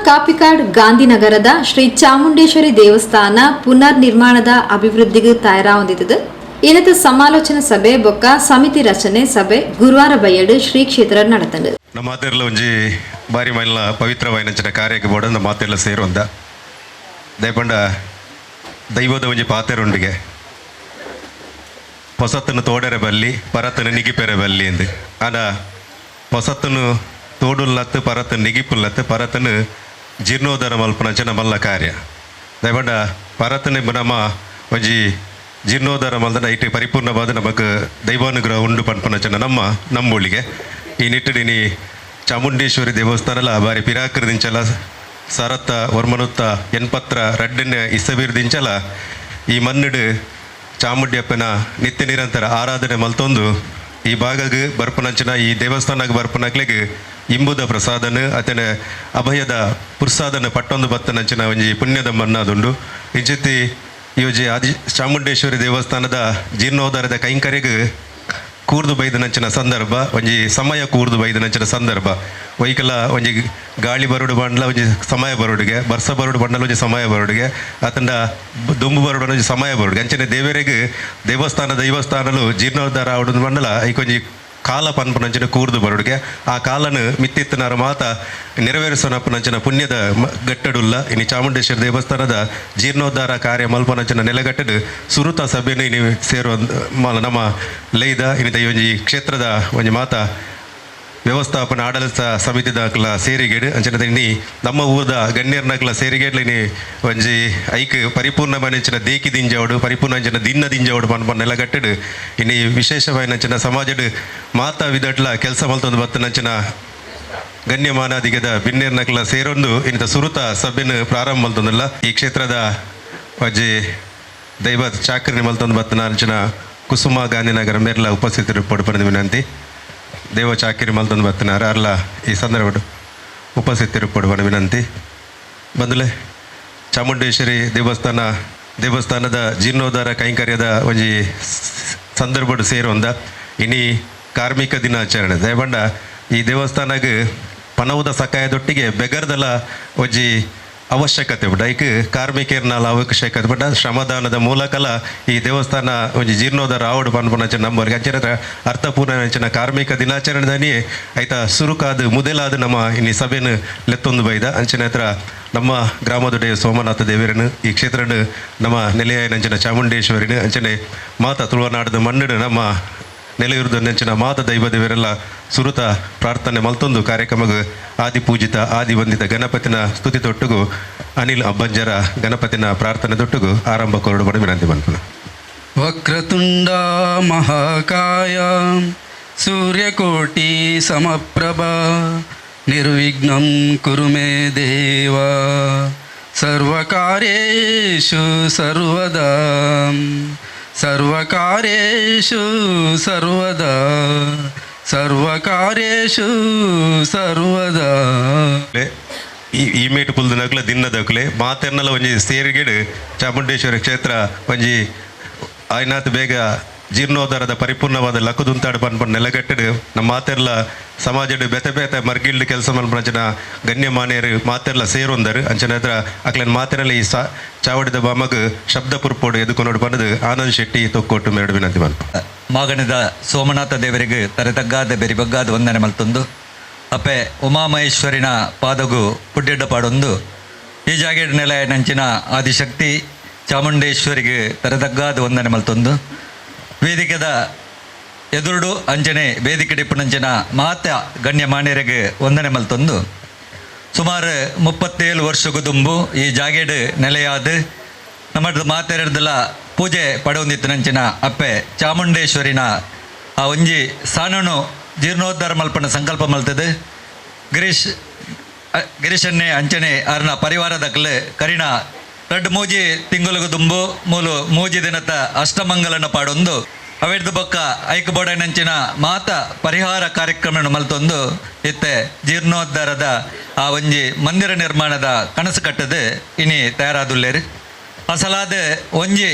ಕಾಪಿಕಾಡ್ ಗಾಂಧಿನಗರದ ಶ್ರೀ ಚಾಮುಂಡೇಶ್ವರಿ ದೇವಸ್ಥಾನ ಪುನರ್ ನಿರ್ಮಾಣದ ಅಭಿವೃದ್ಧಿಗೆ ತಯಾರಾವೊಂದಿದ್ದು, ಇನತ ಸಮಾಲೋಚನಾ ಸಭೆ ಬೊಕ್ಕ ಸಮಿತಿ ರಚನೆ ಸಭೆ ಗುರುವಾರ ಬಯ್ಯಡ್ ಶ್ರೀ ಕ್ಷೇತ್ರ ನಡೆತಂಡು. ನಮ್ಮ ಮಾತೆರ್ಲ ಒಂಜಿ ಬಾರಿ ಮಲ್ಲ ಪವಿತ್ರವಾಯಿನಂಚಿನ ಕಾರ್ಯಕ್ಕೆ ಬೋಡ ನಮ್ಮ ಮಾತೆರ್ಲ ಸೇರುವಂದ. ದಯಪಂಡ ದೈವದ ಒಂಜಿ ಪಾತೆರುಂಡಿಗೆ, ಪೊಸತ್ತನ್ನು ತೋಡರೆ ಬಲ್ಲಿ, ಪರತನು ನಿಗಿಪೆರೆ ಬಲ್ಲಿ ಎಂದು. ಆಂಡ ಪೊಸತ್ತನು ತೋಡುಲ್ಲತ್ತು, ಪರತನು ನಿಗಿಪುಲ್ಲತ್ತು. ಪರತನು ಜೀರ್ಣೋದ್ಧಾರ ಮಲ್ಪುನಂಚಿನ ಮಲ್ಲ ಕಾರ್ಯ. ದಯಪಂಡ ಪರತನೆ ನಮ್ಮ ಒಂಜಿ ಜೀರ್ಣೋದ್ಧಾರ ಮಲ್ದನ ಇಟ್ಟು ಪರಿಪೂರ್ಣವಾದ ನಮಕ್ ದೈವಾನುಗ್ರಹ ಉಂಡು ಪನ್ಪುನಂಚಿನ ನಮ್ಮ ನಂಬೊಳಿಗೆ. ಈ ನಿಟ್ಟಿಡ್ ಇನಿ ಚಾಮುಂಡೇಶ್ವರಿ ದೇವಸ್ಥಾನಲ ಬಾರಿ ಪಿರಾಕರದಿಂಚಲ, 1982ನೇ ಇಸವೀರ್ದಿಂಚಲ ಈ ಮಣ್ಣುಡು ಚಾಮುಂಡಿಯಪ್ಪನ ನಿತ್ಯ ನಿರಂತರ ಆರಾಧನೆ ಮಲ್ತೊಂದು, ಈ ಭಾಗಗ್ ಬರ್ಪುನಂಚಿನ, ಈ ದೇವಸ್ಥಾನಗ್ ಬರ್ಪುನಕ್ಲೆಗ್ ಇಂಬುದ ಪ್ರಸಾದನ ಅತನೆ ಅಭಯದ ಪುರ್ಸಾದನ ಪಟ್ಟೊಂದು ಬತ್ತನಂಚಿನ ಒಂಜಿ ಪುಣ್ಯದ ಮಣ್ಣಾದುಂಡು. ಇಂಚಿತ್ತಿ ಈ ಒಂಜಿ ಆದಿ ಚಾಮುಂಡೇಶ್ವರಿ ದೇವಸ್ಥಾನದ ಜೀರ್ಣೋದ್ಧಾರದ ಕೈಂಕರ್ಯಗ್ ಕೂರ್ದು ಬೈದನಂಚಿನ ಸಂದರ್ಭ, ಒಂಜಿ ಸಮಯ ಕೂರ್ದು ಬೈದನಂಚಿನ ಸಂದರ್ಭ. ಒಯ್ಕಲ ಒಂಜಿ ಗಾಳಿ ಬರುಡು ಬಂಡ್ಲ ಒಂಜಿ ಸಮಯ ಬರುಡಿಗೆ, ಬರ್ಸ ಬರುಡು ಬಂಡಲ ಒಂಜಿ ಸಮಯ ಬರುಡಿಗೆ, ಅತಂಡ ದುಂಬು ಬರುಡು ಒಂಜಿ ಸಮಯ ಬರುಡಿಗೆ. ಅಂಚನೆ ದೇವರಿಗೆ ದೇವಸ್ಥಾನ ದೈವಸ್ಥಾನಲು ಜೀರ್ಣೋದ್ಧಾರ ಆವಡು ಬಂಡಲ ಐಕೊಂಜಿ ಕಾಲ ಪನ್ಪುನಂಚಿನ ಕೂರ್ದು ಬರುಡಿಗೆ. ಆ ಕಾಲನು ಮಿತ್ತಿತ್ತನಾರ ಮಾತ ನೆರವೇರಿಸೋನಪ್ಪನಂಚಿನ ಪುಣ್ಯದ ಗಟ್ಟಡುಲ್ಲ. ಇನಿ ಚಾಮುಂಡೇಶ್ವರಿ ದೇವಸ್ಥಾನದ ಜೀರ್ಣೋದ್ಧಾರ ಕಾರ್ಯ ಮಲ್ಪನಂಚಿನ ನೆಲೆಗಟ್ಟಡು ಸುರುತ ಸಭೆಯನ್ನು ಇನಿ ಸೇರುವ ನಮ್ಮ ಲೈದ. ಇನಿತ ಈ ಒಂಜಿ ಕ್ಷೇತ್ರದ ಒಂಜಿ ಮಾತ ವ್ಯವಸ್ಥಾಪನ ಆಡಳಿತ ಸಮಿತಿದಾಕಲ ಸೇರಿಗೇಡು, ಅಂಚನೆ ಇನಿ ನಮ್ಮ ಊರದ ಗಣ್ಯರ್ನಕಲ ಸೇರಿಗೇಡ್ಲ ಇನಿ ಒಂಜಿ ಐಕ್ ಪರಿಪೂರ್ಣ ಮನಂಚಿನ ದೇಕಿ ದಿಂಜವಡು, ಪರಿಪೂರ್ಣ ಅಂಚಿನ ದಿನ್ನ ದಿಂಜವಡು ಪನ್ಪ ನೆಲಗಟ್ಟಡು. ಇನಿ ವಿಶೇಷವಾಯಿನಂಚಿನ ಸಮಾಜಡ್ ಮಾತಾ ವಿಧಟ್ಲ ಕೆಲಸ ಮಲ್ತೊಂದು ಬತ್ತನಂಚಿನ ಗಣ್ಯಮಾನಾದಿಗದ ಬಿನ್ನೇರ್ನಕಲ ಸೇರೊಂದು ಇಂಥ ಸುರುತ ಸಭೆಯನ್ನು ಪ್ರಾರಂಭ ಮಲ್ತೊಂದಿಲ್ಲ. ಈ ಕ್ಷೇತ್ರದ ಒಂಜಿ ದೈವ ಚಾಕ್ರಿನಿ ಮಲ್ತೊಂದು ಬತ್ತನ ಅಂಚಿನ ಕುಸುಮ ಗಾಂಧಿನಗರ ಮೇರ್ಲ ಉಪಸ್ಥಿತರು ಪಡುಪನ ವಿನಂತಿ. ದೇವ ಚಾಕಿರಿ ಮಲ್ತೊಂದು ಬತ್ತನಾರ ಅರ್ಲ ಈ ಸಂದರ್ಭ ಉಪಸ್ಥಿತರು ಪಡುವನ ವಿನಂತಿ. ಬಂದಲೆ ಚಾಮುಂಡೇಶ್ವರಿ ದೇವಸ್ಥಾನದ ಜೀರ್ಣೋದ್ಧಾರ ಕೈಂಕರ್ಯದ ಒಂಜಿ ಸಂದರ್ಭಡ್ ಸೇರುವಂದ. ಇನಿ ಕಾರ್ಮಿಕ ದಿನಾಚರಣೆ. ದಯಬಂಡ ಈ ದೇವಸ್ಥಾನಗ್ ಪನವುದ ಸಕಾಯದೊಟ್ಟಿಗೆ ಬೆಗರ್ದಲ ಒಂಜಿ ಅವಶ್ಯಕತೆ ಉಂಟು. ಐಕ್ ಕಾರ್ಮಿಕರ್ನಾಲ ಅವಶ್ಯಕತೆ ಬಟ್ ಶ್ರಮದಾನದ ಮೂಲಕಲ ಈ ದೇವಸ್ಥಾನ ಒಂಜಿ ಜೀರ್ಣೋದ್ಧಾರ ಆವಡು ಪನ್ಪುನಂಚಿನ ನಂಬರ್ಗೆ. ಅಂಚಿನ ಅರ್ಥಪೂರ್ಣ ಅಂಚಿನ ಕಾರ್ಮಿಕ ದಿನಾಚರಣೆದಾನಿ ಐತ ಸುರುಕಾದ ಮುದಲಾದ ನಮ್ಮ ಇನಿ ಸಭೆಯನ್ನು ಲೆತ್ತೊಂದು ಬೈದ. ಅಂಚಿನ ಹತ್ರ ನಮ್ಮ ಗ್ರಾಮದೊಡೆ ಸೋಮನಾಥ ದೇವರನು, ಈ ಕ್ಷೇತ್ರನು ನಮ್ಮ ನೆಲೆಯಾಯನಂಚಿನ ಚಾಮುಂಡೇಶ್ವರಿನ, ಅಂಚನೆ ಮಾತ ತುಳುವನಾಡದ ಮಣ್ಣು ನಮ್ಮ ನೆಲೆಯುರ್ದ ನೆಂಚಿನ ಮಾತ ದೈವ ದೇವರೆಲ್ಲ ಸುರುತ ಪ್ರಾರ್ಥನೆ ಮಲ್ತೊಂದು ಕಾರ್ಯಕ್ರಮಗ್ ಆದಿ ಪೂಜಿತ ಆದಿ ವಂದಿತ ಗಣಪತಿನ ಸ್ತುತಿ ತೊಟ್ಟುಗು ಅನಿಲ್ ಅಬ್ಬಂಜರ ಗಣಪತಿನ ಪ್ರಾರ್ಥನೆ ತೊಟ್ಟುಗು ಆರಂಭ ಕೊರಡು ಬಡ ವಿನಂತಿ ಮನ್ಪುನ. ವಕ್ರತುಂಡ ಮಹಾಕಾಯ ಸೂರ್ಯಕೋಟಿ ಸಮಪ್ರಭಾ ನಿರ್ವಿಘ್ನಂ ಕುರು ಮೇ ದೇವ ಸರ್ವಕಾರ್ಯೇಷು ಸರ್ವದಾ, ಸರ್ವಕಾರ್ಯೇಷು ಸರ್ವದಾ, ಸರ್ವಕಾರ್ಯೇಷು ಸರ್ವದಾ. ಈ ಈ ಮೇಟ್ ಪುಲ್ದನಕ್ಲೆ ದಿನ್ನದಕ್ಲೆ ಮಾತೆರ್ನಲ ಒಂಜಿ ಸೇರಿಗೆಡು ಚಾಮುಂಡೇಶ್ವರಿ ಕ್ಷೇತ್ರ ಒಂಜಿ ಆಯ್ನಾತ್ ಬೇಗ ಜೀರ್ಣೋದ್ಧಾರದ ಪರಿಪೂರ್ಣವಾದ ಲಕ್ಕುದುಂತಾಡು ಪನ್ಪನ್ ನೆಲಗಟ್ಟಡು ನಮ್ಮ ಮಾತೆರ್ಲ ಸಮಾಜಡ್ ಬೇತೆ ಬೇತೆ ಮರ್ಗಿಲ್ಡ್ ಕೆಲಸ ಮಲ್ಪನಂಚಿನ ಗಣ್ಯಮಾನ್ಯರು ಮಾತೆರ್ಲ ಸೇರೊಂದರು. ಅಂಚನೆ ಹತ್ರ ಅಕ್ಲೆನ್ ಮಾತೆರ್ಲ ಈ ಚಾವಡಿದ ಬಾಮಗ್ ಶಬ್ದ ಪುರ್ಪೋಡು ಎದುಕೊನೋಡು ಪನ್ನದು ಆನಂದ್ ಶೆಟ್ಟಿ ತೊಕ್ಕೋಟು ಮೇರಡು ವಿನಂತಿ ಮಲ್ಪ. ಮಾಗಣದ ಸೋಮನಾಥ ದೇವರಿಗೆ ತರೆತಗ್ಗಾದ ಬೆರಿಬಗ್ಗಾದ ವಂದನೆ ಮಲ್ತೊಂದು, ಅಪ್ಪೆ ಉಮಾಮಹೇಶ್ವರಿನ ಪಾದಗು ಪುಡ್ಡೆಡ್ಡ ಪಾಡೊಂದು, ಈ ಜಾಗೆಡ್ ನೆಲೆ ನಂಚಿನ ಆದಿಶಕ್ತಿ ಚಾಮುಂಡೇಶ್ವರಿಗೆ ತರೆತಗ್ಗಾದ ವಂದನೆ ಮಲ್ತೊಂದು, ವೇದಿಕೆದ ಎದುರುಡು ಅಂಚನೆ ವೇದಿಕೆ ಡಿಪ್ಪುನಂಚಿನ ಮಾತ ಗಣ್ಯಮಾನ್ಯರಿಗೆ ವಂದನೆ ಮಲ್ತೊಂದು, ಸುಮಾರು 37 ವರ್ಷಕ್ಕೂ ದುಂಬು ಈ ಜಾಗೆಡ್ ನೆಲೆಯಾದ ನಮ್ಮದು ಮಾತೆರಡ್ದಲ ಪೂಜೆ ಪಡವೊಂದಿತ್ತು ನಂಚಿನ ಅಪ್ಪೆ ಚಾಮುಂಡೇಶ್ವರಿನ ಆ ಒಂಜಿ ಸಾನನು ಜೀರ್ಣೋದ್ಧಾರ ಮಲ್ಪನ ಸಂಕಲ್ಪ ಮಲ್ತದೆ. ಗಿರೀಶನ್ನೇ ಅಂಚನೆ ಅರ್ನ ಪರಿವಾರದಕ್ಲೆ ಕರಿಣ ರಡ್ಡು ಮೂಜಿ ತಿಂಗುಲುಗು ದುಂಬು ಮೂಲು ಮೂಜಿ ದಿನತ ಅಷ್ಟಮಂಗಲನ ಪಾಡೊಂದು, ಅವೆಡ್ದು ಬೊಕ್ಕ ಐಕ್ ಬೋಡನಂಚಿನ ಮಾತ ಪರಿಹಾರ ಕಾರ್ಯಕ್ರಮ ಮಲ್ತೊಂದು ಇತ್ತೆ ಜೀರ್ಣೋದ್ಧಾರದ ಆ ಒಂಜಿ ಮಂದಿರ ನಿರ್ಮಾಣದ ಕನಸು ಕಟ್ಟದು ಇನಿ ತಯಾರಾದುಲ್ಲೇರು. ಅಸಲಾದ ಒಂಜಿ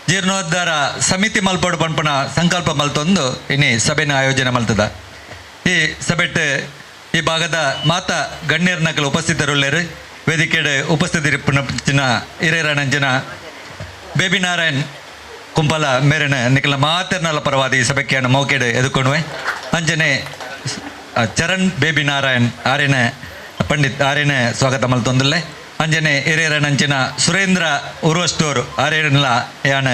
ಜೀರ್ಣೋದ್ಧಾರ ಸಮಿತಿ ಮಲ್ಪೋಡು ಪನ್ಪನ ಸಂಕಲ್ಪ ಮಲ್ತೊಂದು ಇನಿ ಸಭೆನ ಆಯೋಜನೆ ಮಲ್ತದ. ಈ ಸಭೆಟ್ ಈ ಭಾಗದ ಮಾತ ಗಣ್ಯರ್ನಕಲು ಉಪಸ್ಥಿತರುಳ್ಳೇರು. ವೇದಿಕೆಡ್ ಉಪಸ್ಥಿತರಿಪ್ಪುನ ಹಿರಿಯರನಂಚಿನ ಬೇಬಿ ನಾರಾಯಣ್ ಕುಂಪಲ ಮೇರಿನ ನಿಖಲ ಮಾತೆರ್ನಲ ಪರವಾದ ಈ ಸಭೆಕ್ಕೆಯನ್ನು ಮೌಕೆಡ್ ಎದುಕೊಣುವೆ. ಅಂಚನೆ ಚರಣ್ ಬೇಬಿ ನಾರಾಯಣ್ ಆರೇನ ಪಂಡಿತ್ ಆರೇನ ಸ್ವಾಗತ ಮಲ್ತೊಂದುಲ್ಲೆ. ಅಂಜನೆ ಹಿರಿಯರನಂಚಿನ ಸುರೇಂದ್ರ ಉರ್ವಸ್ಟೋರ್ ಆರೇನಲ ಯಾನ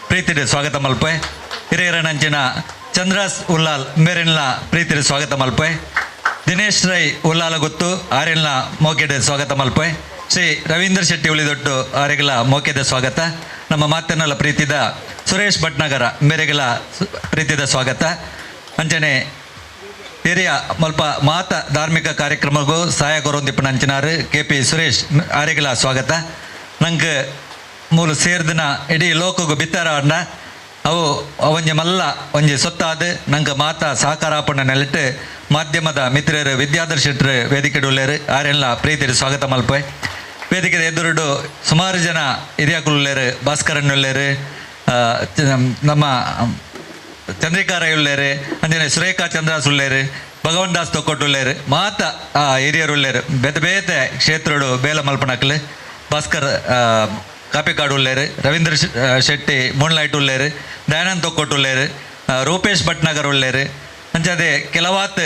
ಪ್ರೀತಿಡ್ ಸ್ವಾಗತ ಮಲ್ಪೆ. ಹಿರಿಯರನಂಚಿನ ಚಂದ್ರಾಸ್ ಉಲ್ಲಾಲ್ ಮೇರೆನ್ಲ ಪ್ರೀತಿಡ್ ಸ್ವಾಗತ ಮಲ್ಪೆ. ದಿನೇಶ್ ರೈ ಉಲ್ಲಾಲ ಗೊತ್ತು ಆರೆನ್ಲ ಮೋಕೆಡ್ ಸ್ವಾಗತ ಮಲ್ಪೆ. ಶ್ರೀ ರವೀಂದ್ರ ಶೆಟ್ಟಿ ಉಳಿದೊಟ್ಟು ಆರೆಗಲ ಮೋಕೆದ ಸ್ವಾಗತ. ನಮ್ಮ ಮಾತನ್ನೆಲ್ಲ ಪ್ರೀತಿದ ಸುರೇಶ್ ಭಟ್ನಗರ ಮೇರೆಗಲ ಪ್ರೀತಿದ ಸ್ವಾಗತ. ಅಂಚನೆ ಹಿರಿಯ ಮಲ್ಪ ಮಾತ ಧಾರ್ಮಿಕ ಕಾರ್ಯಕ್ರಮಕ್ಕೂ ಸಹಾಯ ಕೊರೊಂದಿಪ್ಪನ ಅಂಚಿನಾರು ಕೆ ಪಿ ಸುರೇಶ್ ಆರೆಗಲ ಸ್ವಾಗತ. ನಂಗೆ ಮೂಲು ಸೇರ್ದಿನ ಇಡೀ ಲೋಕಗೂ ಬಿತ್ತಾರ ಅಣ್ಣ ಅವು ಒಂಜಿ ಮಲ್ಲ ಒಂಜಿ ಸೊತ್ತಾದ ನಂಗೆ ಮಾತಾ ಸಹಕಾರಾಪಣ್ಣ ನೆಲೆಟ್ಟು ಮಾಧ್ಯಮದ ಮಿತ್ರರು ವಿದ್ಯಾಧರ್ ಶೆಟ್ಟರು ವೇದಿಕೆ ಉಳ್ಳೇರು ಆರೆಲ್ಲ ಪ್ರೀತಿಯ ಸ್ವಾಗತ ಮಲ್ಪೆ. ವೇದಿಕೆದ ಎದುರುಡು ಸುಮಾರು ಜನ ಹಿರಿಯಾಕುಲ್ಲೇರು, ಭಾಸ್ಕರನ್ ಉಳ್ಳೇರು, ನಮ್ಮ ಚಂದ್ರಿಕಾ ರೈ ಉಳ್ಳೇರು, ಅಂಜನೆ ಸುರೇಖಾ ಚಂದ್ರಾಸ್ ಉಳ್ಳೇರು, ಭಗವಾನ್ ದಾಸ್ ತೊಕ್ಕೊಟ್ಟುಳ್ಳೇರು, ಮಾತ ಹಿರಿಯರು ಉಳ್ಳೇರು, ಬೇತೆ ಬೇತೆ ಕ್ಷೇತ್ರಡು ಬೇಲ ಮಲ್ಪನಕ್ಲು ಭಾಸ್ಕರ್ ಕಾಪಿಕಾಡು ಉಳ್ಳೇರು, ರವೀಂದ್ರ ಶೆಟ್ಟಿ ಮೂನ್ಲೈಟ್ ಉಳ್ಳೇರು, ದಯಾನಂದ್ ತೊಕ್ಕೊಟ್ಟುಳ್ಳೇರು, ರೂಪೇಶ್ ಭಟ್ನಗರ್ ಉಳ್ಳೇರು, ಅಂಚದೆ ಕೆಲವಾತ್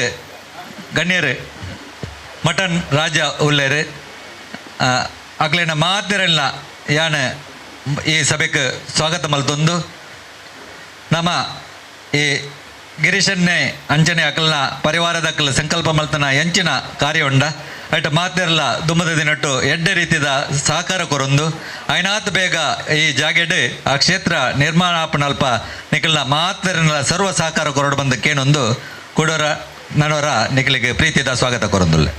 ಗಣ್ಯರು ಮಟನ್ ರಾಜ ಉಳ್ಳೇರು. ಅಕ್ಲೇನ ಮಾತಿರಲ್ಲ ಯಾನ ಈ ಸಭೆಗೆ ಸ್ವಾಗತ ಮಲ್ತೊಂದು ನಮ್ಮ ಈ ಗಿರೀಶನ್ನೇ ಅಂಚನೆ ಅಕಲ್ನ ಪರಿವಾರದ ಅಕಲ್ ಸಂಕಲ್ಪ ಮಲ್ತನ ಎಂಚಿನ ಕಾರ್ಯ ಉಂಡ ಅಟ್ ಮಾತಿರಲ್ಲ ದುಮ್ಮದ ದಿನಟ್ಟು ಎಡ್ಡೆ ರೀತಿದ ಸಹಕಾರ ಕೊರೊಂದು ಐನಾತ್ ಬೇಗ ಈ ಜಾಗೆಡ್ ಆ ಕ್ಷೇತ್ರ ನಿರ್ಮಾಣ ಆಪನಲ್ಪ ನಿಖಲ್ನ ಮಾತಿರಲ್ಲ ಸರ್ವ ಸಹಕಾರ ಕೊರಡು ಬಂದ ಕೇನೊಂದು ಕೊಡೋರ ನನವರ ನಿಖಲಿಗೆ ಪ್ರೀತಿದ ಸ್ವಾಗತ ಕೊರೊಂದುಲ್ಲೆ.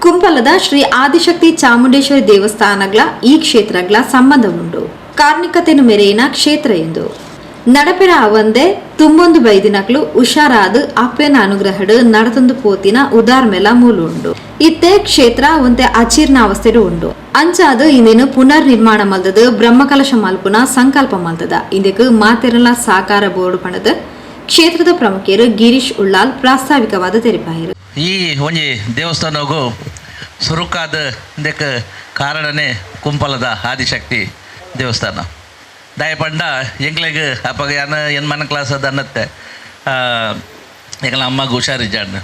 ಕುಂಪಲದ ಶ್ರೀ ಆದಿಶಕ್ತಿ ಚಾಮುಂಡೇಶ್ವರಿ ದೇವಸ್ಥಾನಗಳ ಈ ಕ್ಷೇತ್ರಗಳ ಸಂಬಂಧ ಉಂಡು. ಕಾರ್ಣಿಕತೆನು ಮೆರೆಯಿನ ಕ್ಷೇತ್ರ ಎಂದು ನಡಪೆರ ಅವಂದೆ ತುಂಬೊಂದು ಬೈದಿನಕ್ಲು ಹುಷಾರಾದ ಅಪ್ಪೆನ ಅನುಗ್ರಹಡು ನಡತೊಂದು ಪೋತಿನ ಉದಾರ್ಮೆಲ ಮೂಲು ಉಂಡು. ಇತ್ತೆ ಕ್ಷೇತ್ರ ಒಂತೆ ಅಜೀರ್ಣ ಅವಸ್ಥೆಡು ಉಂಡು. ಅಂಚಾದ ಇಂದೇನು ಪುನರ್ ನಿರ್ಮಾಣ ಮಲ್ದದ ಬ್ರಹ್ಮಕಲಶ ಮಲ್ಪುನ ಸಂಕಲ್ಪ ಮಲ್ದದ ಇಂದಕ್ಕೆ ಮಾತೆರಲ ಸಾಕಾರ ಬೋರ್ಡ್ ಪಣದ ಕ್ಷೇತ್ರದ ಪ್ರಮುಖರು ಗಿರೀಶ್ ಉಳ್ಳಾಲ್ ಪ್ರಾಸ್ತಾವಿಕವಾದ ತೆರಿಪಾಯಿರು. ಈ ಒಂಜಿ ದೇವಸ್ಥಾನಗೂ ಸುರುಕಾದ ಇದಕ್ಕೆ ಕಾರಣನೇ ಕುಂಪಲದ ಆದಿಶಕ್ತಿ ದೇವಸ್ಥಾನ. ದಾಯಪಂಡ ಎಂಗ್ಲೆಗ್ ಅಪ್ಪಗ ಯಾನ ಎನ್ ಮನ ಕ್ಲಾಸ್ ಅದು ಅನ್ನತ್ತೆ ಎಂಗ್ಲ ಅಮ್ಮಗೆ ಹುಷಾರಿಜ್ಜಾಂಡ್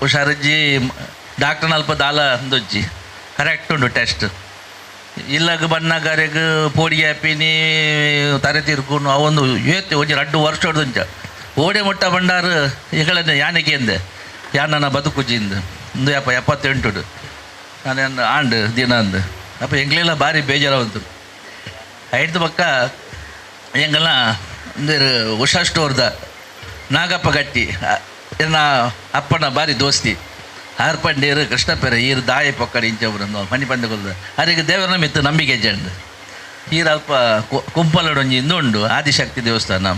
ಹುಷಾರಿಜ್ಜಿ ಡಾಕ್ಟರ್ನ ಅಲ್ಪ ದಾಲ ಅಂದೊಜ್ಜಿ ಕರೆಕ್ಟ್ ಉಂಡು ಟೆಸ್ಟ್ ಇಲ್ಲಾಗ ಬಣ್ಣಗಾರೆಗ್ ಪೋಡಿ ಆಪಿನಿ ತರೆ ತೀರ್ಕೊಂಡು ಅವೊಂದು ಏತ್ ಒಂಜಿ ರಡ್ಡು ವರ್ಷ ಹೊಡ್ದುಂಚ ಓಡೆ ಮೊಟ್ಟ ಬಂಡಾರು ಎಂಗಳನ್ನ ಯಾನಿಗೆ ಎಂದೆ ಯಾನನ ಬದುಕುಜಿಂದು ಒಂದು ಯಪ್ಪ 78 ನಾನು ಆಂಡು ದಿನ ಅಂದು ಅಪ್ಪ ಎಂಗ್ಲೆಲ್ಲ ಭಾರಿ ಬೇಜಾರಾವಂತು. ಐದು ಪಕ್ಕ ಎಂಗೆಲ್ಲ ಒಂದು ಉಷಾ ಸ್ಟೋರ್ದ ನಾಗಪ್ಪ ಗಟ್ಟಿ ಎನ್ನ ಅಪ್ಪನ ಭಾರಿ ದೋಸ್ತಿ ಆರ್ಪಂಡೇರು ಕೃಷ್ಣಪೆರೆ ಈರು ದಾಯ ಪಕ್ಕಡಿ ಇಂಚವ್ರು ಮಣಿ ಪಂದಕೊಲ್ದ ಅರಿಗೆ ದೇವರ ಮಿತ್ತು ನಂಬಿಕೆ ಜಂಡು ಈರು ಅಲ್ಪ ಕುಂಪಲಡೊಂಜಿ ಇಂದು ಆದಿಶಕ್ತಿ ದೇವಸ್ಥಾನ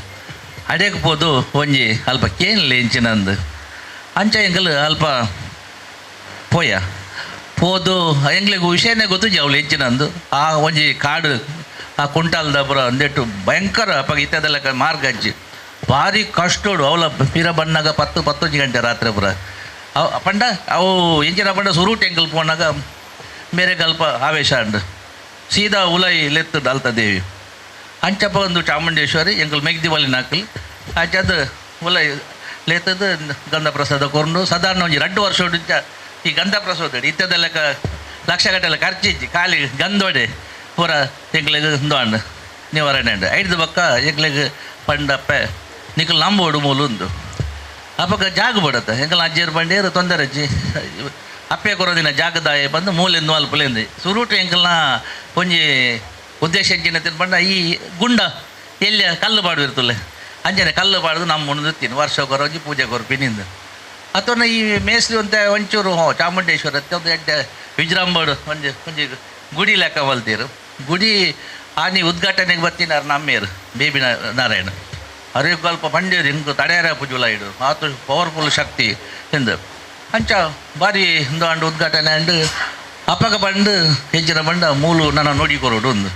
ಅಡೇಕ್ ಪೋದು ಒಂಜಿ ಅಲ್ಪ ಕೇನ್ಲೆ ಇಂಚಿನಂದು ಅಂಚ ಎಂಗಲ್ ಅಲ್ಪ ಪೋಯ ಪೋದು ಎಂಗ್ಲಿಗೆ ವಿಷಯನೇ ಗೊತ್ತು ಅವಳು ಇಂಚಿನಂದು ಆ ಒಂಜಿ ಕಾಡು ಆ ಕುಂಟಾಲ್ದ ಪುರ ಒಂದೆಟ್ಟು ಭಯಂಕರ ಅಪ್ಪ ಇತ್ತದೆಲ್ಲ ಮಾರ್ಗ ಅಜ್ಜಿ ಭಾರಿ ಕಷ್ಟೋಡು ಅವಳ ಪಿರ ಬಣ್ಣಾಗ 10-11 ಗಂಟೆ ರಾತ್ರಿ ಪುರ ಅವು ಪಂಡ ಅವು ಎಂಚಿನ ಪಂಡ ಸುರುಟ್ ಎಂಕಲ್ ಪೋನಾಗ ಮೇರೆ ಅಲ್ಪ ಆವೇಶ ಅಂಡು ಸೀದಾ ಉಲೈ ಲೆತ್ತು ಅಲ್ತ ದೇವಿ ಅಂಚಪ್ಪ ಒಂದು ಚಾಮುಂಡೇಶ್ವರಿ ಎಂಕಲ್ ಮೆಗ್ದಿವಲ್ಲಿ ನಾಕಲ್ ಆಚದು ಉಲೈ ಲೇತದ್ದು ಗಂಧ ಪ್ರಸಾದ ಕೊರ್ನು ಸಾಧಾರಣ ಒಂಜಿ 2 ವರ್ಷ ಈ ಗಂಧ ಪ್ರಸಾದ ಇತ್ತದೆಲ್ಲ ಲಕ್ಷ ಗಟ್ಟಲೆ ಖರ್ಚಿಜ್ಜಿ ಖಾಲಿ ಗಂಧೋಡೆ ಪೂರ ಎಂಕ್ಲೆಗ್ ಉಂದು ಅಂಡ್ ನಿವಾರಣೆ ಅಂಡ್ ಐದು ಬಕ್ಕ ಎಂಕ್ಲೆಗ್ ಪಂಡಪ್ಪೆ ನಿಕಲ್ ನಂಬೋಡು ಮೂಲು ಉಂದು ಅಪ್ಪಗ ಜಾಗ ಬಡತ್ತೆ ಎಂಕಲ್ ಅಜ್ಜಿಯರು ಬಂಡೇರು ತೊಂದರೆ ಅಜ್ಜಿ ಅಪ್ಪೆ ಕೊರೋದಿನ ಜಾಗದಾಯ ಬಂದು ಮೂಲೆಂದು ಅಲ್ಪಲೆಂದು ಸುರುಟು ಎಂಕಲ್ನ ಒಂಜಿ ಉದ್ದೇಶ ಎಂಚಿನ ತಿನ್ಪಂಡ ಈ ಗುಂಡ ಎಲ್ಲಿ ಕಲ್ಲು ಬಾಡು ಇರ್ತಲ್ಲ ಅಂಜನೆ ಕಲ್ಲು ಬಾಡ್ದು ನಮ್ಮ ಉಣ್ದಿರ್ತೀನಿ ವರ್ಷ ಕೊರೋಜಿ ಪೂಜೆ ಕೊರ್ಪಿನಿಂದ ಅಥವಾ ಈ ಮೇಸ್ತ್ರಿ ಅಂತ ಒಂಚೂರು ಚಾಮುಂಡೇಶ್ವರ ಒಂದು ಎಡ್ಡೆ ವಿಜೃಂಭಡು ಒಂಜಿ ಒಂಜಿ ಗುಡಿ ಲೆಕ್ಕ ಮಲ್ತೀರು ಗುಡಿ ಆನಿ ಉದ್ಘಾಟನೆಗೆ ಬರ್ತೀನಿ ಅವ್ರು ನಮ್ಮೇರು ಬೇಬಿ ನಾರಾಯಣ ಅವ್ರಿಗೆ ಅಲ್ಪ ಬಂಡೇರು ಹಿಂಗೆ ತಡೆಯಾರ ಪೂಜುಲ ಇಡು ಆತು ಪವರ್ಫುಲ್ ಶಕ್ತಿ ಎಂದು ಅಂಚ ಭಾರಿ ಇಂದು ಅಂಡು ಉದ್ಘಾಟನೆ ಅಂಡು ಅಪ್ಪಗ ಬಂಡು ಹೆಚ್ಚಿನ ಬಂಡ ಮೂಲು ನನ್ನ ನೋಡಿ ಕೊರೋಡು ಒಂದು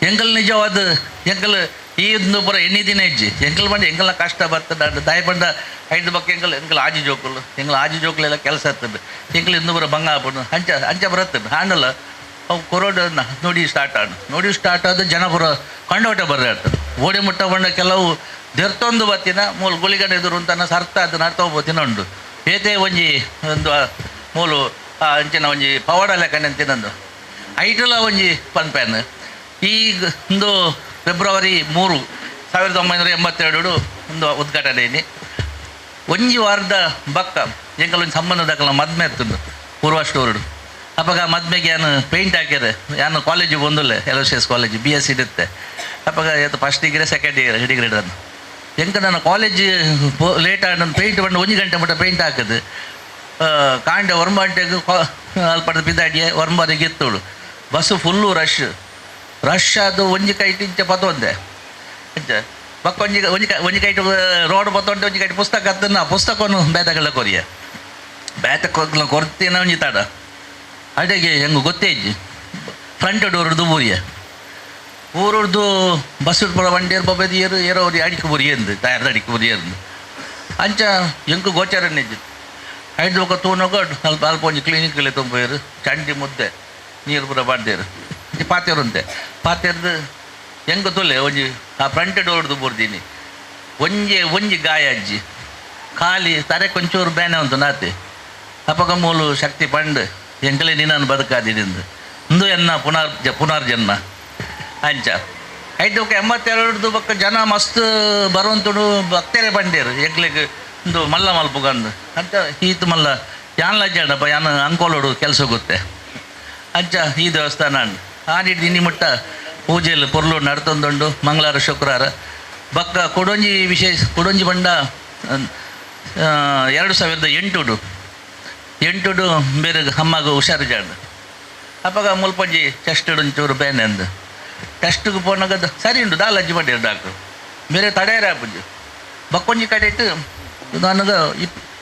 ಎಂಕಲ್ ನಿಜವಾದ ಎಂಕಲ್ ಈ ಒಂದು ಪೂರ ಎಣ್ಣೆ ದಿನ ಇಜ್ಜಿ ಎಂಕಲ್ ಬಂಡ ಎಂಕಲ್ನ ಕಷ್ಟ ಬರ್ತದೆ ದಾಯ ಬಂಡ ಐದು ಬಕ್ಕ ಎಂಕಲ್ ಎಂಕಲ್ ಆಜಿ ಜೋಕುಲು ಎಂಕಲ್ ಆಜಿ ಜೋಕುಲೆಲ್ಲ ಕೆಲಸ ಆಗ್ತದೆ ಎಂಕಲ್ ಇಂದು ಪೂರ ಬಂಗ ಆಪುಂಡು ಅಂಚ ಅಂಚ ಬರ್ತದೆ ಆಂಡಲ ಅವು ಕೊರೋಡ ನೋಡಿ ಸ್ಟಾರ್ಟ್ ಆಡು ನೋಡಿ ಸ್ಟಾರ್ಟ್ ಆದ ಜನ ಪೂರ ಕಂಡೋಟ ಬರ್ದಾಡ್ತದೆ ಓಡಿ ಮುಟ್ಟ ಬಂಡ ಕೆಲವು ದೆರ್ತೊಂದು ಬತ್ತಿನ ಮೂಲು ಗುಳಿಗಡೆ ಎದುರು ಅಂತ ಸರ್ತ ಅದು ನಡ್ತಾ ಬತ್ತಿನ ಉಂಡು ಏತೆ ಒಂಜಿ ಒಂದು ಮೂಲು ಅಂಚಿನ ಒಂಜಿ ಪವಾಡ ಲೆಕ್ಕನೆ ಅಂತಿನಂದು ಐಟಲ ಒಂಜಿ ಪನ್ಪ್ಯಾನ್ ಈಗ ಒಂದು ಫೆಬ್ರವರಿ 3 1982 ಒಂದು ಉದ್ಘಾಟನೆ ಒಂಜಿ ವಾರದ ಬಕ್ಕ ಎಂಕಲ್ ಒಂಜಿ ಸಂಬಂಧ ದಾಖಲ ಮದ್ಮೆ ಇರ್ತದೆ ಪೂರ್ವ ಸ್ಟೋರ್ಡು ಅಪ್ಪಗ ಮದ್ಮೆಗೆ ಯಾನು ಪೇಂಟ್ ಹಾಕ್ಯಾರೆ ಯಾನು ಕಾಲೇಜಿಗೆ ಬಂದಿಲ್ಲ Aloysius college B S C ಇರುತ್ತೆ ಅಪ್ಪಗ ಏತು first degree second year degree ನಾನು ಎಂಕ ನಾನು ಕಾಲೇಜ್ ಲೇಟ್ ಆಗಿ ನಾನು ಪೇಂಟ್ ಬಂದು 1 ಗಂಟೆ ಮಟ್ಟ ಪೇಂಟ್ ಹಾಕಿದ್ದು ಕಾಂಡೆ ಒರ್ಂಬಂಟೆಗೆ ಅಲ್ಪದ ಬಿದ್ದಾಡಿಯೆ ಒರ್ಂಬರಿಗೆ ಎತ್ತೋಳು bus full rush rush ಅದು ಒಂಜಿ ಕೈಟ್ ಇಂಚ ಪತ್ತೊಂದೆ ಅಂಚ ಬಕ್ಕ ಒಂಜಿ ಒಂಜಿ ಒಂಜಿ ಕೈಟ್ ರೋಡ್ ಪತ್ತೊಂಡೆ ಒಂಜಿ ಕೈಟ್ ಪುಸ್ತಕ ಅತ್ತನ್ನ ಪುಸ್ತಕವನ್ನು ಬೇತಗಳ ಕೊರಿಯ ಬೇತ ಕೊರ್ತಿನ ಒಂಜಿ ತಡ ಅಡೆಗೆ ಹೆಂಗೆ ಗೊತ್ತೇ ಇಜ್ಜಿ ಫ್ರಂಟ್ ಡೋರ್ದು ಬೂರಿಯ ಊರದ್ದು ಬಸ್ ಪೂರ ವಂಡಿಯರ್ ಬೊಬ್ಬದಿಯರು ಏರೋ ಅವ್ರು ಅಡಿಕೆ ಬುರಿ ಎಂದು ಟೈರ್ದ ಅಡಿಕೆ ಬುರಿ ಎಂದು ಅಂಚ ಎಂಕು ಗೋಚಾರನೇ ಇಜ್ಜಿ ಐದು ಬೊಕ್ಕ ತೂನಗ ಅಲ್ಪ ಅಲ್ಪ ಒಂಜಿ ಕ್ಲಿನಿಕ್ಲೆ ತುಂಬೋರು ಚಂಡಿ ಮುದ್ದೆ ನೀರು ಪೂರ ಬಾಡ್ದೇರು ಪಾತೆರುಂತೆ ಪಾತೆರ್ದು ಹೆಂಗೆ ತೊಲೆ ಒಂಜಿ ಆ ಫ್ರಂಟ್ ಡೋರ್ದು ಬೂರ್ದೀನಿ ಒಂಜಿ ಒಂಜಿ ಗಾಯ ಅಜ್ಜಿ ಖಾಲಿ ತರೆ ಕೊಂಚೂರು ಬೇನೆ ಉಂಟು ನಾತೆ ಅಪಗ ಮೂಲು ಶಕ್ತಿ ಪಂಡ್ ಎಂಕಲೆ ನೀನನ್ನು ಬದುಕಾದಿನಿಂದು ಇಂದು ಎನ್ನ ಪುನರ್ಜನ್ಮ ಅಂಚ ಐದು 82 ಬಕ್ಕ ಜನ ಮಸ್ತ್ ಬರುವಂತುಡು ಭಕ್ತರೇ ಬಂಡೇರು ಎಂಕ್ಲೆಗ್ ಒಂದು ಮಲ್ಲ ಮಲ್ಪುಗಂದು ಅಂತ ಈತ ಮಲ್ಲ ಯಾನ್ ಲಜ್ಜಾಡಪ್ಪ ಯಾನ್ ಅಂಕೋಲೋಡು ಕೆಲಸ ಗೊತ್ತೆ ಅಂಚ ಈ ದೇವಸ್ಥಾನ ಆ ರೀತಿ ನಿಮಿಟ್ಟ ಪೂಜೆಯಲ್ಲಿ ಪೊರ್ಲು ನಡ್ತೊಂದುಂಡು ಮಂಗಳವಾರ ಶುಕ್ರವಾರ ಬಕ್ಕ ಕೊಡೊಂಜಿ ವಿಶೇಷ ಕೊಡೊಂಜಿ ಬಂಡ 2008 ಎಂಟುಡು ಬೇರೆ ಅಮ್ಮಗ ಹುಷಾರು ಜಾಡು ಅಪ್ಪಗ ಮುಲ್ಪಂಜಿ ಚೆಸ್ಟ್ ಒಂಚೂರು ಬೇನೆ ಅಂದು ಟೆಸ್ಟ್ಗೆ ಪೋನಾಗ ಸರಿ ಉಂಟು ದಾಲ್ ಅಜ್ಜಿ ಮಾಡಿರು ಡಾಕ್ಟ್ರು ಬೇರೆ ತಡೆಯರ ಪುಂಜಿ ಬಕ್ಕೊಂಜಿ ಕಡೆ ಇಟ್ಟು ನನಗೆ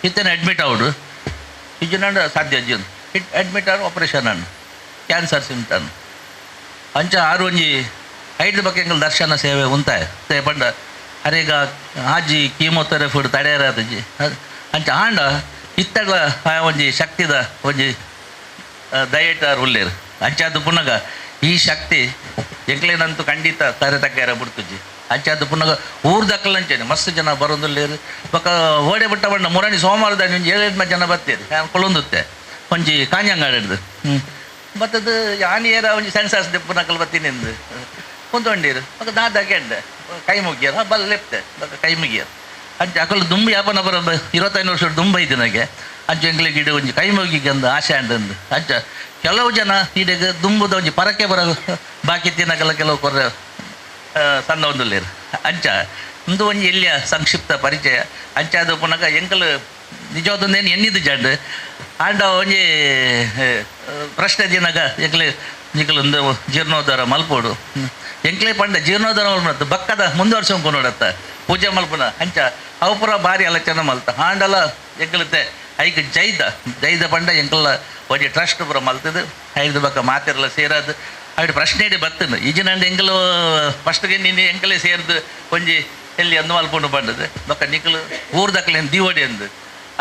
ಇತ್ತನೇ ಅಡ್ಮಿಟ್ ಆವಡು ಇಜ್ಜು ಸಾಧ್ಯ ಅಜ್ಜಿ it admit ಆಡು ಆಪರೇಷನ್ ಅನ್ನು ಕ್ಯಾನ್ಸರ್ ಸಿಂಪ್ಟನ್ ಅಂಚ ಆರು ಒಂಜಿ ಐದು ಬಗ್ಗೆ ಎಂಗಲ್ ದರ್ಶನ ಸೇವೆ ಉಂತಾಯ ಪಂಡ ಅರೇಗ ಆಜಿ ಕೀಮೋಥೆರಪಿ ತಡೆಯರ ಅಜ್ಜಿ ಅಂಚ ಆಂಡ ಇತ್ತಗಳ ಒಂಜಿ ಶಕ್ತಿದ ಒಂಜಿ ದಯಟ್ ಆರು ಉಲ್ಲೇರು ಅಂಚಾದ ಪುನಗ ಈ ಶಕ್ತಿ ಎಂಕ್ಲೇನಂತೂ ಖಂಡಿತ ತಾರೆ ತಕ್ಕಾರ ಬಿಡ್ತುಜಿ ಅಂಚಾದ ಪುನಗ ಊರು ದಕ್ಕಲಂಚೇನೆ ಮಸ್ತ್ ಜನ ಬರೋದಿಲ್ಲೇರು ಬೊಕ್ಕ ಓಡೆ ಬಿಟ್ಟ ಬಣ್ಣ ಮುರಣಿ ಸೋಮವಾರದ ಒಂಜಿ ಏಳೆಂಟು ಜನ ಬರ್ತೀರಿ ನಾನು ಕೊಳೊಂದುತ್ತೆ ಒಂಜಿ ಕಾಂಜಂಗಾಡ ಹಿಡ್ದು ಬತ್ತದು ಯಾನಿಯರ ಒಂಜಿ ಸೆನ್ಸಸ್ ದೆಪ್ಪು ಬತ್ತೀನಿ ಎಂದು ಕುಂತ್ಕೊಂಡಿರು ಬೊಕ್ಕ ದಾದಾಕೆಂಡೆ ಕೈ ಮುಗಿಯರು ಬಲ್ ಲೆಪ್ತೆ ಬೊಕ್ಕ ಕೈ ಮುಗಿಯರು ಅಂಚ ಅಕಲು ದುಂಬು ಯಾಪನ ಬರ 25 ವರ್ಷ ದುಂಬ ಐತೆ ನನಗೆ ಅಂಚ ಎಂಕ್ಲೆಗ್ ಇಡ ಒಂಜಿ ಕೈ ಮುಗಿಗೆ ಅಂದು ಆಶೆ ಅಂದಂದು ಅಂಚ ಕೆಲವು ಜನ ಈಡೆಗ್ ದುಂಬುದ ಒಂಜಿ ಪರಕೆ ಬರ ಬಾಕಿ ತಿನ್ನಕಲ್ಲ ಕೆಲವು ಕೊರ್ರೆ ಸಣ್ಣ ಒಂದುಲ್ಲೇರು ಅಂಚ ಇಂದು ಒಂಜಿ ಎಲ್ಲಿಯ ಸಂಕ್ಷಿಪ್ತ ಪರಿಚಯ ಅಂಚ ಅದು ಪುನಗ ಎಂಕಲ್ ನಿಜವಾದೊಂದೇನು ಎನ್ನಿದ್ದು ಜಡ್ ಆಂಡ ಒಂಜಿ ಪ್ರಶ್ನೆ ದಿನಗ ಎಂಕ್ಲೆ ನಿಕಲೊಂದು ಜೀರ್ಣೋದ್ಧಾರ ಮಲ್ಪೋಡು ಎಂಕ್ಲೆ ಪಂಡ ಜೀರ್ಣೋದ್ಧಾರ ಮಲ್ಪು ಬಕ್ಕದ ಮುಂದುವರ್ಸಂಕು ನೋಡತ್ತ ಪೂಜೆ ಮಲ್ಪುನ ಅಂಚ ಅವು ಪೂರ ಭಾರಿ ಆಲೋಚನೆ ಮಲ್ತ ಹಾಂಡಲ ಎಂಕಲತ್ತೆ ಐಕ್ ಜೈದ ಜೈದ ಪಂಡ ಎಂಕಲ ಒಂಜಿ ಟ್ರಸ್ಟ್ ಪೂರ ಮಲ್ತದು ಐದು ಬಕ್ಕ ಮಾತಿರಲ್ಲ ಸೇರದು ಐಡು ಪ್ರಶ್ನೆ ಇಡಿ ಬತ್ತನು ಈಜಿನಂಡ ಎಂಕಲು ಫಸ್ಟ್ಗೆ ನೀನು ಎಂಕಲೇ ಸೇರ್ದು ಒಂಜಿ ಎಲ್ಲಿ ಅಂದು ಮಲ್ಪುಂಡು ಬಂದದು ಬಕ್ಕ ನಿಕಲು ಊರ್ದಕ್ಲೇನು ದೀವಡಿ ಅಂದು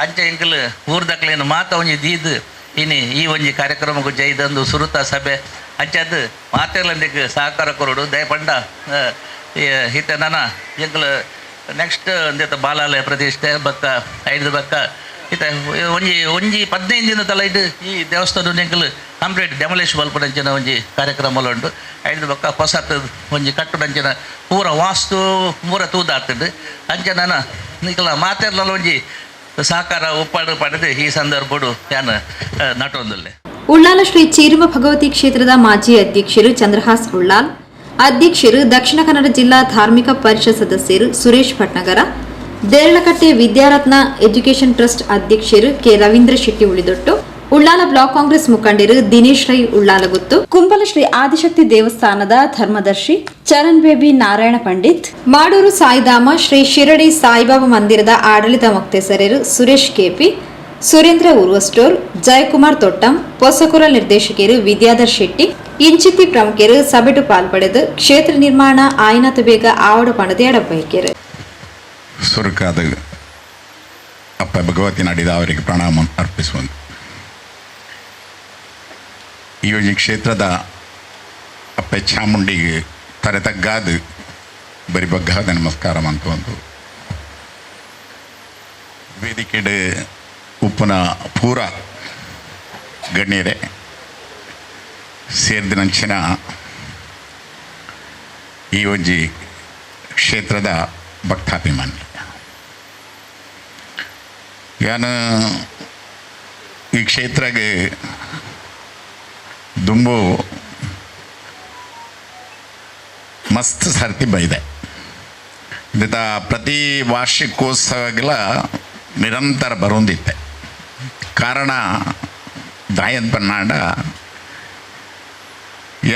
ಅಂಚ ಎಂಕಲು ಊರ್ದಕ್ಲೇನು ಮಾತ ಒಂಜಿ ದೀದು ಇನಿ ಈ ಒಂಜಿ ಕಾರ್ಯಕ್ರಮಕ್ಕೂ ಜೈದಂದು ಸುರುತ ಸಭೆ ಅಂಚದು ಮಾತೆರ್ಲಂದಿಕ್ ಸಹಕಾರ ಕೊರಡು ದಯಪಂಡ ಹಿತ ನನ ಎಂಕಲು ನೆಕ್ಸ್ಟ್ ಒಂದೇತ ಬಾಲಾಲಯ ಪ್ರತಿಷ್ಠೆ ಬಕ್ಕ ಐದು ಬಕ್ಕ ಇತ್ತ ಒಂಜಿ ಒಂಜಿ 15 ದಿನ ತಲ ಇಟ್ಟು ಈ ದೇವಸ್ಥಾನ ಎಂಕಲು ಕಂಪ್ಲೀಟ್ ಡೆಮೊಲಿಷ್ ಮಲ್ಪುನಂಚಿನ ಒಂಜಿ ಕಾರ್ಯಕ್ರಮ ಉಂಟು ಐದು ಬಕ್ಕ ಹೊಸತ್ ಒಂಜಿ ಕಟ್ಟುನಂಚಿನ ಪೂರ ವಾಸ್ತು ಪೂರ ತೂದಾಗ್ತದೆ ಅಂಚ ನಾನು ನಿಕಲ ಮಾತೆರ್ಲಲ್ಲ ಒಂಜಿ ಸಹಕಾರ ಒಪ್ಪಾಡು ಪಡೆದು ಈ ಸಂದರ್ಭಡು ಯಾನು ನಟೊಂದುಲ್ಲೆ. ಉಳ್ಳಾಲ ಶ್ರೀ ಚೀರುಮ ಭಗವತಿ ಕ್ಷೇತ್ರದ ಮಾಜಿ ಅಧ್ಯಕ್ಷರು ಚಂದ್ರಹಾಸ್ ಉಳ್ಳಾಲ್, ಅಧ್ಯಕ್ಷರು ದಕ್ಷಿಣ ಕನ್ನಡ ಜಿಲ್ಲಾ ಧಾರ್ಮಿಕ ಪರಿಷತ್ ಸದಸ್ಯರು ಸುರೇಶ್ ಭಟ್ನಗರ, ದೇರಳಕಟ್ಟೆ ವಿದ್ಯಾರತ್ನ ಎಜುಕೇಷನ್ ಟ್ರಸ್ಟ್ ಅಧ್ಯಕ್ಷರು K Ravindra Shetty ಉಳಿದೊಟ್ಟು, Ullal block Congress ಮುಖಂಡರು ದಿನೇಶ್ ರೈ ಉಳ್ಳಾಲಗುತ್ತು, ಕುಂಬಲ ಶ್ರೀ ಆದಿಶಕ್ತಿ ದೇವಸ್ಥಾನದ ಧರ್ಮದರ್ಶಿ ಚರಣ್ ಬೇಬಿ ನಾರಾಯಣ ಪಂಡಿತ್, ಮಾಡೂರು ಸಾಯಿಧಾಮ ಶ್ರೀ ಶಿರಡಿ ಸಾಯಿಬಾಬಾ ಮಂದಿರದ ಆಡಳಿತ ಮೊಕ್ತೇಸರರು ಸುರೇಶ್ ಕೆಪಿ, ಸುರೇಂದ್ರ ಉರ್ವಸ್ಟೋರ್, ಜಯಕುಮಾರ್ ತೊಟ್ಟಂ, ಪೊಸಕುಲ ನಿರ್ದೇಶಕರು ವಿದ್ಯಾಧರ್ ಶೆಟ್ಟಿ, ಇಂಚಿತ್ತಿ ಪ್ರಮುಖರು ಸಭೆಟು ಪಾಲ್ಪಡೆದು ಕ್ಷೇತ್ರ ನಿರ್ಮಾಣ ಆಯ್ನತ ಬೇಗ ಆವಡ ಪಣದ ಎಡಬೈಕೆರು. ಸುರುಕಾದ ಅಪ್ಪ ಭಗವತಿ ನಾಡಿದ ಅವರಿಗೆ ಪ್ರಣಾಮ ಅರ್ಪಿಸುವಂತ ಈ ಒಂಜಿ ಕ್ಷೇತ್ರದ ಅಪ್ಪ ಚಾಮುಂಡಿಗೆ ತರೆ ತಗ್ಗಾದು ಬರಿ ಬಗ್ಗಾದ ನಮಸ್ಕಾರ ಅಂತ ಒಂದು ವೇದಿಕೆಡು ಉಪ್ಪುನ ಪೂರ ಗಣ್ಯರೇ ಸೇರಿದ ಈ ಒಂಜಿ ಕ್ಷೇತ್ರದ ಭಕ್ತಾಭಿಮಾನಿ ಯಾನು ಈ ಕ್ಷೇತ್ರಗೆ ದುಂಬು ಮಸ್ತ್ ಸರ್ತಿ ಬೈದೆ. ಇದತ್ತ ಪ್ರತಿ ವಾರ್ಷಿಕೋತ್ಸವಗಳ ನಿರಂತರ ಬರೋಂದಿತ್ತೆ. ಕಾರಣ ದಾಯನ್ ಪನ್ನಾಡ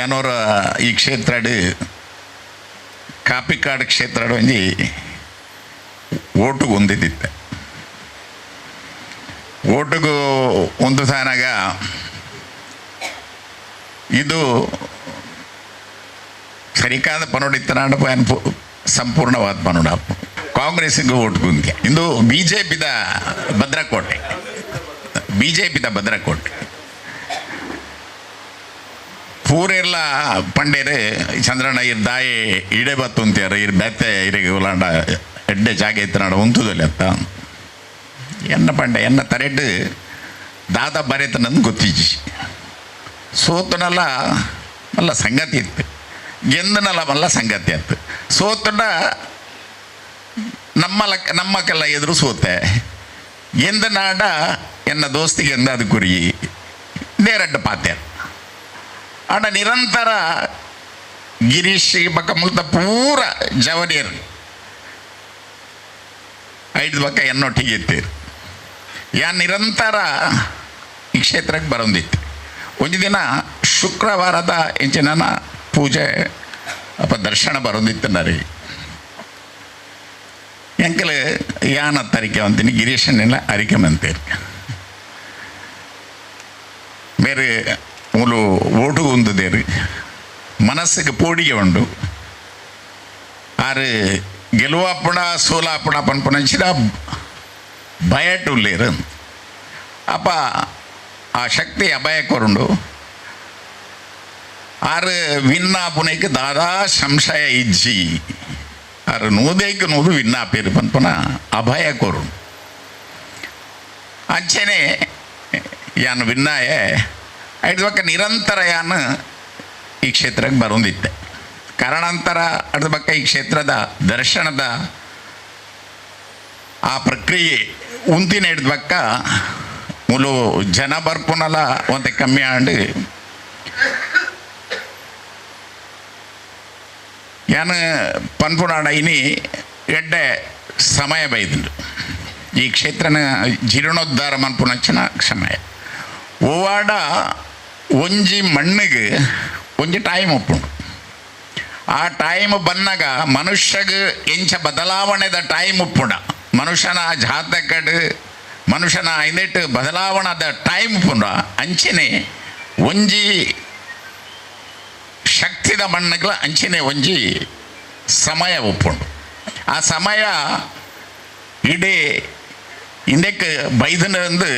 ಏನೋರ ಈ ಕ್ಷೇತ್ರಡು ಕಾಪಿಕಾಡು ಕ್ಷೇತ್ರ ಒಂಜಿ ಓಟುಗು ಹೊಂದಿದ್ದಿತ್ತೆ. ಓಟುಗು ಒಂದು ಸಾನಾಗ ಇದು ಸರಿಕಾದ ಪನೋಡಿತ್ತನಾಡ ಸಂಪೂರ್ಣವಾದ ಪನೋಡ ಕಾಂಗ್ರೆಸ್ಗೆ ಓಟ್ ಗುಂತ್ಯ. ಇಂದು ಬಿ ಜೆ ಪಿದ ಭದ್ರಕೋಟೆ, ಬಿ ಜೆ ಪಿದ ಭದ್ರಕೋಟೆ ಪೂರೆಲ್ಲ ಪಂಡೇರು ಚಂದ್ರಣ್ಣ ಇರ್ ದಾಯಿ ಇಡೆ ಬತ್ತುಂತ್ಯಾರ ಇರ್ ಬೆತ್ತೆ ಇರಿಗೆ ಉಲಾಂಡ ಎಡ್ಡೆ ಜಾಗ ಇತ್ತನಾಡ ಉಂತುದಲ್ಲಿ ಅತ್ತ ಎನ್ನ ಪಂಡೆ ಎನ್ನ ತರೆಡ್ ದಾದ ಬರೆತನಂದು ಗೊತ್ತಿಜ್ಜಿ. ಸೋತನಲ್ಲ ಮಲ್ಲ ಸಂಗತಿ ಇತ್ತು, ಗೆಂದನಲ್ಲ ಮಲ್ಲ ಸಂಗತಿ ಆಯ್ತು. ಸೋತನ ನಮ್ಮ ನಮ್ಮಕ್ಕೆಲ್ಲ ಎದುರು ಸೋತೆ, ಎಂದ ನಾಡ ಎನ್ನ ದೋಸ್ತಿಗೆ ಎಂದ ಅದು ಕುರಿ ನೇರಡ್ಡ ಪಾತ್ಯ ಆಡ ನಿರಂತರ ಗಿರೀಶ್ ಬಕ್ಕ ಮುಲ್ತ ಪೂರ ಜವನಿಯರು ಐದು ಬಕ್ಕ ಎನ್ನೊಟ್ಟಿಗೆ ಇತ್ತೀರು. ಯಾ ನಿರಂತರ ಈ ಕ್ಷೇತ್ರಕ್ಕೆ ಬರೋಂದಿತ್ತು. ಒಂದು ದಿನ ಶುಕ್ರವಾರದ ಇಂಚಿನ ಪೂಜೆ ಅಪ್ಪ ದರ್ಶನ ಬರೋಂದಿತ್ತು. ಎಂಕಲ್ ಯಾನ ತರಿಕೆ ಅಂತೀನಿ ಗಿರೀಶನ್ನೆಲ್ಲ ಅರಿಕೆ ಮಂತೀರಿ. ಬೇರೆ ಮೂಲು ಓಟು ಉಂದುದೇರು ಮನಸ್ಸಿಗೆ ಪೋಡಿಗೆ ಉಂಡು. ಆರು ಗೆಲುವಾಪಣ ಸೋಲಾಪಣ ಪನ್ಪುನಂಚಿನ ಭಯಟುಲ್ಲೇರು. ಅಪ್ಪ ಆ ಶಕ್ತಿ ಅಭಯ ಕೊರುಂಡು. ಆರು ವಿನ್ನಾಪುನಕ್ಕೆ ದಾದಾ ಸಂಶಯ ಇಜ್ಜಿ, ಆರು ನೂದೇಕು ನೂದು ವಿನ್ನಾಪೇರು ಪನ್ಪುನ ಅಭಯ ಕೊರುಂಡು. ಅಂಚೆನೆ ಯಾನು ವಿನ್ನಾಯೆ ಐದು ಪಕ್ಕ ನಿರಂತರ ಯಾನು ಈ ಕ್ಷೇತ್ರಕ್ಕೆ ಬರೋಂದಿತ್ತೆ. ಕಾರಣಾಂತರ ಅರ್ಧ ಪಕ್ಕ ಈ ಕ್ಷೇತ್ರದ ದರ್ಶನದ ಆ ಪ್ರಕ್ರಿಯೆ ಉಂತಿನ ಹಿಡ್ದ ಪಕ್ಕ ಮೂಲು ಜನ ಬರ್ಪುನಲ ಒಂತೆ ಕಮ್ಮಿ ಆಂಡು. ಯಾನು ಪನ್ಪುನಾಡ ಇನಿ ಎಡ್ಡೆ ಸಮಯ ಬೈದುಂಡು. ಈ ಕ್ಷೇತ್ರನ ಜೀರ್ಣೋದ್ಧಾರ ಮನ್ಪುನಂಚಿನ ಸಮಯ. ಓವಾಡ ಒಂಜಿ ಮಣ್ಣಿಗೆ ಒಂಜಿ ಟೈಮ್ ಒಪ್ಪುಂಡು. ಆ ಟೈಮ್ ಬಂದಾಗ ಮನುಷ್ಯಗೆ ಎಂಚ ಬದಲಾವಣೆದ ಟೈಮ್ ಉಪ್ಪುಂಡ. ಮನುಷ್ಯನ ಜಾತಕಡು ಮನುಷ್ಯನ ಐನೆಟ್ಟು ಬದಲಾವಣೆದ ಟೈಮ್ ಉಪ್ಪುಂಡ. ಅಂಚನೆ ಒಂಜಿ ಶಕ್ತಿದ ಮಣ್ಣುಗಳ ಅಂಚನೆ ಒಂಜಿ ಸಮಯ ಉಪ್ಪುಂಡು. ಆ ಸಮಯ ಇಡೀ ಇಂದಕ್ಕೆ ಬೈದನಂದು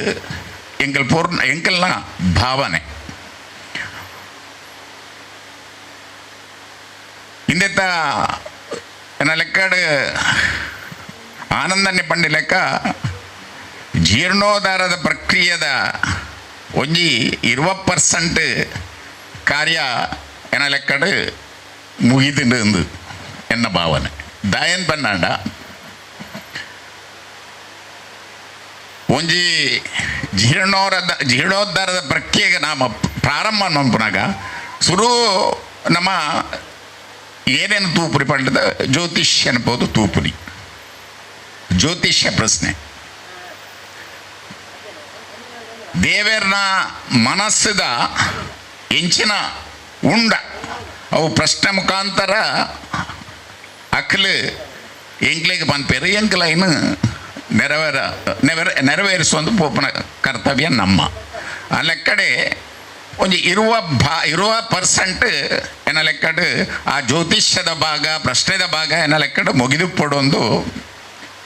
ಎಂಕಲ್ ಪೂರ್ಣ ಎಂಕಲ್ನ ಭಾವನೆ. ಇಂದೆತ್ತ ಎನ್ನ ಲೆಕ್ಕಡು ಆನಂದನ್ನೇ ಪಂಡಿ ಲೆಕ್ಕ ಜೀರ್ಣೋದ್ಧಾರದ ಪ್ರಕ್ರಿಯೆದ ಒಂಜಿ 20% ಕಾರ್ಯ ಎನ್ನ ಲೆಕ್ಕಡು ಮುಗಿದುಂಡು ಎನ್ನ ಭಾವನೆ. ದಾಯನ್ ಪನ್ನಾಂಡ ಒಂಜಿ ಜೀರ್ಣೋದ್ಧಾರದ ಪ್ರಕ್ರಿಯೆಗೆ ನಾಮ ಪ್ರಾರಂಭ ಮನ್ಪುನಾಗ ಸುರು ನಮ್ಮ ಏನೇನು ತೂಪುರಿ ಪಂಡದ ಜ್ಯೋತಿಷ್ಯ ಅನ್ಬೋದು. ತೂಪುರಿ ಜ್ಯೋತಿಷ್ಯ ಪ್ರಶ್ನೆ ದೇವರ್ನ ಮನಸ್ಸದ ಎಂಚಿನ ಉಂಡ ಅವು ಪ್ರಶ್ನೆ ಮುಖಾಂತರ ಅಕ್ಲು ಎಂಕ್ಲೆಗ್ ಪನ್ಪೇರು ಎಂಕ್ಲೈನ್ ನೆರವೇರಿಸುವಂದು ಪೋಪನ ಕರ್ತವ್ಯ ನಮ್ಮ. ಆ ಲೆಕ್ಕಡೆ ಒಂಜಿ ಇರುವ ಪರ್ಸೆಂಟ್ ಎನ್ನ ಲೆಕ್ಕಡ್ ಆ ಜ್ಯೋತಿಷ್ಯದ ಭಾಗ, ಪ್ರಶ್ನೆದ ಭಾಗ ಎನ್ನ ಲೆಕ್ಕಡ್ ಮುಗಿದುಪ್ಪೊಡೊಂದು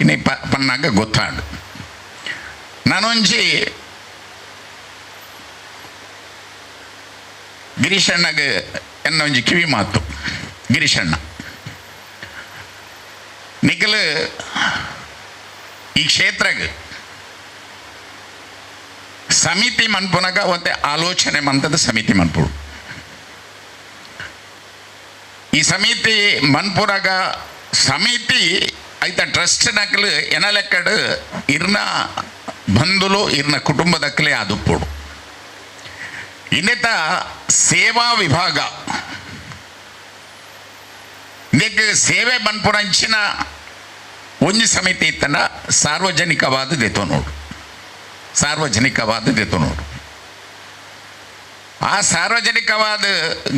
ಇನ್ನು ಪನ್ನಾಗ ಗೊತ್ತಾಂಡು. ನಾನೊಂಜಿ ಗಿರೀಶಣ್ಣಗೆ ಎನ್ನ ಒಂಜಿ ಕಿವಿ ಮಾತು. ಗಿರೀಶಣ್ಣ ನಿಖಲು ಈ ಕ್ಷೇತ್ರಗ್ ಸಮಿತಿ ಮನ್ಪುನಗ ಒಂತೆ ಆಲೋಚನೆ ಮಂತದ ಸಮಿತಿ ಮನ್ಪುಡು. ಈ ಸಮಿತಿ ಮನ್ಪುನಗ ಸಮಿತಿ ಐತ ಟ್ರಸ್ಟ್ ನಕಲು ಎನ ಲೆಕ್ಕಡು ಇರ್ನ ಬಂಧುಲು ಇರ್ನ ಕುಟುಂಬದಕ್ಕಲೇ ಆದುಪ್ಪುಡು. ಇನ್ನಿತ ಸೇವಾ ವಿಭಾಗ ಇದಕ್ಕೆ ಸೇವೆ ಮನ್ಪುನಂಚಿನ ಒಂಜಿ ಸಮಿತಿ ಇತ್ತನ ಸಾರ್ವಜನಿಕವಾದ ದೆತೋ ನೋಡು, ಸಾರ್ವಜನಿಕವಾದ ದೆತೋ ನೋಡು. ಆ ಸಾರ್ವಜನಿಕವಾದ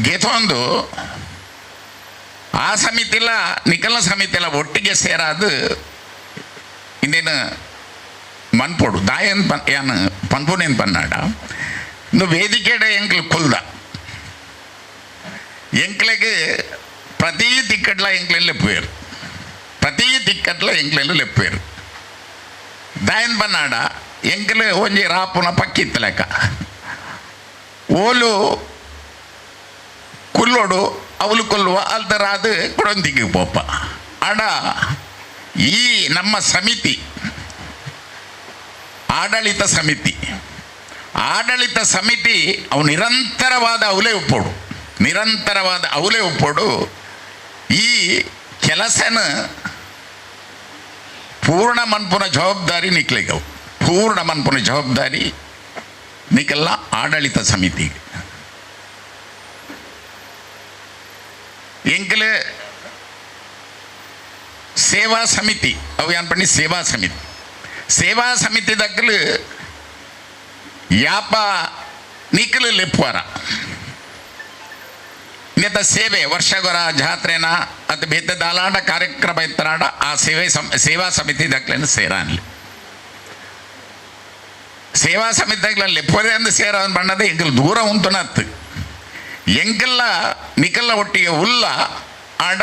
ಗೆತೊಂದು ಆ ಸಮಿತಿಲ ನಿಖಲ ಸಮಿತಿಲ ಒಟ್ಟಿಗೆ ಸೇರಾದ ಇಂದೇನು ಮನ್ಪೊಡು ದಾಯನ್ ಪನ್ ಯಾನ್ ಪನ್ಪುನೇನು ಪನ್ನಾಡ ಇಂದು ವೇದಿಕೆಡೆ ಎಂಕ್ಲು ಕುಲ್ದ ಎಂಕ್ಲೆಗ್ ಪ್ರತಿ ತಿಕ್ಕಟ್ಲ ಎಂಕ್ಲೆನ್ ಲೆಪ್ಪುವೇರು, ಪ್ರತಿ ತಿಕ್ಕಟ್ಲ ಎಂಕ್ಲೆನ್ ಲೆಪ್ಪುವೇರು. ದಾಯನ್ ಪನ್ನಾಡ ಎಂಕ್ಲು ಒಂಜಿ ರಾಪುನ ಪಕ್ಕಿತ್ತು ಲೆಕ್ಕ ಓಲು ಕುಲ್ಲೋಡು ಅವಲು ಕೊಲ್ಲುವ ಅಲ್ದರಾದ ಕೊಡೊಂದಿಗೆ ಪೋಪ. ಆಡ ಈ ನಮ್ಮ ಸಮಿತಿ ಆಡಳಿತ ಸಮಿತಿ, ಆಡಳಿತ ಸಮಿತಿ ಅವು ನಿರಂತರವಾದ ಅವಲೇ ಒಪ್ಪೋಡು, ನಿರಂತರವಾದ ಅವಲೇ ಒಪ್ಪೋಡು. ಈ ಕೆಲಸನ ಪೂರ್ಣ ಮನ್ಪುನ ಜವಾಬ್ದಾರಿ ನಿಕ್ಲೆಗವು, ಪೂರ್ಣ ಮನ್ಪುನ ಜವಾಬ್ದಾರಿ ನಿಕ್ಕೆಲ್ಲ ಆಡಳಿತ ಸಮಿತಿ. ಎಂಕಲೆ ಸೇವಾ ಸಮಿತಿ ಅವು ಏನ್ ಪಣ್ಣಿ ಸೇವಾ ಸಮಿತಿ, ಸೇವಾ ಸಮಿತಿ ದಕ್ಕಲು ಯಾಪ ನಿಕ್ಕಲು ಲೆಪ್ಪುವಾರ ನೆತ್ತ ಸೇವೆ ವರ್ಷಗೊರ ಜಾತ್ರೆನ ಅದು ಬೇತ ದಾಲಾಂಡ ಕಾರ್ಯಕ್ರಮ ಇತ್ತನಾಡ ಆ ಸೇವೆ ಸೇವಾ ಸಮಿತಿ ದಕ್ಕಲೇನು ಸೇರಾನ್ಲಿ. ಸೇವಾ ಸಮಿತಿ ದಕ್ಕಲ ಲೆಪ್ಪುವರೆ ಅಂದು ಸೇರ ಬಣ್ಣದ ಎಂಕಲ್ ದೂರ ಉಂಟುನತ್ತು ಎಂಕೆಲ್ಲ ನಿಕಲ್ಲ ಒಟ್ಟಿಗೆ ಉಲ್ಲ ಆಡ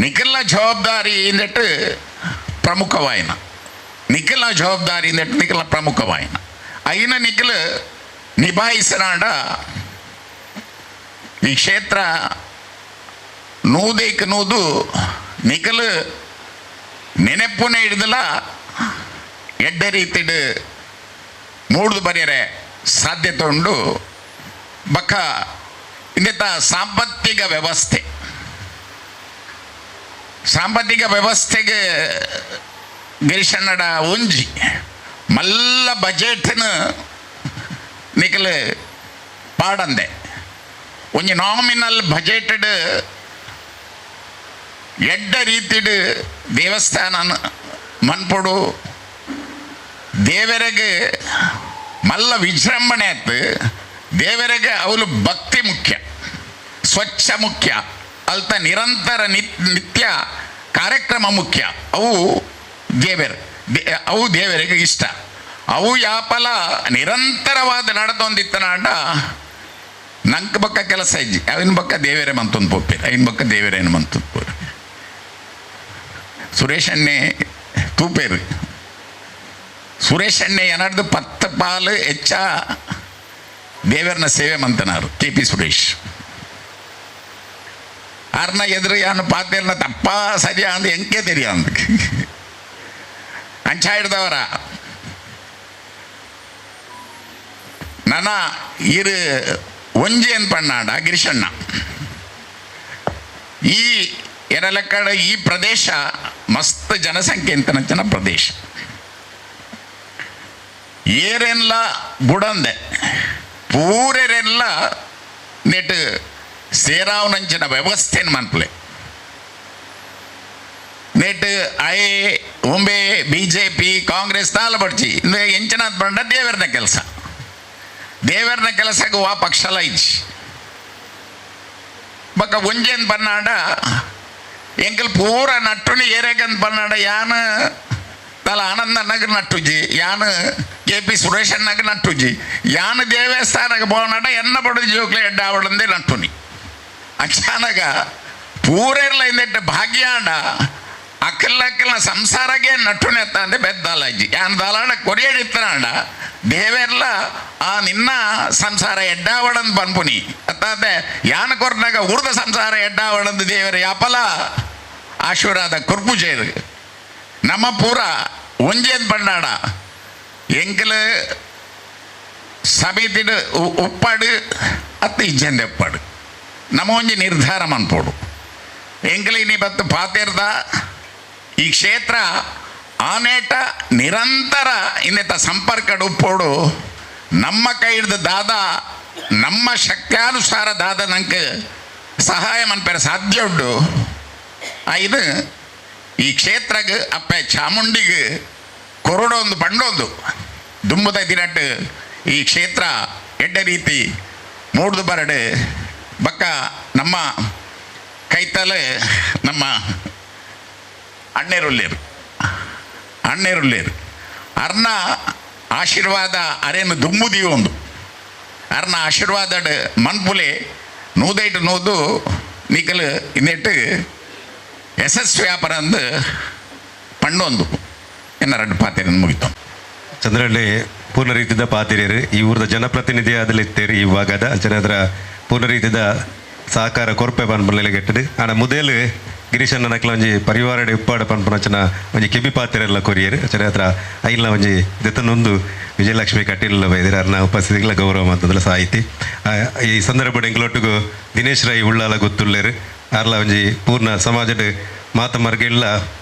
ನಿಕಲ್ಲ ಜವಾಬ್ದಾರಿ ಇಂದಟ್ಟು ಪ್ರಮುಖವಾಯಿನ, ನಿಖಲ ಜವಾಬ್ದಾರಿ ಇಂದಟ್ಟು ನಿಖಲ ಪ್ರಮುಖವಾಯಿನ ಐನ ನಿಖಲ ನಿಭಾಯಿಸನಾಡ ಈ ಕ್ಷೇತ್ರ ನೂದೇಕ್ ನೂದು ನಿಖಲು ನೆನಪುನೇ ಹಿಡ್ದಲ ಎಡ್ಡ ರೀತಿಡ್ ಮೂಡ್ದು ಬರೆಯರೆ ಸಾಧ್ಯತೆ ಉಂಡು. ಬಕ್ಕ ಇನ್ನಿತ ಸಾಂಪತ್ತಿಕ ವ್ಯವಸ್ಥೆ, ಸಾಂಪತ್ತಿಕ ವ್ಯವಸ್ಥೆಗೆ ಗಿರೀಶಣ್ಣಡ ಒಂಜಿ ಮಲ್ಲ ಬಜೆಟ್ನ ನಿಖಲು ಪಾಡಂದೆ ಒಂಜಿ ನಾಮಿನಲ್ ಬಜೆಟೆಡ್ ಎಡ್ಡ ರೀತಿಡ್ ದೇವಸ್ಥಾನ ಮನ್ಪೊಡು. ದೇವರಿಗೆ ಮಲ್ಲ ವಿಜೃಂಭಣೆ ಆಯ್ತು, ದೇವರಿಗೆ ಅವಳು ಭಕ್ತಿ ಮುಖ್ಯ, ಸ್ವಚ್ಛ ಮುಖ್ಯ, ಅಲ್ತ ನಿರಂತರ ನಿತ್ಯ ಕಾರ್ಯಕ್ರಮ ಮುಖ್ಯ. ಅವು ದೇವರು ಅವು ದೇವರಿಗೆ ಇಷ್ಟ. ಅವು ಯಾಪಲ ನಿರಂತರವಾದ ನಡೆದೊಂದಿತ್ತನಾಡ ನಂಕ್ ಬಕ್ಕ ಕೆಲಸ ಇಜ್ಜಿ ಅವಿನ ಬಕ್ಕ ದೇವರೇ ಮಂತೊಂದು ಪೋಪೇರು, ಐನ್ ಬಕ್ಕ ದೇವರೇನು ಮಂತೊಂದು ಪೋರು. ಸುರೇಶ್ ಅಣ್ಣೆ ತೂಪೇರು, ಸುರೇಶ್ ಅಣ್ಣೆ ಏನಾಡ್ದು 10 ಪಾಲು ಹೆಚ್ಚ ದೇವರನ್ನ ಸೇವೆ ಮಂತನಾರು ಕೆ ಪಿ ಸುರೇಶ್. ಆರ್ನ ಎದುರು ಯಾನು ಪಾತೇರ್ನ ತಪ್ಪ ಸರಿಯಾ ಅಂದ್ ಎಂಕೆ ತೆರಿಯ ಅಂದ ಅಂಚ ಹಿಡ್ದವರ ನನ್ನ ಇರು ಒಂಜಿ ಏನ್ ಪಣ್ಣಾಡ ಗಿರೀಶಣ್ಣ ಈ ಎರಲಕ್ಕಡ ಈ ಪ್ರದೇಶ ಮಸ್ತ್ ಜನಸಂಖ್ಯೆ ಅಂತನಂಚಿನ ಪ್ರದೇಶ. ಏರೆಲ್ಲ ಬುಡಂದೆ ಪೂರೆರೆಲ್ಲ ನೆಟ್ ಸೇರಾವನಂಚಿನ ವ್ಯವಸ್ಥೆನ ಮನ್ಪಲೆ ನೆಟ್ I ಒಂಬೆ ಬಿ ಜೆ ಪಿ ಕಾಂಗ್ರೆಸ್ ತಾಲ ಬಡ್ಚಿ ಇಂದು ಎಂಚಿನ ಬಂಡ ದೇವರನ ಕೆಲಸ, ದೇವರನ ಕೆಲಸಕ್ಕೆ ವಾ ಪಕ್ಷಲ ಇಜ್ಜಿ. ಬಕ್ಕ ಒಂಜೇನ್ ಪನ್ನಾಡ ಎಂಕಲ್ ಪೂರ ನಟ್ಟುನಿ ಏರೇಕಂತ ಪನ್ನಾಡ ಯಾನ್ ತಲ ಆನಂದಣ್ಣಗೆ ನಟ್ಟುಜಿ ಯಾನ್ ಕೆ ಪಿ ಸುರೇಶಣ್ಣಗೆ ನಟ್ಟುಜಿ ಯಾನ್ ದೇವಸ್ಥಾನಕ್ಕೆ ಪೋನಾಡ ಎನ್ನ ಬಡದು ಜೋಕ್ಲೆ ಎಡ್ಡಾವಡಂದೇ ನಟ್ಟುನಿ ಅಚಾನಕ ಪೂರೆರ್ಲ ಇಂದೆಟ್ಟ ಭಾಗ್ಯಾಂಡ ಅಕ್ಕಲ್ಲ ಅಕ್ಕಲ್ನ ಸಂಸಾರಗೆ ನಟ್ಟುನೆತ್ತ ಅಂದೆ ಬೆದ್ದಾಲಜ್ಜಿ ಯಾನ್ ದಾಲಾಡ ಕೊರಿಯಡಿತ್ತನಾಂಡ ದೇವೆರ್ಲ ಆ ನಿನ್ನ ಸಂಸಾರ ಎಡ್ಡಾವಡಂದ್ ಪನ್ಪುನಿ ಅತ್ತಾದೆ ಯಾನ್ ಕೊರ್ನಾಗ ಉರ್ದ ಸಂಸಾರ ಎಡ್ಡಾವಡಂದು ದೇವರ ಯಾಪಲ ಆಶೀರ್ವಾದ ಕೊರ್ಪುಜೇರು ನಮ್ಮ ಪೂರ ಒಂಜೇನ್ ಪಂಡಾಡ ಎಂಕಲ ಸಮಿತಿಡ್ ಉಪ್ಪಾಡು ಅತ್ತ ಇಜ್ಜಂದೆ ಉಪ್ಪಾಡು ನಮ್ಮ ಒಂಜಿ ನಿರ್ಧಾರ ಮನ್ಪೋಡು ಎಂಕಲ ಇನಿ ಬತ್ತು ಪಾತೆರ್ದ ಈ ಕ್ಷೇತ್ರ ಆನೇಟ ನಿರಂತರ ಇನ್ನೆತ್ತ ಸಂಪರ್ಕ ಉಪ್ಪೋಡು ನಮ್ಮ ಕೈ ಹಿಡ್ದು ದಾದ ನಮ್ಮ ಶಕ್ತ್ಯಾನುಸಾರ ದಾದ ನಂಗೆ ಸಹಾಯ ಮನ್ಪೆರ ಸಾಧ್ಯ ಉಂಟು. ಇದು ಈ ಕ್ಷೇತ್ರಗ್ ಅಪ್ಪೆ ಚಾಮುಂಡಿಗೆ ಕೊರಡೊಂದು ಪಂಡೊಂದು ದುಂಬುದ ದಿನಟ್ಟು ಈ ಕ್ಷೇತ್ರ ಎಡ್ಡೆ ರೀತಿ ಮೂಡ್ದು ಬರಡು ಬಕ್ಕ ನಮ್ಮ ಕೈತಲೆ ನಮ್ಮ ಅಣ್ಣೇರುಲ್ಲೇರು ಅಣ್ಣೇರುಲ್ಲೇರು ಅರ್ನ ಆಶೀರ್ವಾದ ಅರೇನು ದುಂಬುದಿಯೊಂದು ಅರ್ನ ಆಶೀರ್ವಾದಡ್ ಮನ್ಪುಲೆ ನೂದೈಟು ನೂದು ನಿಕಲು ಇನ್ನೆಟ್ಟು ಯಶಸ್ವಿ ವ್ಯಾಪಾರ ಅಂದು ಪಣ್ಣೊಂದು ಎನ್ನ ರಡ್ಡು ಪಾತೆರ ಮುಗಿತು. ಚಂದ್ರಳ್ಳಿ ಪೂರ್ಣ ರೀತಿಯ ಪಾತಿರಿಯರು ಈ ಊರದ ಜನಪ್ರತಿನಿಧಿ ಆದಲಿತ್ತೇರಿ ಈ ಭಾಗದ ಜನರ ಪೂರ್ಣ ರೀತಿಯ ಸಹಕಾರ ಕೊರ್ಪೆ ಪನ್ಪುನ ಗೆಟ್ಟದು ಆಡ ಮುದೇಲು ಗಿರೀಶಣ್ಣ ನಕ್ಲ ಒಂಜಿ ಪರಿವಾರ ಉಪ್ಪಾಡ ಪನ್ಪುನಚನ ಒಂಜಿ ಕೆಬಿ ಪಾತಿರೆಲ್ಲ ಕೊರಿಯರು ಅಚನೆ ಹತ್ರ ಐಲ್ನ ಒಂಜಿ ದೆತ್ತನೊಂದು ವಿಜಯಲಕ್ಷ್ಮಿ ಕಟೀಲ್ ಬೈದಿರ ಅರ್ನ ಉಪಸ್ಥಿತಿಗಳ ಗೌರವ ಮಂತದಲ್ಲ ಸಾಹಿತಿ. ಈ ಸಂದರ್ಭ ಎಂಗ್ಲೊಟ್ಟಿಗೂ ದಿನೇಶ್ ರೈ ಉಳ್ಳಾಲ ಗೊತ್ತುಳ್ಳೇರು ಅರ್ಲ ಒಂಜಿ ಪೂರ್ಣ ಸಮಾಜದ ಮಾತ ಮರ್ಗೆಲ್ಲ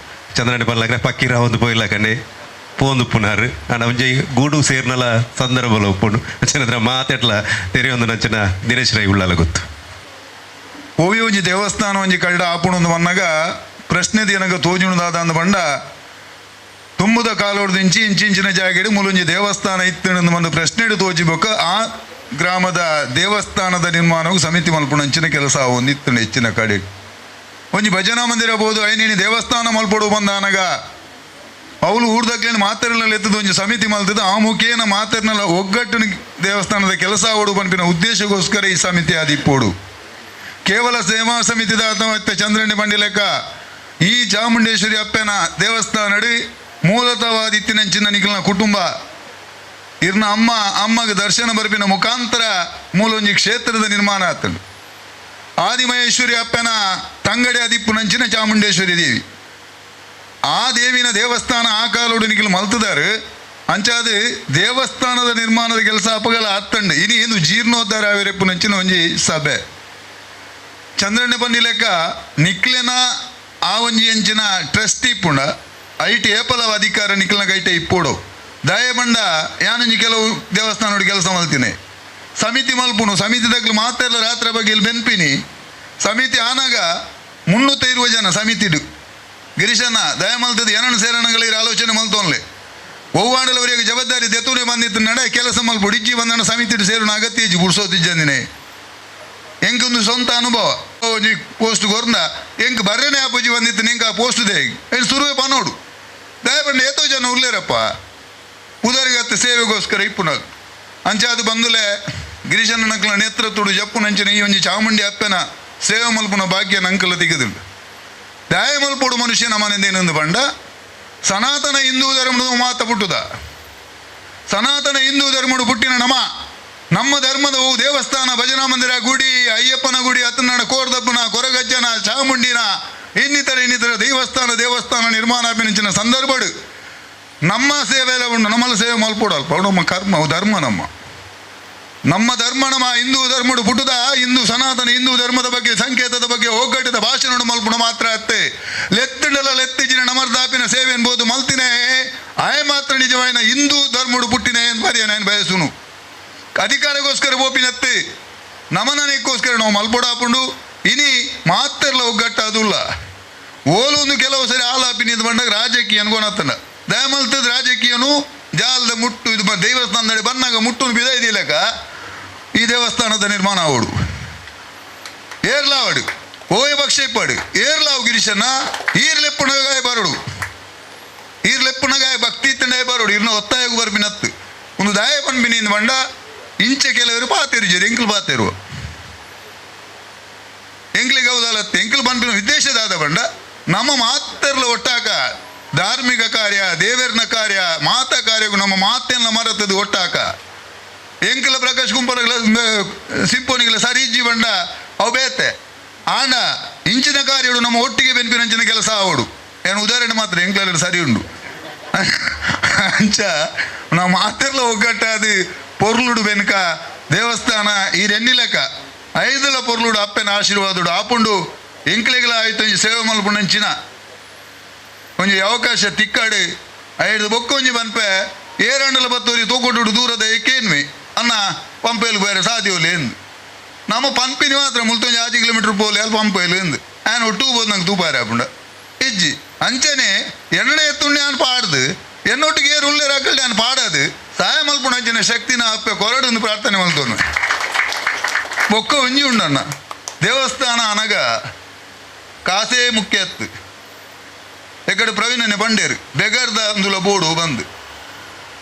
ಚಂದ್ರಣ್ಣ ಪಲ್ಲಾಗ್ರೆ ಪಕ್ಕೀರ ಒಂದು ಪೋಯಿಲ್ಲ ಕಣ್ಣೆ ಪೋಂದು ಪುನಾರು ಆಂಡ ಒಂಜಿ ಗೂಡು ಸೇರ್ನಲ ಸಂದರ್ಭಲ ಉಪ್ಪುಂಡು ಅಚನೆ ಮಾತೆಟ್ಲ ತೆರೆಯೊಂದು ನಂಚಿನ ದಿನೇಶ್ ರೈ ಉಳ್ಳಾಲ ಗೊತ್ತು. ಓವಿ ಒಂಜಿ ದೇವಸ್ಥಾನ ಒಂಜಿ ಕಳ್ಳ ಆಪುಣೊಂದು ಬಂದಾಗ ಪ್ರಶ್ನೆ ದಿನಗ ತೋಜುಣದಾದ ಅಂದ ಬಂಡ ತುಂಬುದ ಕಾಲೋಡ್ದು ಇಂಚಿ ಇಂಚಿಂಚಿನ ಜಾಗೆಡು ಮೂಲೊಂಜಿ ದೇವಸ್ಥಾನ ಇತ್ತು ಒಂದು ಪ್ರಶ್ನೆ ತೋಜಿಬೇಕ ಆ ಗ್ರಾಮದ ದೇವಸ್ಥಾನದ ನಿರ್ಮಾಣವು ಸಮಿತಿ ಮಲ್ಪುಣಂಚಿನ ಕೆಲಸ ಒಂದಿತ್ತು ಹೆಚ್ಚಿನ ಕಡೆ ಒಂಜಿ ಭಜನಾ ಮಂದಿರ ಬೋದು ಐನೇನಿ ದೇವಸ್ಥಾನ ಮಲ್ಪೊಡು ಬಂದಾನಗ ಅವಳು ಊರ್ದಕ್ಲೇನು ಮಾತೆರ್ನಲ್ಲಿ ಎತ್ತದ ಒಂಜಿ ಸಮಿತಿ ಮಲ್ತದ ಆ ಮುಖೇನ ಮಾತೆರ್ನಲ್ಲ ಒಗ್ಗಟ್ಟಿನ ದೇವಸ್ಥಾನದ ಕೆಲಸ ಓಡು ಪನ್ಪಿನ ಉದ್ದೇಶಕ್ಕೋಸ್ಕರ ಈ ಸಮಿತಿ ಆದಿಪ್ಪೋಡು. ಕೇವಲ ಸೇವಾ ಸಮಿತಿದ ಅಥವಾ ಚಂದ್ರಣ್ಣ ಬಂಡಿ ಲೆಕ್ಕ ಈ ಚಾಮುಂಡೇಶ್ವರಿ ಅಪ್ಪನ ದೇವಸ್ಥಾನಡಿ ಮೂಲತವಾದ ಇತ್ತಿನಂಚಿನ ನಿಖಿಲ್ನ ಕುಟುಂಬ ಇರ್ನ ಅಮ್ಮ ಅಮ್ಮಗೆ ದರ್ಶನ ಬರ್ಪಿನ ಮುಖಾಂತರ ಮೂಲೊಂಜಿ ಕ್ಷೇತ್ರದ ನಿರ್ಮಾಣ ಆತನು. ಆದಿಮಹೇಶ್ವರಿ ಅಪ್ಪನ ತಂಗಡಿ ಅದಿಪ್ಪುನಂಚಿನ ಚಾಮುಂಡೇಶ್ವರಿ ದೇವಿ ಆ ದೇವಿನ ದೇವಸ್ಥಾನ ಆ ಕಾಲೋಡು ನಿಖಿಲ್ ಮಲ್ತದಾರು ಅಂಚಾದ ದೇವಸ್ಥಾನದ ನಿರ್ಮಾಣದ ಕೆಲಸ ಅಪ್ಪಗಲ ಆತ್ತಂಡು ಇನಿ ಏನು ಜೀರ್ಣೋದ್ಧಾರ ಆವಿರಪ್ಪುನಂಚಿನ ಒಂಜಿ ಸಭೆ ಚಂದ್ರಣ್ಣ ಬಂದಿ ಲೆಕ್ಕ ನಿಕ್ಲೆನ ಆ ಒಂಜಿ ಅಂಚಿನ ಟ್ರಸ್ಟಿ ಪುಂಡ ಐಟಿ ಏಪಲವ ಅಧಿಕಾರ ನಿಕ್ಲನ ಕೈಟೆ ಇಪ್ಪೋಡು ದಯಬಂಡ ಯಾನೊಂಜಿ ಕೆಲವು ದೇವಸ್ಥಾನ ಕೆಲಸ ಮಲ್ತೀನಿ ಸಮಿತಿ ಮಲ್ಪುನು ಸಮಿತಿ ದಗ್ಲು ಮಾತೆಲ್ಲ ರಾತ್ರಿ ಬಗ್ಗೆ ಇಲ್ಲಿ ಬೆನ್ಪಿನಿ ಸಮಿತಿ ಆನಾಗ 320 ಜನ ಸಮಿತಿಡು ಗಿರೀಶನ ದಯ ಮಲ್ತದ ಏನನ್ನು ಸೇರಣಗಳಿಗೆ ಆಲೋಚನೆ ಮಲ್ತೋನ್ಲೆ ಒವ್ವಾಂಡಲವರಿಗೆ ಜವಾಬ್ದಾರಿ ದೆತ್ತೂನೆ ಬಂದಿತ್ತು ನಡೆ ಕೆಲಸ ಮಲ್ಪು ಇಜ್ಜಿ ಬಂದಣ ಸಮಿತಿಡು ಸೇರುನ ಅಗತ್ಯ ಇಜ್ಜಿ ಬುಡ್ಸೋತಿಜ್ಜಂದಿನೇ ಎಂಕೊಂದು ಸ್ವಂತ ಅನುಭವ ಒಂಜಿ ಪೋಸ್ಟ್ ಕೊರ್ನ ಎಂಕ್ ಬರ್ರೇನೆ ಅಪ್ಪುಜಿ ಬಂದಿತ್ತು ನಿಂಕ ಆ ಪೋಸ್ಟ್ they ಸುರುವೆ ಪನೋಡು ದಯಪಂಡ ಏತೋ ಜನ ಉಲ್ಲೇರಪ್ಪ ಉದರಿಗತ್ತ ಸೇವೆಗೋಸ್ಕರ ಇಪ್ಪುನಾಗ ಅಂಚಾದು ಬಂದುಲೆ ಗಿರೀಶನ ನಕ್ಲ ನೇತೃತ್ವಡು ಜಪ್ಪುನಂಚಿನ ಈ ಒಂಜಿ ಚಾಮುಂಡಿ ಅಪ್ಪನ ಸೇವೆ ಮಲ್ಪುನ ಭಾಗ್ಯ ನಂಕಲ ತಿಗದುಂಡು. ದಾಯ ಮಲ್ಪೋಡು ಮನುಷ್ಯನ ಮನೆಂದೇನಂದು ಬಂಡ ಸನಾತನ ಹಿಂದೂ ಧರ್ಮದ ಮಾತ ಪುಟ್ಟುದ ಸನಾತನ ಹಿಂದೂ ಧರ್ಮಡು ಪುಟ್ಟಿನ ನಮ ನಮ್ಮ ಧರ್ಮದ ದೇವಸ್ಥಾನ ಭಜನಾ ಮಂದಿರ ಗುಡಿ ಅಯ್ಯಪ್ಪನ ಗುಡಿ ಅತನಾಡ ಕೋರ್ದಪ್ಪನ ಕೊರಗಜ್ಜನ ಚಾಮುಂಡಿನ ಇನ್ನಿತರ ಇನ್ನಿತರ ದೇವಸ್ಥಾನ ದೇವಸ್ಥಾನ ನಿರ್ಮಾಣ ಅಭಿನಂಚಿನ ಸಂದರ್ಭಡು ನಮ್ಮ ಸೇವೆ ಉಂಡು ನಮ್ಮಲ್ಲಿ ಸೇವೆ ಮಲ್ಪೋಡಲ್ಪ ನಮ್ಮ ಕರ್ಮ ಧರ್ಮ ನಮ್ಮ ನಮ್ಮ ಧರ್ಮ ನಮ್ಮ ಹಿಂದೂ ಧರ್ಮಡು ಪುಟ್ಟುದ ಹಿಂದೂ ಸನಾತನ ಹಿಂದೂ ಧರ್ಮದ ಬಗ್ಗೆ ಸಂಕೇತದ ಬಗ್ಗೆ ಒಗ್ಗಟ್ಟಿದ ಭಾಷಣ ಮಲ್ಪುಣ ಮಾತ್ರ ಅತ್ತೆ ಲೆತ್ತಿಡಲ ಲೆತ್ತಿಜಿನ ನಮರ್ದಾಪಿನ ಸೇವೆ ಎನ್ಬೋದು ಮಲ್ತಿನೇ ಆಯ ಮಾತ್ರ ನಿಜವಾಯಿನ ಹಿಂದೂ ಧರ್ಮಡು ಪುಟ್ಟಿನೇ ಎಂದು ಬರೆಯ ನಾನು ಬಯಸುನು. ಅಧಿಕಾರಕ್ಕೋಸ್ಕರ ಓಪಿನತ್ತೆ ನಮನಕ್ಕೋಸ್ಕರ ನಾವು ಮಲ್ಪೊಡಾಪುಂಡು ಇನಿ ಮಾತ್ರಲ್ಲ ಒಗ್ಗಟ್ಟ ಅದುಲ್ಲ ಓಲೊಂದು ಕೆಲವು ಸರಿ ಆಲಾಪಿನಿ ಬಂದಾಗ ರಾಜಕೀಯ ಅನ್ಕೋನತ್ತನ ದಯಮಲ್ತದ ರಾಜಕೀಯನು ಜಾಲದ ಮುಟ್ಟು ಇದು ದೇವಸ್ಥಾನದಲ್ಲಿ ಬಂದಾಗ ಮುಟ್ಟು ಬಿದ ಇದೆಯಲ್ಲಕ ಈ ದೇವಸ್ಥಾನದ ನಿರ್ಮಾಣ ಅವಡು ಏರ್ಲಾವಡು ಓಯ ಪಕ್ಷ ಇಪ್ಪಾಡು ಏರ್ಲಾವು ಗಿರೀಶನ ಈರ್ಲೆಪ್ಪುಣಗಾಯ ಬರಡು ಈರ್ಲೆಪ್ಪುನಗ ಭಕ್ತಿ ಇತ್ತಂಡೆ ಬರೋಡು ಇರ್ನ ಒತ್ತಾಯಗೂ ಬರ್ಪಿನತ್ತು ಒಂದು ದಾಯ ಪನ್ಪಿನಿ ಬಂಡ ಇಂಚೆ ಕೆಲವರು ಪಾತೇರು ಜೇರು ಎಂಕಲ್ ಪಾತೇರುವ ಎಂಕ್ಲಿಗೆ ಹೌದಲ್ಲತ್ತೆ ಎಂಕಲ್ ಪನ್ಪಿನ ವಿದೇಶದಾದ ಬಂಡ ನಮ್ಮ ಮಾತರ್ಲ ಒಟ್ಟಾಕ ಧಾರ್ಮಿಕ ಕಾರ್ಯ ದೇವೇರ್ನ ಕಾರ್ಯ ಮಾತಾ ಕಾರ್ಯಕ್ಕೂ ನಮ್ಮ ಮಾತೆಲ್ಲ ಮರತದ್ದು ಒಟ್ಟಾಕ ಎಂಕಲ ಪ್ರಕಾಶ್ ಕುಂಪರಗಳ ಸಿಂಪೋನಿಗಳ ಸರಿ ಇಜ್ಜಿ ಬಂಡ ಅವು ಬೇತೆ ಆಂಡ ಇಂಚಿನ ಕಾರ್ಯಗಳು ನಮ್ಮ ಒಟ್ಟಿಗೆ ಬೆನ್ಪಿನಂಚಿನ ಕೆಲಸ ಆವಡು ಏನು ಉದಾಹರಣೆ ಮಾತ್ರ ಎಂಕ್ಲಲ್ಲಿ ಸರಿ ಉಂಡು ಅಂಚ ನಾವು ಮಾತಿರ್ಲ ಒಗ್ಗಟ್ಟಾದ ಪೊರ್ಲುಡು ಬೆನ್ಕ ದೇವಸ್ಥಾನ ಈ ರೆನ್ನಿಲೆಕ್ಕ ಐದುಲ ಪೊರ್ಲುಡು ಅಪ್ಪನ ಆಶೀರ್ವಾದುಡು ಆಪುಂಡು ಎಂಕ್ಲೆಗಳ ಆಯ್ತು ಒಂಜಿ ಸೇವೆ ಮಲ್ಪುಂಡಂಚಿನ ಒಂಜಿ ಅವಕಾಶ ತಿಕ್ಕಾಡು ಐದು ಬೊಕ್ಕ ಒಂಜಿ ಪನ್ಪೆ ಏರಂಡಲ ಬತ್ತೋರಿ ತೂಕೊಟ್ಟು ದೂರದ ಏಕೇನ್ವಿ ಅನ್ನ ಪಂಪೇಲು ಬೇರೆ ಸಾಧ್ಯವಲ್ಲ ಎಂದು ನಮ್ಮ ಪಂಪಿನಿ ಮಾತ್ರ ಮುಲ್ತೊಂಜಿ ಆಜಿ ಕಿಲೋಮೀಟರ್ ಪೋಲೆ ಅಲ್ಲಿ ಪಂಪೇಲು ಎಂದು ಆನ್ ಒಟ್ಟು ಬೋದು ನಂಗೆ ತೂಪಾರೆ ಆಪುಂಡ ಇಜ್ಜಿ ಅಂಚನೆ ಎಣ್ಣೆ ಎತ್ತುಂಡೆ ಆನ್ ಪಾಡ್ದು ಎನ್ನೊಟ್ಟಿಗೆ ಏರು ಉಳ್ಳೇರು ಹಾಕಲ್ಡೆ ಆನ್ ಪಾಡದು ಸಹಾಯ ಮಲ್ಪುಂಡ ಅಂಚಿನ ಶಕ್ತಿನ ಅಪ್ಪೆ ಕೊರಡು ಪ್ರಾರ್ಥನೆ ಮಲ್ತೋನು ಬೊಕ್ಕ ಒಂಜಿ ಉಂಡಣ್ಣ ದೇವಸ್ಥಾನ ಅನಗ ಕಾಸೇ ಮುಖ್ಯ ಅತ್ತು ಎಕಡೆ ಪ್ರವೀಣನೆ ಬಂಡೇರು ಬೆಗರ್ದ ಅಂದುಲ ಬೋಡು ಬಂದು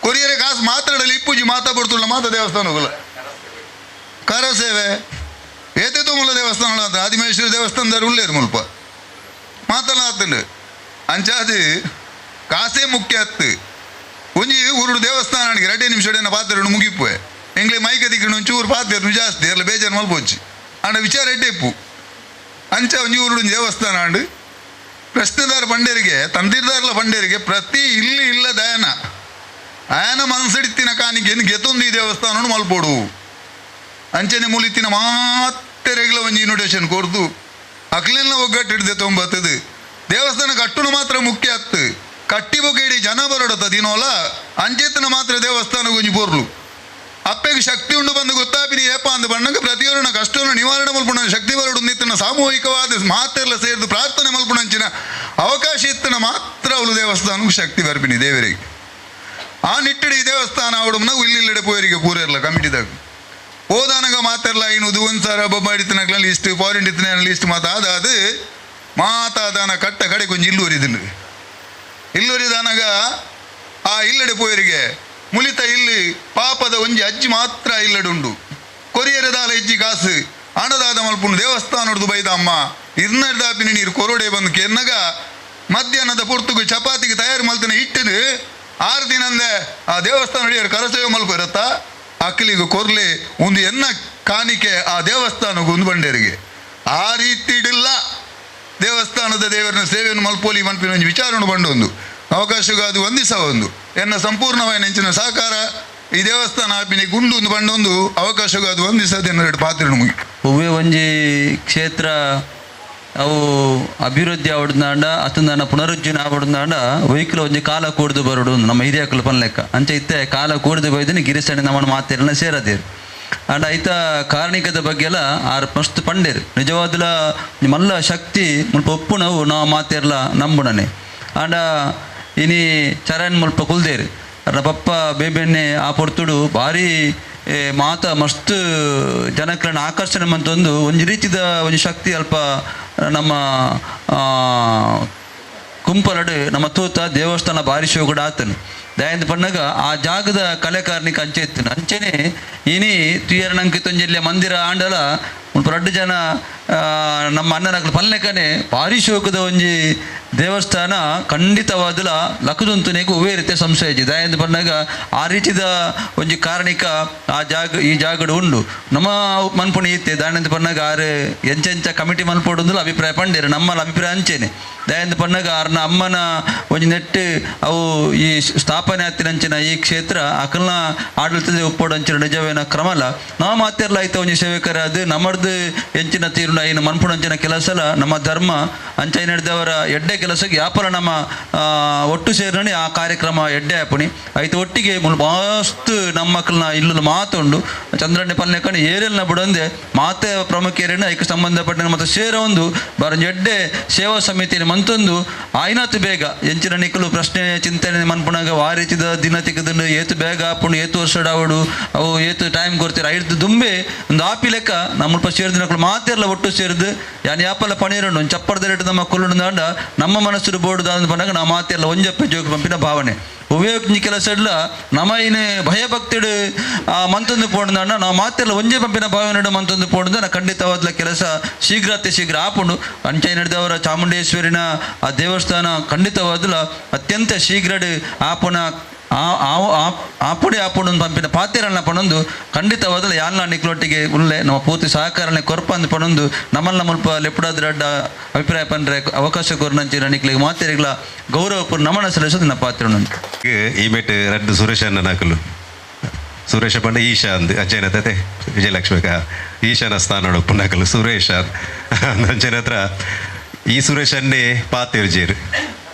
ಕೊರಿಯರೆ ಕಾಸು ಮಾತಾಡಲಿ ಇಪ್ಪುಜಿ ಮಾತಾ ಬರ್ತುಳ್ಳ ಮಾತಾ ದೇವಸ್ಥಾನ ಹೋಗಲ್ಲ ಕರ ಸೇವೆ ಏತೇತೋ ಮುಲ್ಲ ದೇವಸ್ಥಾನ ಅಂತ ಆದಿಮಹೇಶ್ವರ ದೇವಸ್ಥಾನದಾರು ಉಳ್ಳೇರು ಮುಲ್ಪ ಮಾತಲ್ಲ ಆತಂಡು ಅಂಚಾದು ಕಾಸೇ ಮುಖ್ಯ ಅತ್ತು ಒಂಜಿ ಊರುಡು ದೇವಸ್ಥಾನ ಎರಡೇ ನಿಮಿಷ ಪಾತ್ರೆ ಮುಗಿಪ್ಪೆ ಎಂಗ್ಲೆ ಮೈಕ ದಿಕ್ಕಣು ಒಂಚೂರು ಪಾತ್ರೆ ಜಾಸ್ತಿ ಎಲ್ಲ ಬೇಜಾರು ಮಲ್ಪೊಚ್ಚಿ ಅಂಡ ವಿಚಾರ ಎಡ್ಡೆ ಇಪ್ಪು ಅಂಚ ಒಂಜಿ ಊರುಡು ದೇವಸ್ಥಾನ ಅಂಡು ಪ್ರಶ್ನೆದಾರ ಪಂಡೇರಿಗೆ ತಂದಿರ್ದಾರಲ ಪಂಡೇರಿಗೆ ಪ್ರತಿ ಇಲ್ಲಿ ಇಲ್ಲ ದಯನ ಆಯನ ಮನಸ್ಸಿಡಿತ್ತಿನ ಕಾಣಿಕೆ ಗೆತೊಂದು ಈ ದೇವಸ್ಥಾನ ಮಲ್ಪೋಡು ಅಂಚನೆ ಮುಲಿತಿನ ಮಾತೆರೆಗ್ಲ ಒಂಜಿ ಇನ್ವಿಟೇಷನ್ ಕೊರ್ದು ಅಕ್ಲೆಲ್ಲ ಒಗ್ಗಟ್ಟು ಹಿಡ್ದೆ ತೊಂಬತ್ತದು ದೇವಸ್ಥಾನ ಕಟ್ಟುನು ಮಾತ್ರ ಮುಖ್ಯ ಅತ್ತು ಕಟ್ಟಿ ಬೊಕ್ಕ ಇಡೀ ಜನ ಬರೋಡತ್ತ ದಿನೋಲ ಅಂಚೆತ್ತನ ಮಾತ್ರ ದೇವಸ್ಥಾನ ಒಂಜಿ ಪೊರ್ಲು ಅಪ್ಪೆಗೆ ಶಕ್ತಿ ಉಂಡು ಬಂದು ಗೊತ್ತಾಪಿನಿ ಏಪ ಅಂದ ಬಣ್ಣಗೆ ಪ್ರತಿಯೊರನ ಕಷ್ಟವನ್ನು ನಿವಾರಣೆ ಮಲ್ಪುಣ ಶಕ್ತಿ ಬರೋಡು ನಿತ್ತನ ಸಾಮೂಹಿಕವಾದ ಮಾತೆಲ್ಲ ಸೇರಿದು ಪ್ರಾರ್ಥನೆ ಮಲ್ಪುಣಂಚಿನ ಅವಕಾಶ ಇತ್ತನ ಮಾತ್ರ ಅವಳು ದೇವಸ್ಥಾನಕ್ಕೆ ಶಕ್ತಿ ಬರ್ಪಿನಿ ದೇವರಿಗೆ ಆ ನಿಟ್ಟಿಡಿ ದೇವಸ್ಥಾನ ಅವಡು ನಾವು ಇಲ್ಲಿ ಪೋಯರಿಗೆ ಪೂರ ಇರಲ್ಲ ಕಮಿಟಿದಾಗ ಹೋದಾನಗ ಮಾತೆಲ್ಲ ಇನ್ನು ಒಂದು ಸಾರ ಬೊಬ್ಬ ಹಿಡಿತನ ಲಿಸ್ಟ್ ಫಾರಿನ್ ಇತ್ತನ ಲಿಸ್ಟ್ ಮಾತಾದ ಅದು ಮಾತಾದಾನ ಕಟ್ಟ ಕಡೆ ಕೊಂಚ ಇಲ್ಲೂರಿದಿಂಡು ಇಲ್ಲೂರಿದಾನಗ ಆ ಇಲ್ಲಡೆ ಪೋಯರಿಗೆ ಮುಲಿತ ಇಲ್ಲಿ ಪಾಪದ ಒಂಜಿ ಅಜ್ಜಿ ಮಾತ್ರ ಇಲ್ಲಡುಂಡು ಕೊರಿಯರದಾಲ ಇಜ್ಜಿ ಕಾಸು ಹಣದಾದ ಮಲ್ಪುಂಡು ದೇವಸ್ಥಾನಡ್ದು ಬೈದ ಅಮ್ಮ ಇರ್ನಡ್ದಾಪಿನ ನೀರು ಕೊರೋಡೆ ಬಂದು ಕೆನ್ನಗ ಮಧ್ಯಾಹ್ನದ ಪೊರ್ತುಗು ಚಪಾತಿಗೆ ತಯಾರು ಮಲ್ತನ ಇಟ್ಟಿನ 6 ದಿನಂದೆ ಆ ದೇವಸ್ಥಾನ ಹಿಡಿಯರು ಕರಸೇವೆ ಮಲ್ಪ ಇರತ್ತಾ ಅಕ್ಕಲಿಗೆ ಕೊರ್ಲಿ ಒಂದು ಎನ್ನ ಕಾಣಿಕೆ ಆ ದೇವಸ್ಥಾನಕ್ಕೆ ಒಂದು ಬಂಡೇರಿಗೆ ಆ ರೀತಿ ಇಡಿಲ್ಲ ದೇವಸ್ಥಾನದ ದೇವರನ್ನ ಸೇವೆಯನ್ನು ಮಲ್ಪೋಲಿ ಮನ್ಪಿನ ಒಂದು ವಿಚಾರಣೆ ಬಂಡು ಒಂದು ಅವಕಾಶಗಾದು ವಂದಿಸ ಒಂದು ಎನ್ನ ಸಂಪೂರ್ಣವಾದ ನೆಂಚಿನ ಸಹಕಾರ ಈ ದೇವಸ್ಥಾನ ಆಪಿನಿ ಗುಂಡು ಒಂದು ಬಂಡೊಂದು ಅವಕಾಶಗಾದು ವಂದಿಸದ ಎರಡು ಪಾತ್ರ ಮುಗಿ ಒವ್ವೇ ಒಂಜಿ ಕ್ಷೇತ್ರ ಅವು ಅಭಿವೃದ್ಧಿ ಆವಡ್ದಾಂಡ ಅತಂದಾನ ಪುನರುಜ್ಜೀವನ ಆವಡ್ದಾಂಡ ವೆಹಿಕಲ್ ಒಂಜಿ ಕಾಲ ಕೂಡ್ದು ಬರೋಡು ನಮ್ಮ ಹಿರಿಯಕುಲು ಪನ್ಲೆಕ್ಕ ಅಂಚ ಇತ್ತೆ ಕಾಲ ಕೂಡ್ದು ಬೈದಿನಿ ಗಿರಿಸಣೆ ನಮ್ಮನ್ನು ಮಾತೆಲ್ಲ ಸೇರದೇರು ಅಂಡ ಐತ ಕಾರ್ಣಿಕದ ಬಗ್ಗೆ ಎಲ್ಲ ಆರು ಮಸ್ತ್ ಪಂಡೇರು ನಿಜವಾದಲ ಮಲ್ಲ ಶಕ್ತಿ ಮುಲ್ಪ ಒಪ್ಪುನವು ನಾವು ಮಾತೆರ್ಲ ನಂಬುಣನೆ ಅಂಡ ಇನಿ ಚರಣ್ ಮುಲ್ಪ ಕುಲ್ದೇರು ಅರ್ನ ಪಪ್ಪ ಬೇಬೆಣ್ಣೆ ಆ ಪೊರ್ತುಡು ಭಾರಿ ಮಾತ ಮಸ್ತ್ ಜನಕ್ಲೆನ ಆಕರ್ಷಣೆ ಮಂತೊಂದು ಒಂಜಿ ರೀತಿದ ಒಂಜಿ ಶಕ್ತಿ ಅಲ್ಪ ನಮ್ಮ ಕುಂಪಲಡು ನಮ್ಮ ತೂತ ದೇವಸ್ಥಾನ ಭಾರಿ ಶಿವಗಡ ಆತನು ದಯಂದ ಪಣ್ಣಗ ಆ ಜಾಗದ ಕಲೆಕಾರ್ನಿಕ ಅಂಚೆ ಇತ್ತನು ಅಂಚೆನೆ ಇನಿ ತುಯರ್ನಂಕಿ ತೊಂಜಿಲ್ಲೆ ಮಂದಿರ ಆಂಡಲ ಮುಲ್ಪ ರಡ್ಡು ಜನ ನಮ್ಮ ಅಣ್ಣನಕ್ಲು ಪಲ್ಲೆಕನೆ ಭಾರಿ ಶೋಕದ ಒಂಜಿ ದೇವಸ್ಥಾನ ಖಂಡಿತವಾದಲ ಲಕುದುಂತುನೆಗ್ ಒವ್ವೇ ರೀತಿಯ ಸಂಶಯ ಇಜ್ಜಿ ದಯಂದ ಪಣ್ಣಗ ಆ ರೀತಿದ ಒಂಜಿ ಕಾರಣಿಕ ಆ ಜಾಗ ಈ ಜಾಗಡು ಉಂಡು ನಮ್ಮ ಮನ್ಪುಣಿ ಇತ್ತೆ ದಾನಂದ ಪಣ್ಣಗ ಆರು ಎಂಚೆಂಚ ಕಮಿಟಿ ಮನ್ಪೊಡುಂದುಲ ಅಭಿಪ್ರಾಯ ಪಂಡೇರು ನಮ್ಮಲ್ಲ ಅಭಿಪ್ರಾಯ ಅಂಚೆನೆ ದಯಂದ ಪಣ್ಣಗ ಆರ್ನ ಅಮ್ಮನ ಒಂಜಿ ನೆಟ್ಟು ಅವು ಈ ಸ್ಥಾಪನೆ ಆತಿನಂಚಿನ ಈ ಕ್ಷೇತ್ರ ಅಕಲ್ನ ಆಡಳಿತದ ಒಪ್ಪೋಡು ಅಂಚಿನ ನಿಜವೇನ ಕ್ರಮಲ ನಾವು ಮಾತಿರ್ಲ ಆಯ್ತ ಒಂಜಿ ಸೇವಕರ ಅದು ನಮ್ಮರ್ದು ಎಂಚಿನ ತೀರ್ಣ ಏನು ಮನ್ಪುಣಂಚಿನ ಕೆಲಸಲ ನಮ್ಮ ಧರ್ಮ ಅಂಚೆ ನಡೆದವರ ಎಡ್ಡೆ ಕೆಲಸಕ್ಕೆ ಯಾಪಲ ನಮ್ಮ ಒಟ್ಟು ಸೇರಿನ ಆ ಕಾರ್ಯಕ್ರಮ ಎಡ್ಡೆ ಆಪುಣಿ ಆಯ್ತು ಒಟ್ಟಿಗೆ ಮಸ್ತ್ ನಮ್ಮ ಮಕ್ಕಳನ್ನ ಇಲ್ಲೂ ಮಾತುಂಡು ಚಂದ್ರಣ್ಣ ಪಲ್ಲೆ ಕಣಿ ಏರೆಲ್ನ ಬಿಡಂದೆ ಮಾತೆ ಪ್ರಮುಖ ಏರಿನ ಐಕ್ ಸಂಬಂಧಪಟ್ಟ ಮತ್ತು ಸೇರ ಒಂದು ಬರಂಜಿ ಎಡ್ಡೆ ಸೇವಾ ಸಮಿತಿ ಮಂತೊಂದು ಆಯ್ನಾತು ಬೇಗ ಎಂಚಿನ ನಿಕ್ಕಲು ಪ್ರಶ್ನೆ ಚಿಂತನೆ ಮನ್ಪುಣಾಗ ಆ ರೀತಿದ ದಿನ ತಿಕ್ಕದಂಡು ಏತು ಬೇಗ ಆಪುಂಡು ಏತು ವರ್ಷ ಡಾವಡು ಅವು ಏತು ಟೈಮ್ ಕೊಡ್ತೀರ ಐದು ದುಂಬೆ ಒಂದು ಆಪಿ ಲೆಕ್ಕ ನಮ್ಮ ಸೇರಿದ ಮಾತೆಲ್ಲ ಒಟ್ಟು ಸೇರಿದು ಯಾನ್ ಯಾಪಲ್ಲ ಪಣೀರಂಡು ಒಂದು ಚಪ್ಪರ್ದ ರೇಟ್ ನಮ್ಮ ಕುಲ್ಲುಂಡು ದಾಂಡ ನಮ್ಮ ನಮ್ಮ ಮನಸ್ಸು ಬೋರ್ಡ್ ಪನ್ನಗ ನಾವು ಮಾತೆಲ್ಲ ಒಂಜಪ್ಪೆ ಜೋಗ ಪಂಪಿನ ಭಾವನೆ ಉಪಯೋಗ ಕೆಲಸ ಇಲ್ಲ ನಮ್ಮ ಇನ್ನು ಭಯಭಕ್ತಿಡು ಆ ಮಂತೊಂದು ಪೋಂಡ ನಾವು ಮಾತೆಲ್ಲ ಒಂಜೆ ಪಂಪಿನ ಭಾವನೆ ಮಂತೊಂದು ಪೋಂಡ ಖಂಡಿತವಾದ ಕೆಲಸ ಶೀಘ್ರ ಅತಿ ಶೀಘ್ರ ಆಪುಂಡು. ಅಂಚೆ ನಡೆದವರ ಚಾಮುಂಡೇಶ್ವರಿನ ಆ ದೇವಸ್ಥಾನ ಖಂಡಿತವಾದಲ ಅತ್ಯಂತ ಶೀಘ್ರಡು ಆಪುನ ಆಪುಡೆ ಆಪುಂಡು ಪಂಪಿನ ಪಾತಿರನ್ನ ಪಣೊಂದು ಖಂಡಿತವಾದಲ ಯಾಲ್ನ ನಿಕ್ಲೊಟ್ಟಿಗೆ ಉಲ್ಲೆ ನಮ್ಮ ಪೂರ್ತಿ ಸಹಕಾರನೆ ಕೊರ್ಪಂದು ಪಣೊಂದು ನಮ್ಮಲ್ಲ ಮುಲ್ಪ ಲೆಪ್ಪುಡಾದ್ರಡ್ಡ ಅಭಿಪ್ರಾಯ ಪಂಡ್ರೆ ಅವಕಾಶ ಕೊರ್ನಂಚಿನ ನಿಕ್ಲಿಗೆ ಮಾತೆರಿಗ್ಲ ಗೌರವ ಪೂರ್ಣ ನಮನ ಸಲ್ಲಿಸೋದು ನನ್ನ ಪಾತ್ರ. ಈ ಮೇಟ್ ರಡ್ಡು ಸುರೇಶ ಅನ್ನ ಸುರೇಶ ಪಂಡ ಈಶಾ ಅಂದ್ ಅಂಚೆನ ತತೆ ವಿಜಯಲಕ್ಷ್ಮಿಕ ಈಶಾನ ಸ್ಥಾನ ಪುನಕಲು ಸುರೇಶ ಅಂಚೆನ ಹತ್ರ ಈ ಸುರೇಶನ್ನೇ ಪಾತಿರ್ಜೇರು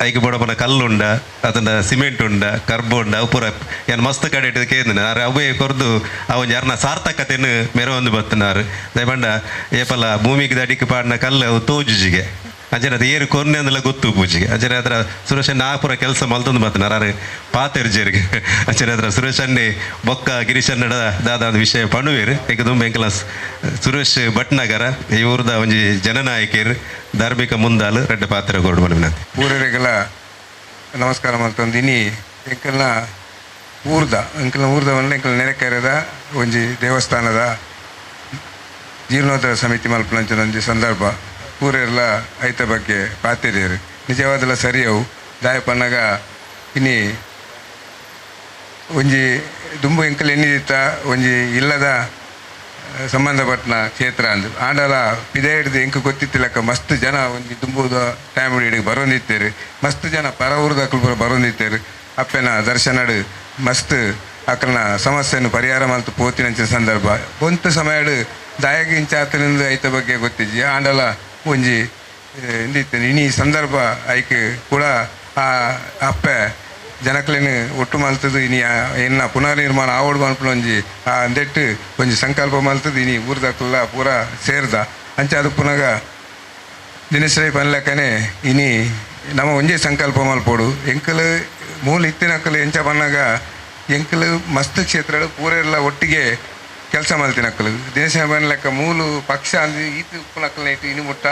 ಐಕ್ ಬೋಡಪನ ಕಲ್ಲುಂಡ ಅದನ್ನ ಸಿಮೆಂಟ್ ಉಂಡ ಕರ್ಬು ಉಂಡ ಅವು ಪೂರ ಏನು ಮಸ್ತ್ ಕಡೆ ಇಟ್ಟು ಕೇಂದ್ರ ಅವೇ ಕೊರ್ದು ಅವು ಒಂಜಿ ಅರ್ನ ಸಾರ್ಥಕತೆಯನ್ನು ಮೆರವೊಂದು ಬತ್ತನಾರು ದಯಪಂಡ ಏಪಲ ಭೂಮಿಗೆ ದಡಿಗೆ ಪಾಡಿನ ಕಲ್ಲು ಅವು ತೋಜುಜಿಗೆ ಅಂಚನೆ ಅದು ಏರು ಕೊರ್ನೆ ಅಂದಲ ಗೊತ್ತು ಪೂಜೆಗೆ ಅಂಚನೆ ಹತ್ರ ಸುರೇಶನ್ ಆ ಪೂರ ಕೆಲಸ ಮಲ್ತೊಂದು ಬತ್ತನಾರು ಅರೆ ಪಾತೆರ್ಜೇರಿಗೆ ಅಂಚನೆ ಹತ್ರ ಸುರೇಶನ್ನೇ ಬೊಕ್ಕ ಗಿರೀಶನ್ನಡ ದಾದ ಒಂದು ವಿಷಯ ಪಣುವೇರು ಈಗ ದುಂಬ ಎಂಕಲ ಸುರೇಶ್ ಭಟ್ನಗರ ಈ ಊರ್ದ ಒಂಜಿ ಜನನಾಯಕರು ಧಾರ್ಮಿಕ ಮುಂದಾಲು ರೆಡ್ಡ ಪಾತ್ರ ಕೊಡು ವಿನಂತಿ. ಊರರಿಗೆಲ್ಲ ನಮಸ್ಕಾರ ಮಲ್ತೊಂದು ಇನಿ ಎಂಕಲ್ನ ಊರ್ದ ಎಂಕಲ್ನ ಊರ್ದವನ್ನ ಎಂಕಲ್ ನೆರೆಕೆರೆದ ಒಂಜಿ ದೇವಸ್ಥಾನದ ಜೀರ್ಣೋದ್ಧಾರ ಸಮಿತಿ ಮಲ್ಪನಂಚಿನ ಒಂಜಿ ಸಂದರ್ಭ ಊರೆಲ್ಲ ಐತ ಬಗ್ಗೆ ಪಾತಿರಿಯರು ನಿಜವಾದಲ ಸರಿಯವು ದಾಯಪನ್ನಗ ಇನಿ ಒಂಜಿ ದುಂಬು ಎಂಕಲ್ ಎನ್ನಿದಿತ್ತ ಒಂಜಿ ಇಲ್ಲದ ಸಂಬಂಧಪಟ್ಟನ ಕ್ಷೇತ್ರ ಅಂದು ಆಂಡಲ ಪಿದೆ ಹಿಡ್ದು ಎಂಕ್ ಗೊತ್ತಿತ್ತಿಲ್ಲಕ್ಕ ಮಸ್ತ್ ಜನ ಒಂಜಿ ದುಂಬುದ ಟೈಮ್ ಹಿಡಿಗೆ ಬರೋಂದಿತ್ತೇರು ಮಸ್ತ್ ಜನ ಪರ ಊರ್ದಕ್ಲು ಪೂರ ಬರೋಂದಿತ್ತೇರು ಅಪ್ಪೆನ ದರ್ಶನಡು ಮಸ್ತ್ ಅಕ್ಕನ ಸಮಸ್ಯೆಯನ್ನು ಪರಿಹಾರ ಮಲ್ತು ಪೋತಿನಂಚಿನ ಸಂದರ್ಭ ಒಂತು ಸಮಯಡು ದಾಯಗ ಇಂಚಾತನಿಂದ ಐತ ಬಗ್ಗೆ ಗೊತ್ತಿಜ್ಜಿ ಆಂಡಲ ಒಂಜಿ ಇಂದಿತ್ತೇನೆ ಇನಿ ಸಂದರ್ಭ ಐಕ್ ಕೂಡ ಆ ಅಪ್ಪೆ ಜನಕ್ಲೆನ್ ಒಟ್ಟು ಮಲ್ತದು ಇನಿ ಎನ್ನ ಪುನರ್ನಿರ್ಮಾಣ ಆವಡ್ ಮನ್ಪುನ ಒಂಜಿ ಆ ಅಂದೆಟ್ಟು ಒಂಜಿ ಸಂಕಲ್ಪ ಮಲ್ತದು ಇನಿ ಊರ್ದಕ್ಲ ಪೂರ ಸೇರ್ದ ಅಂಚ ಅದು ಪುನಗ ದಿನಶ್ರೀ ಪನ್ಲಕ್ಕನೆ ಇನಿ ನಮ್ಮ ಒಂಜೇ ಸಂಕಲ್ಪ ಮಲ್ಪೋಡು ಎಂಕಲ್ ಮೂಲ ಇತ್ತಿನಕ್ಕಲು ಎಂಚ ಪನ್ನಗ ಎಂಕಲ್ ಮಸ್ತ್ ಕ್ಷೇತ್ರ ಪೂರ ಎಲ್ಲ ಒಟ್ಟಿಗೆ ಕೆಲಸ ಮಲ್ತಿನಕ್ಕಲು ದಿನಶ್ರೀ ಪನ್ಲಕ್ಕ ಮೂಲು ಪಕ್ಷ ಅಂದು ಈತ ಉಪ್ಪುನಕ್ಕಲ್ನ ಇಟ್ಟು ಇನಿ ಮುಟ್ಟ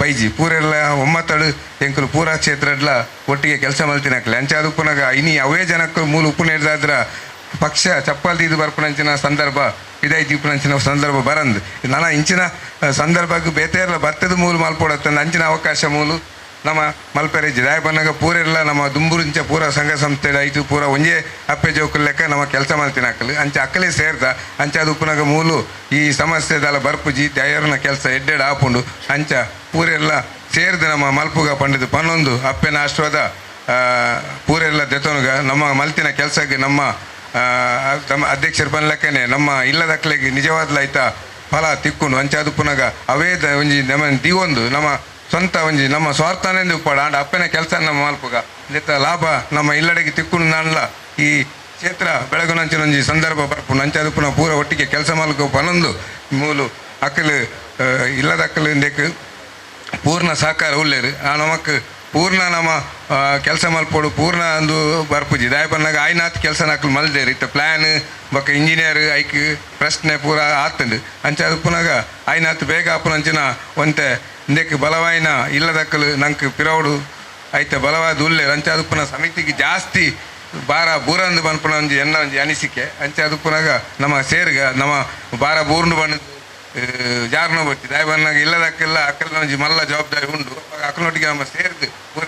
ಬೈಜಿ ಪೂರೆಲ್ಲ ಒಮ್ಮತ್ತಡು ಎಂಕಲು ಪೂರಾ ಕ್ಷೇತ್ರಡ್ಲ ಒಟ್ಟಿಗೆ ಕೆಲಸ ಮಲ್ತಿನಕ್ಲೆ ಅಂಚ ಅದು ಪುನಗ ಇನಿ ಅವೇ ಜನಕ್ಕಲು ಮೂಲ ಉಪ್ಪು ನೇಡ್ದಾದ್ರ ಪಕ್ಷ ಚಪ್ಪಲ್ ತೀದು ಬರ್ಪುನಂಚಿನ ಸಂದರ್ಭ ಇದಾಯ್ತು ಉಪ್ಪುನಂಚಿನ ಸಂದರ್ಭ ಬರಂದು ನನ್ನ ಇಂಚಿನ ಸಂದರ್ಭಕ್ಕೆ ಬೇತೆರ್ಲ ಬತ್ತದ ಮೂಲು ಮಲ್ಪೊಡತ್ತ ಅಂಚಿನ ಅವಕಾಶ ಮೂಲು ನಮ್ಮ ಮಲ್ಪೆರೆಜಿ ದಾಯ ಪನ್ನಗ ಪೂರೆಲ್ಲ ನಮ್ಮ ದುಂಬುರಿಂಚ ಪೂರ ಸಂಘ ಸಂಸ್ಥೆ ಆಯಿತು ಪೂರ ಒಂಜೇ ಅಪ್ಪೆ ಜೋಕುಲ್ ಲೆಕ್ಕ ನಮ್ಮ ಕೆಲಸ ಮಲ್ತಿನ ಅಕ್ಕಲು ಅಂಚ ಅಕ್ಕಲೇ ಸೇರ್ದ ಅಂಚ ಅದು ಉಪ್ಪುನಗ ಮೂಲು ಈ ಸಮಸ್ಯೆ ದಾಲ ಬರ್ಪುಜಿ ದಯರ್ನ ಕೆಲಸ ಎಡ್ಡೆಡ್ ಆಪುಂಡು ಅಂಚ ಪೂರೆಲ್ಲ ಸೇರ್ದು ನಮ್ಮ ಮಲ್ಪುಗ ಪಂಡಿದು ಪನ್ನೊಂದು ಅಪ್ಪೆನ ಆಶೀರ್ವಾದ ಪೂರೆಲ್ಲ ದೆತೊನುಗ ನಮ್ಮ ಮಲ್ತಿನ ಕೆಲಸಕ್ಕೆ ನಮ್ಮ ತಮ್ಮ ಅಧ್ಯಕ್ಷರ ಪನ್ಲೆಕ್ಕನೆ ನಮ್ಮ ಇಲ್ಲದಕ್ಕಲಿಗೆ ನಿಜವಾದ್ಲ ಆಯ್ತಾ ಫಲ ತಿಕ್ಕುಂಡು ಅಂಚ ಅದು ಪುನಗ ಅವೇ ಒಂಜಿ ನಮ್ಮ ದಿವೊಂದು ನಮ್ಮ ಸ್ವಂತ ಒಂಜಿ ನಮ್ಮ ಸ್ವಾರ್ಥನೆಂದು ಉಪ್ಪಾಡ ಆಂಡ ಅಪ್ಪನ ಕೆಲಸ ನಮ್ಮ ಮಲ್ಪುಗ ನೆತ್ತ ಲಾಭ ನಮ್ಮ ಇಲ್ಲಡೆಗೆ ತಿಕ್ಕುಂಡು ನಾನ್ಲ ಈ ಕ್ಷೇತ್ರ ಬೆಳಗುನಂಚಿನ ಒಂಜಿ ಸಂದರ್ಭ ಬರ್ಪುಂಡು ಅಂಚ ಅದು ಪುನಃ ಪೂರ ಒಟ್ಟಿಗೆ ಕೆಲಸ ಮಲ್ಕೊ ಪನೊಂದು ಮೂಲು ಅಕ್ಕಲು ಇಲ್ಲದ ಅಕ್ಕಲು ಇಂದೆಕ್ ಪೂರ್ಣ ಸಹಕಾರ ಉಳ್ಳೇರು ಆ ನಮಕ್ ಪೂರ್ಣ ನಮ್ಮ ಕೆಲಸ ಮಲ್ಪೋಡು ಪೂರ್ಣ ಒಂದು ಬರ್ಪುಜಿ ದಾಯ ಪನ್ನಾಗ ಆಯ್ನಾತ್ ಕೆಲಸ ನಾಕಲು ಮಲ್ದೇರು ಇತ್ತ ಪ್ಲ್ಯಾನ್ ಬೊಕ್ಕ ಇಂಜಿನಿಯರ್ ಐಕ್ ಪ್ರಶ್ನೆ ಪೂರ ಆತಂಡು ಅಂಚ ಅದು ಪುನಗ ಆಯ್ನಾತ್ ಬೇಗ ಆಪುನಂಚಿನ ಒಂತೆ ಇಂದೆಕ್ ಬಲವಾಯಿನ ಇಲ್ಲದಕ್ಕಲು ನಂಕ್ ಪಿರವಡು ಐತ ಬಲವಾದ ಉಲ್ಲೇರು ಅಂಚ ಅದು ಪುನಃ ಸಮಿತಿಗೆ ಜಾಸ್ತಿ ಬಾರ ಬೂರಂದು ಪನ್ಪುನ ಒಂಜಿ ಎನ್ನ ಒಂಜಿ ಅನಿಸಿಕೆ ಅಂಚ ಅದು ಪುನಗ ನಮ್ಮ ಸೇರ್ಗ ನಮ್ಮ ಬಾರ ಬೂರ್ಂಡು ಬಣ್ಣ ಜಾರ್ನ ಬರ್ತಿ ದಾಯ ಬನ್ನಾಗ ಇಲ್ಲದಕ್ಕೆಲ್ಲ ಅಕ್ಕಲ್ನ ಒಂಜಿ ಮಲ್ಲ ಜವಾಬ್ದಾರಿ ಉಂಡು ಅಕ್ಕನೊಟ್ಟಿಗೆ ನಮ್ಮ ಸೇರ್ದು ಪೂರ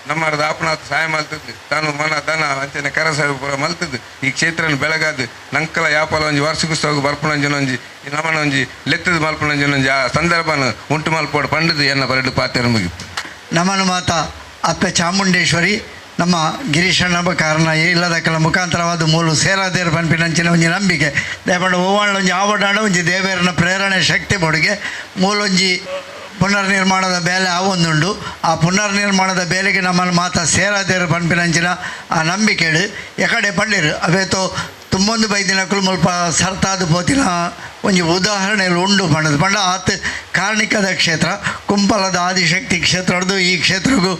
ನಮ್ಮ ಆಪನಾಥ ಸಹಾಯ ಮಲ್ತದ್ದು ತಾನು ಮನ ದನ ಅಂಚನೆ ಕರಸ ಪೂರ ಮಲ್ತದ್ದು ಈ ಕ್ಷೇತ್ರನ ಬೆಳಗಾದು ನಂಕಲ ಯಾಪಲ ಒಂಜಿ ವಾರ್ಷಿಕೋತ್ಸವ ಬರ್ಪುನಂಜಿನ ಒಂಜಿ ನಮನ ಒಂಜಿ ಲೆತ್ತದ ಮಲ್ಪುನಂಜಿನ ಒಂಜಿ ಆ ಸಂದರ್ಭನ ಉಂಟು ಮಲ್ಪೋಡು ಪಂಡದು ಎನ್ನ ಬರಡು ಪಾತ್ರ ಮುಗಿತು. ನಮನ ಮಾತಾ ಅಪ್ಪೆ ಚಾಮುಂಡೇಶ್ವರಿ ನಮ್ಮ ಗಿರೀಶನ ಕಾರಣ ಇಲ್ಲದಕ್ಕಲ ಮುಖಾಂತರವಾದ ಮೂಲು ಸೇರಾದೇರು ಪನ್ಪಿನಂಚಿನ ಒಂಜಿ ನಂಬಿಕೆ ದಯಪಂಡ ಓವಾಣ ಒಂಜಿ ಆವಡಾಂಡ ಒಂಜಿ ದೇವೇರನ ಪ್ರೇರಣೆ ಶಕ್ತಿ ಬೊಡುಗೆ ಮೂಲೊಂಜಿ ಪುನರ್ನಿರ್ಮಾಣದ ಬೇಲೆ ಆವೊಂದುಂಡು. ಆ ಪುನರ್ನಿರ್ಮಾಣದ ಬೇಲೆಗೆ ನಮ್ಮನ್ನು ಮಾತ ಸೇರಾದೇರು ಪನ್ಪಿನಂಚಿನ ಆ ನಂಬಿಕೆಡು ಎಕಡೆ ಪಂಡಿರು ಅವೇತೋ ತುಂಬೊಂದು ಬೈದಿನಕುಲು ಮುಲ್ಪ ಸರ್ತಾದ ಪೋತಿನ ಒಂಜಿ ಉದಾಹರಣೆಲು ಉಂಡು ಪಂಡದು ಪಂಡ ಆತ್ ಕಾರ್ಣಿಕದ ಕ್ಷೇತ್ರ ಕುಂಪಲದ ಆದಿಶಕ್ತಿ ಕ್ಷೇತ್ರದ್ದು ಈ ಕ್ಷೇತ್ರಗೂ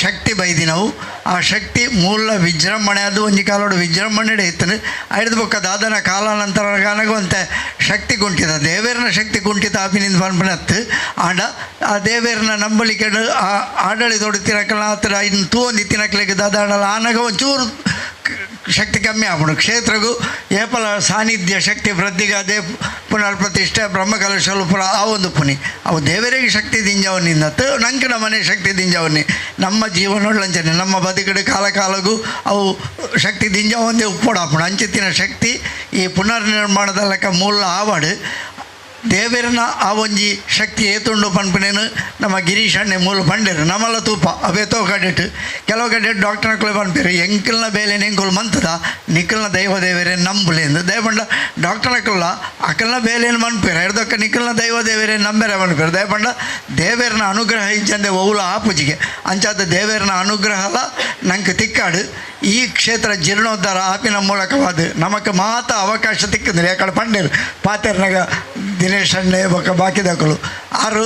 ಶಕ್ತಿ ಬೈದಿನವು. ಆ ಶಕ್ತಿ ಮೂಲ ವಿಜೃಂಭಣೆ ಅದು ಒಂಜಿ ಕಾಲೋಡು ವಿಜೃಂಭಣೆ ಇತ್ತು. ಐದು ಬೊಕ್ಕ ದಾದನ ಕಾಲಾನಂತರ ಗಾನಗುವಂತೆ ಶಕ್ತಿ ಕುಂಠಿತ ದೇವೇರ್ನ ಶಕ್ತಿ ಕುಂಠಿತ ಆಪಿನಿಂದ ಪನ್ಪನತ್ತು ಆಂಡ ಆ ದೇವೇರ್ನ ನಂಬಲಿಕೆ ಆ ಆಡಳಿತೋಡು ತಿರಕಲ ಆತರ ಇನ್ನು ತೂವೊಂದು ತಿನಕ್ಲಿಗೆ ದಾದಾಡಲ ಆನಗ ಒಂಚೂರು ಶಕ್ತಿ ಕಮ್ಮಿ ಆಪುಂಡು. ಕ್ಷೇತ್ರಗೂ ಏಪಲ ಸಾನ್ನಿಧ್ಯ ಶಕ್ತಿ ವೃದ್ಧಿಗೆ ಅದೇ ಪುನರ್ ಪ್ರತಿಷ್ಠೆ ಬ್ರಹ್ಮಕಲಶಲು ಪುರ ಆ ಒಂದು ಪುನಿ ಅವು ದೇವರಿಗೆ ಶಕ್ತಿ ದಿಂಜವನ್ನಿಂದತ್ತು ನಂಗೆ ಮನೆ ಶಕ್ತಿ ದಿಂಜವನ್ನಿ ನಮ್ಮ ಜೀವನೊಳ್ಳಂಚನೆ ನಮ್ಮ ಬದುಕಡೆ ಕಾಲ ಕಾಲಗೂ ಅವು ಶಕ್ತಿ ದಿಂಜವೊಂದೇ ಉಪ್ಪೋಡಾಪುಂಡು. ಅಂಚಿತ್ತಿನ ಶಕ್ತಿ ಈ ಪುನರ್ನಿರ್ಮಾಣದ ಲೆಕ್ಕ ಮೂಲ ಆವಡು ದೇವರನ ಆ ಒಂಜಿ ಶಕ್ತಿ ಏತುಂಡು ಪನ್ಪನೇನು ನಮ್ಮ ಗಿರೀಶಣ್ಣೆ ಮೂಲ ಪಂಡೇರು ನಮ್ಮಲ್ಲ ತೂಪ ಅವೇತೋ ಕಡೆಟ್ ಕೆಲವು ಕಡೆ ಡಾಕ್ಟರ್ನಕ್ಲೆ ಪನ್ಪೇರು ಎಂಕಲ್ನ ಬೇಲೆ ಎಂಕುಲು ಮಂತದ ನಿಕ್ಕಲ್ನ ದೈವ ದೇವರೇ ನಂಬುಲೆಂದು ದಯಪಂಡ ಡಾಕ್ಟರ್ನಕ್ಕಲ್ಲ ಅಕಲ್ನ ಬೇಲೇನು ಮನ್ಪೇರು ಎಡ್ದಕ್ಕ ನಿಕ್ಕಲ್ನ ದೈವ ದೇವರೇ ನಂಬೇರೆ ಮನ್ಪೇರು ದಯಪಂಡ ದೇವೇರನ ಅನುಗ್ರಹ ಇಜ್ಜಂದೆ ಒವ್ಲ ಆಪುಜಿಗೆ ಅಂಚಾದ ದೇವೇರನ ಅನುಗ್ರಹಲ ನಂಗೆ ತಿಕ್ಕಾಡು. ಈ ಕ್ಷೇತ್ರ ಜೀರ್ಣೋದ್ಧಾರ ಆಪಿನ ಮೂಲಕವಾದ ನಮಕ್ ಮಾತ ಅವಕಾಶ ತಿಕ್ಕಂದ್ರೆ ಯಾಕಡೆ ಪಂಡೇರು ಪಾತೆರ್ನಾಗ ದಿನೇಶ್ ಅಣ್ಣೆ ಬೊಕ್ಕ ಬಾಕಿದಕಲು ಆರು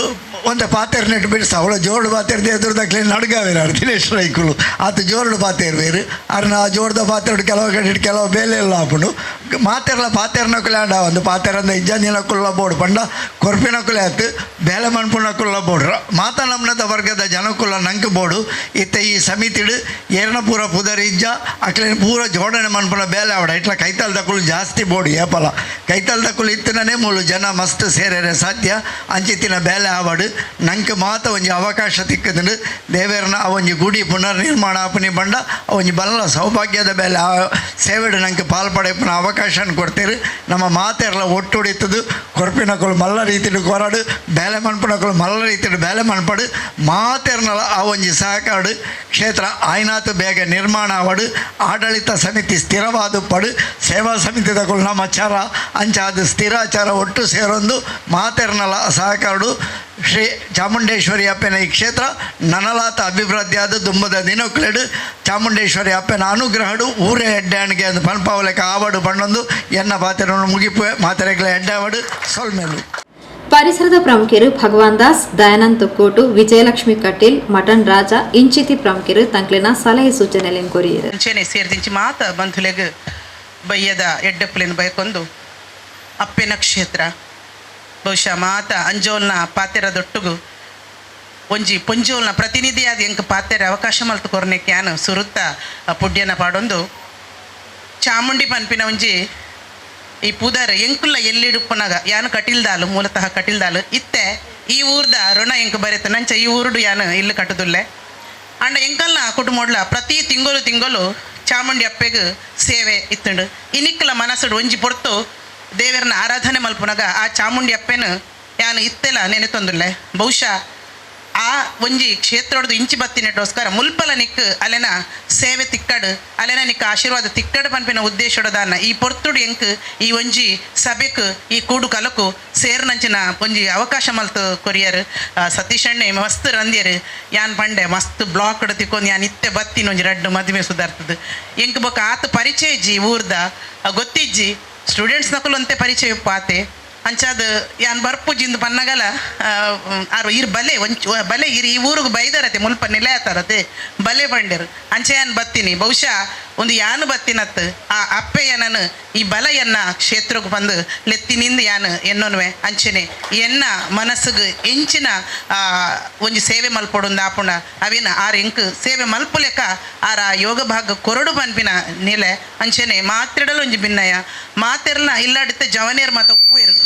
ಒಂದು ಪಾತೆರ್ ನೆಟ್ಟು ಬಿಡಿಸ ಅವಳ ಜೋಡು ಪಾತೆರ್ದೆ ಎದುರುದಕ್ಲೆ ನಡ್ಗಾವೇರು ದಿನೇಶ್ ರೈಕುಲು ಆತ ಜೋರುಡು ಪಾತೆರ್ವೇರು ಅರ್ನ ಆ ಜೋಡ್ದ ಪಾತೆರ್ಡು ಕೆಲವು ಕಡೆ ಕೆಲವು ಬೇಲೆ ಎಲ್ಲ ಆಪುಂಡು ಮಾತೆರ್ಲ ಪಾತೆರ್ನಕುಲೆ ಆಂಡ ಒಂದು ಪಾತೆರಂದ ಇಜ್ಜಂದಿನಕುಲ್ಲ ಬೋಡು ಪಂಡ ಕೊರ್ಪಿನಕುಲೆ ಆತು ಬೇಲೆ ಮನ್ಪುನಕುಲ್ಲ ಬೋಡ್ರ ಮಾತ ನಮ್ನದ ವರ್ಗದ ಜನಕುಲ ನಂಗೆ ಬೋಡು ಇತ್ತ ಈ ಸಮಿತಿಡು ಏರ್ನ ಪೂರ ಪುದರ್ ಇಜ್ಜ ಅಕ್ಲೇನ ಪೂರ ಜೋಡಣೆ ಮನ್ಪುನ ಬೇಲೆ ಆವಡ ಇಟ್ಲ ಕೈತಲ್ದಕುಲು ಜಾಸ್ತಿ ಬೋಡು ಏಪಲ ಕೈತಲ್ದಕುಲು ಇತ್ತನೇ ಮೂಲು ಜನ ಮಸ್ತ್ ಸೇರೇರೆ ಸಾಧ್ಯ ಅಂಚಿತ್ತಿನ ಬೇಲೆ ಆವಡು ನಂಗೆ ಮಾತ ಒಂಜಿ ಅವಕಾಶ ತಿಕ್ಕದಂಡು ದೇವೇರ್ನ ಆ ಒಂಜಿ ಗುಡಿ ಪುನರ್ನಿರ್ಮಾಣ ಆಪನಿ ಬಂಡ ಒಂಜಿ ಬಲ್ಲ ಸೌಭಾಗ್ಯದ ಬೇಲೆ ಆ ಸೇವೆಡು ನಂಗೆ ಪಾಲ್ಪಡೆಪುನ ಅವಕಾಶನ ಕೊಡ್ತೀರಿ. ನಮ್ಮ ಮಾತೆರ್ಲ ಒಟ್ಟುಡಿತದು ಕೊರ್ಪಿನಕುಲು ಮಲ್ಲ ರೀತಿಡು ಕೊರಡು ಬೇಲೆ ಮನ್ಪುನಕುಲು ಮಲ್ಲ ರೀತಿಡು ಬೇಲೆ ಮನ್ಪಡು ಮಾತೆರ್ನಲ ಆ ಒಂಜಿ ಸಹಕಾಡು ಕ್ಷೇತ್ರ ಆಯ್ನಾತು ಬೇಗ ನಿರ್ಮಾಣ ಆವಡು ಆಡಳಿತ ಸಮಿತಿ ಸ್ಥಿರವಾದ ಪಡು ಸೇವಾ ಸಮಿತಿದಕುಲು ನಮ್ಮ ಚಾರ ಅಂಚಾದ ಸ್ಥಿರಾಚಾರ ಒಟ್ಟು ಸೇರೊಂದು ಮಾತೆರ್ನಲ ಸಹಕಾರಡು ಶ್ರೀ ಚಾಮುಂಡೇಶ್ವರಿ ಅಪ್ಪನ ಈ ಕ್ಷೇತ್ರ ನನಲಾತ ಅಭಿವೃದ್ಧಿಯಾದ ದುಂಬದ ದಿನಕ್ಲೆಡು ಚಾಮುಂಡೇಶ್ವರಿ ಅಪ್ಪನ ಅನುಗ್ರಹಡು ಊರೇ ಎಡ್ಡಾಣಿಗೆ ಅಂದು ಪನ್ಪಾವಲೆಕ ಆವಡು ಪಣ್ಣೊಂದು ಎನ್ನ ಪಾತೆರನ್ನು ಮುಗಿಪು ಮಾತೆರೆಗಳ ಎಡ್ಡಾವಡು ಸೊಲ್ಮೇಲು. ಪರಿಸರದ ಪ್ರಮುಖರು ಭಗವಾನ್ ದಾಸ್, ದಯಾನಂದ್ ತೊಕ್ಕೋಟು, ವಿಜಯಲಕ್ಷ್ಮಿ ಕಟೀಲ್, ಮಟನ್ ರಾಜ ಇಂಚಿತಿ ಪ್ರಮುಖರು ತಂಕ್ಲೆನ ಸಲಹೆ ಸೂಚನೆಯನ್ನು ಕೊರಿಯರು. ಅಂಚೆನೆ ಸೇರ್ದಿಂಚಿ ಮಾತ ಬಂಧುಲೆಗ್ ಬಯ್ಯದ ಎಡ್ಡಪ್ಪಲಿನ ಬಯಕೊಂದು ಅಪ್ಪೆನ ಕ್ಷೇತ್ರ ಬಹುಶಃ ಮಾತ ಅಂಜೋಲ್ನ ಪಾತೆರದೊಟ್ಟುಗು ಒಂಜಿ ಪೊಂಜೋಲ್ನ ಪ್ರತಿನಿಧಿಯಾದ ಎಂಕ್ ಪಾತೆರ ಅವಕಾಶ ಮಲ್ತು ಕೊರ್ನೆ can ಸುರುತ್ತ ಪುಡ್ಯನ ಪಾಡೊಂದು ಚಾಮುಂಡಿ ಪನ್ಪಿನ ಒಂಜಿ ಈ ಪೂದಾರ ಎಂಕುಲ್ಲ ಎಲ್ಲಿಡುಪ್ಪನಾಗ ಯಾನು ಕಟಿಲ್ದಾಲು ಮೂಲತಃ ಕಟಿಲ್ದಾಲು ಇತ್ತೆ ಈ ಊರ್ದ ಋಣ ಎಂಕ್ ಬರೆತ ನಂಚ ಈ ಊರುಡು ಯಾನು ಇಲ್ಲು ಕಟ್ಟುದುಲ್ಲೆ ಅಂಡ ಎಂಕಲ್ನ ಕುಟುಂಬಡ್ಲ ಪ್ರತಿ ತಿಂಗಳು ತಿಂಗಳು ಚಾಮುಂಡಿ ಅಪ್ಪೆಗ್ ಸೇವೆ ಇತ್ತುಂಡು. ಇನಿಕ್ಕಲ ಮನಸ್ಸುಡು ಒಂಜಿ ಪೊರ್ತು ದೇವರನ್ನ ಆರಾಧನೆ ಮಲ್ಪುನಾಗ ಆ ಚಾಮುಂಡಿ ಅಪ್ಪೆನ ಯಾನು ಇತ್ತೆಲ್ಲ ನೆನೆತೊಂದುಲ್ಲೆ. ಬಹುಶಃ ಆ ಒಂಜಿ ಕ್ಷೇತ್ರೊಡ್ದು ಇಂಚಿ ಬತ್ತಿನಟೋಸ್ಕರ ಮುಲ್ಪಲ ನಿಕ್ ಅಲೆನ ಸೇವೆ ತಿಕ್ಕಡು ಅಲೆನ ನಿಕ್ ಆಶೀರ್ವಾದ ತಿಕ್ಕಡು ಪನ್ಪಿನ ಉದ್ದೇಶದಾನ ಈ ಪೊರ್ತುಡು ಎಂಕ್ ಈ ಒಂಜಿ ಸಭೆಕ್ ಈ ಕೂಡು ಕಲಕು ಸೇರ್ನಂಚಿನ ಒಂಜಿ ಅವಕಾಶ ಮಲ್ತು ಕೊರಿಯರ್ ಸತೀಶ್ ಅಣ್ಣೆ ಮಸ್ತ್ ರಂದ್ಯರು ಯಾನ್ ಪಂಡೆ ಮಸ್ತ್ ಬ್ಲಾಕ್ ತಿಕ್ಕೊಂದು ಯಾನ್ ಇತ್ತೆ ಬತ್ತಿನ ಒಂಜಿ ರಡ್ಡು ಮದುವೆ ಸುಧಾರ್ತದ ಎಂಕ್ ಬೊಕ್ಕ ಆತ ಪರಿಚಯ ಇಜ್ಜಿ ಊರ್ದ ಗೊತ್ತಿಜ್ಜಿ ಸ್ಟೂಡೆಂಟ್ಸ್ ನಕುಲು ಅಂತೆ ಪರಿಚಯ ಪಾತೆ ಅಂಚಾದ ಯಾನ್ ಬರ್ಪುಜಿಂದು ಪನ್ನಗಲ ಆರು ಇರ್ ಬಲೆ ಒಂಚ ಬಲೆ ಇರ್ ಈ ಊರಿಗೆ ಬೈದರತೆ ಮುಲ್ಪ ನೆಲೆ ಆತಾರತೆ ಬಲೆ ಬಂಡೆರು ಅಂಚೆ ಯಾನ್ ಬತ್ತೀನಿ. ಬಹುಶಃ ಒಂದು ಯಾನು ಬತ್ತಿನತ್ತು ಆ ಅಪ್ಪೆಯನನು ಈ ಬಲಯನ್ನ ಕ್ಷೇತ್ರಕ್ಕೆ ಬಂದು ಲೆತ್ತಿನಿಂದ ಯಾನು ಎನ್ನೊನ್ವೆ ಅಂಚೆನೆ ಎನ್ನ ಮನಸ್ಸಿಗೆ ಎಂಚಿನ ಒಂಜಿ ಸೇವೆ ಮಲ್ಪೊಡೊಂದು ಆಪುಣ ಅವೇನ ಆರ್ ಎಂಕ್ ಸೇವೆ ಮಲ್ಪುಲೆಕ ಆರ ಯೋಗ ಭಾಗ ಕೊರಡು ಪನ್ಪಿನ ನೆಲೆ ಅಂಚೆನೆ ಮಾತ್ರೆಡಲು ಒಂಜಿ ಭಿನ್ನಯ ಮಾತೆರ್ನ ಇಲ್ಲಾಡಿತ್ತ ಜವನೇರ್ ಮಾತ ಉಪ್ಪುವೇರು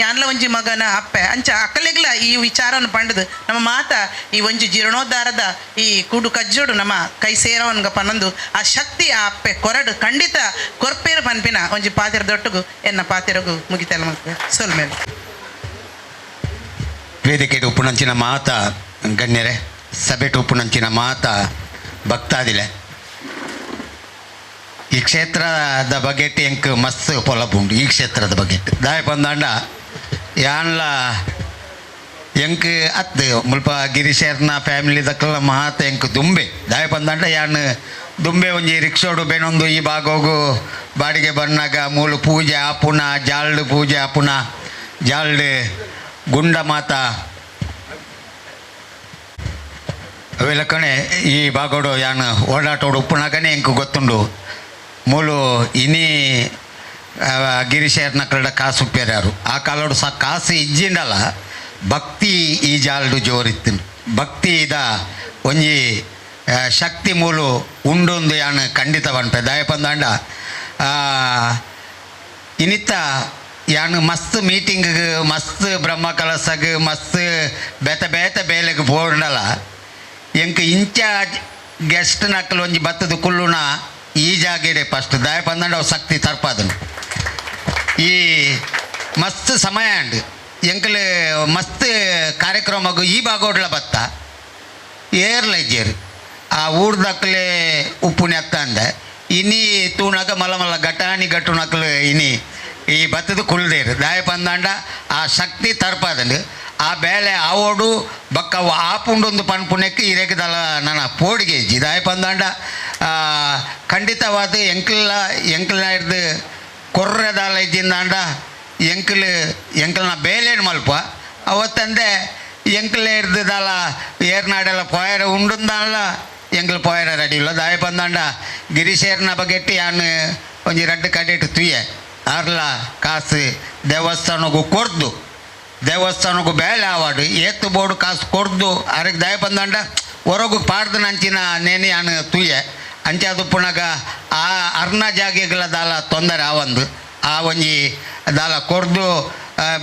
ಯಾನ್ಲ ಒಂಜಿ ಮಗನ ಅಪ್ಪೆ ಅಂಚ ಅಕ್ಕಲೆಗ್ಲ ಈ ವಿಚಾರವನ್ನು ಪಂಡದು ನಮ್ಮ ಮಾತ ಈ ಒಂಜಿ ಜೀರ್ಣೋದ್ಧಾರದ ಈ ಕೂಡು ಕಜ್ಜೋಡು ನಮ್ಮ ಕೈ ಸೇರವನ್ಗ ಪನ್ನೊಂದು ಆ ಶಕ್ತಿ ಆ ಅಪ್ಪೆ ಕೊರಡು ಖಂಡಿತ ಕೊರ್ಪೇರು ಪನ್ಪಿನ ಒಂಜಿ ಪಾತೆರ ದೊಟ್ಟುಗು ಎನ್ನ ಪಾತೆರಗು ಮುಗಿತಲ್ಲ ಮಲ್ಪೆ ಸೊಲ್ಮೇಲೆ. ವೇದಿಕೆ ಉಪ್ಪುನಂಚಿನ ಮಾತ ಗಣ್ಯರೇ, ಸಭೆಟು ಉಪ್ಪುನಂಚಿನ ಮಾತ ಭಕ್ತಾದಿಲೆ, ಈ ಕ್ಷೇತ್ರದ ಬಗ್ಗೆ ಎಂಕ್ ಮಸ್ತ್ ಪೊಲಬುಂಡು. ಈ ಕ್ಷೇತ್ರದ ಬಗ್ಗೆ ದಾಯ ಪಂದಾಂಡ ಯಾನ್ಲ ಎಂಕ್ ಅತ್ತು ಮುಲ್ಪ ಗಿರೀಶರ್ನ ಫ್ಯಾಮಿಲಿ ದಕ್ಕಲ ಮಹಾತ ಎಂಕ್ ದುಂಬೆ ದಾಯ ಪಂದಾಂಡ ಯಾನ್ ದುಂಬೆ ಒಂಜಿ ರಿಕ್ಷೋಡು ಬೆನೊಂದು ಈ ಭಾಗೋಗು ಬಾಡಿಗೆ ಬನ್ನಾಗ ಮೂಲು ಪೂಜೆ ಆಪುನ ಜಾಲ್ಡ್ ಪೂಜೆ ಆಪುನ ಜಾಲ್ಡ್ ಗುಂಡ ಮಾತ ಅವೆಲ್ಲ ಕಣೆ ಈ ಭಾಗೋಡು ಯಾನ್ ಓಡಾಟೋಡು ಉಪ್ಪುನಾಗನೇ ಎಂಕ್ ಗೊತ್ತುಂಡು ಮೂಲು ಇನಿ ಗಿರಿಶೇರ್ನ ಕರಡ ಕಾಸು ಉಪ್ಪೇರಾರು ಆ ಕಾಲೋಡು ಸಹ ಕಾಸು ಇಜ್ಜಿಂಡಲ್ಲ ಭಕ್ತಿ ಈ ಜಾಲ್ಡು ಜೋರಿತ್ತು ಭಕ್ತಿ ಇದ ಒಂಜಿ ಶಕ್ತಿ ಮೂಲು ಉಂಡೊಂದು ಯಾನ್ ಖಂಡಿತ ಪನ್ಪೆ ದಾಯಪಂದಾಂಡ ಇನಿತ್ತ ಯಾನ್ ಮಸ್ತ್ ಮೀಟಿಂಗ್ ಮಸ್ತ್ ಬ್ರಹ್ಮ ಕಲಸಗ್ ಮಸ್ತ್ ಬೇತೆ ಬೇತೆ ಬೇಲೆಗ್ ಪೋಂಡಲ ಎಂಕ್ ಇಂಚ ಗೆಸ್ಟ್ ನಕಲು ಒಂಜಿ ಬತ್ತದ ಕುಲ್ಲುನ ಈ ಜಾಗೆಡೆ ಫಸ್ಟ್ ದಾಯಪಂದಾಂಡ ಅವು ಶಕ್ತಿ ತರ್ಪಾದನು ಈ ಮಸ್ತ್ ಸಮಯ ಅಂಡ್ ಎಂಕಲ್ ಮಸ್ತ್ ಕಾರ್ಯಕ್ರಮಗು ಈ ಭಾಗೋಡ್ಲ ಬತ್ತ ಏರ್ಲ ಇಜ್ಜೇರು ಆ ಊರ್ದಕ್ಲೆ ಉಪ್ಪುನೆ ಅತ್ತ ಅಂದೆ ಇನಿ ತೂನಾಗ ಮಲ್ಲ ಮಲ್ಲ ಗಟಾಣಿ ಗಟ್ಟುನಕ್ಲು ಇನಿ ಈ ಬತ್ತದ ಕುಲ್ದೇರು ದಾಯ ಪಂದಾಂಡ ಆ ಶಕ್ತಿ ತರ್ಪಾದಂಡು ಆ ಬೇಲೆ ಆವೋಡು ಬಕ್ಕ ಆಪುಂಡೊಂದು ಪನ್ಪುನೆಕ್ಕೆ ಇರೆಗದಲ್ಲ ನನ್ನ ಪೋಡಿಗೆ ಇಜ್ಜಿ ದಾಯ ಪಂದಾಂಡ ಖಂಡಿತವಾದ ಎಂಕಲ್ಲ ಎಂಕಲ್ನ ಹಿಡ್ದು ಕೊರ್ರೆದಾಲ ಇಜ್ಜಿಂದಾಂಡ ಎಂಕಲ್ ಎಂಕಲ್ನ ಬೇಲೇನು ಮಲ್ಪ ಅವತ್ತಂದೆ ಎಂಕಲ್ ಹಿಡ್ದದಲ್ಲ ಏರ್ನಾಡೆಲ್ಲ ಪೋಯರ ಉಂಡುಂದಾಲ ಎಂಕಲ್ ಪೋಯರ ರೆಡಿ ಇಲ್ಲ ದಾಯ ಪಂದಾಂಡ ಗಿರೀಶೇರ್ನ ಬಗೆಟ್ಟಿ ಯಾನ್ ಒಂಜಿ ರಡ್ಡು ಕಡೆಟ್ ತುಯ್ಯೆ ಆರ್ಲ ಕಾಸು ದೇವಸ್ಥಾನಗೂ ಕೊರ್ದು ದೇವಸ್ಥಾನಕ್ಕೂ ಬೇಲೆ ಆವಾಡು ಏತು ಬೋರ್ಡು ಕಾಸು ಕೊರ್ದು ಅರಗೆ ದಯ ಬಂದಂಡ ಹೊರಗು ಪಾಡ್ದು ನಂಚಿನ ನೇನೆ ಯಾನು ತುಯ್ಯೆ ಅಂಚೆ ಅದು ಪುನಗ ಆ ಅರ್ನ ಜಾಗೆಗಳ ದಾಲ ತೊಂದರೆ ಆವಂದು ಆ ಒಂಜಿ ದಾಲ ಕೊರ್ದು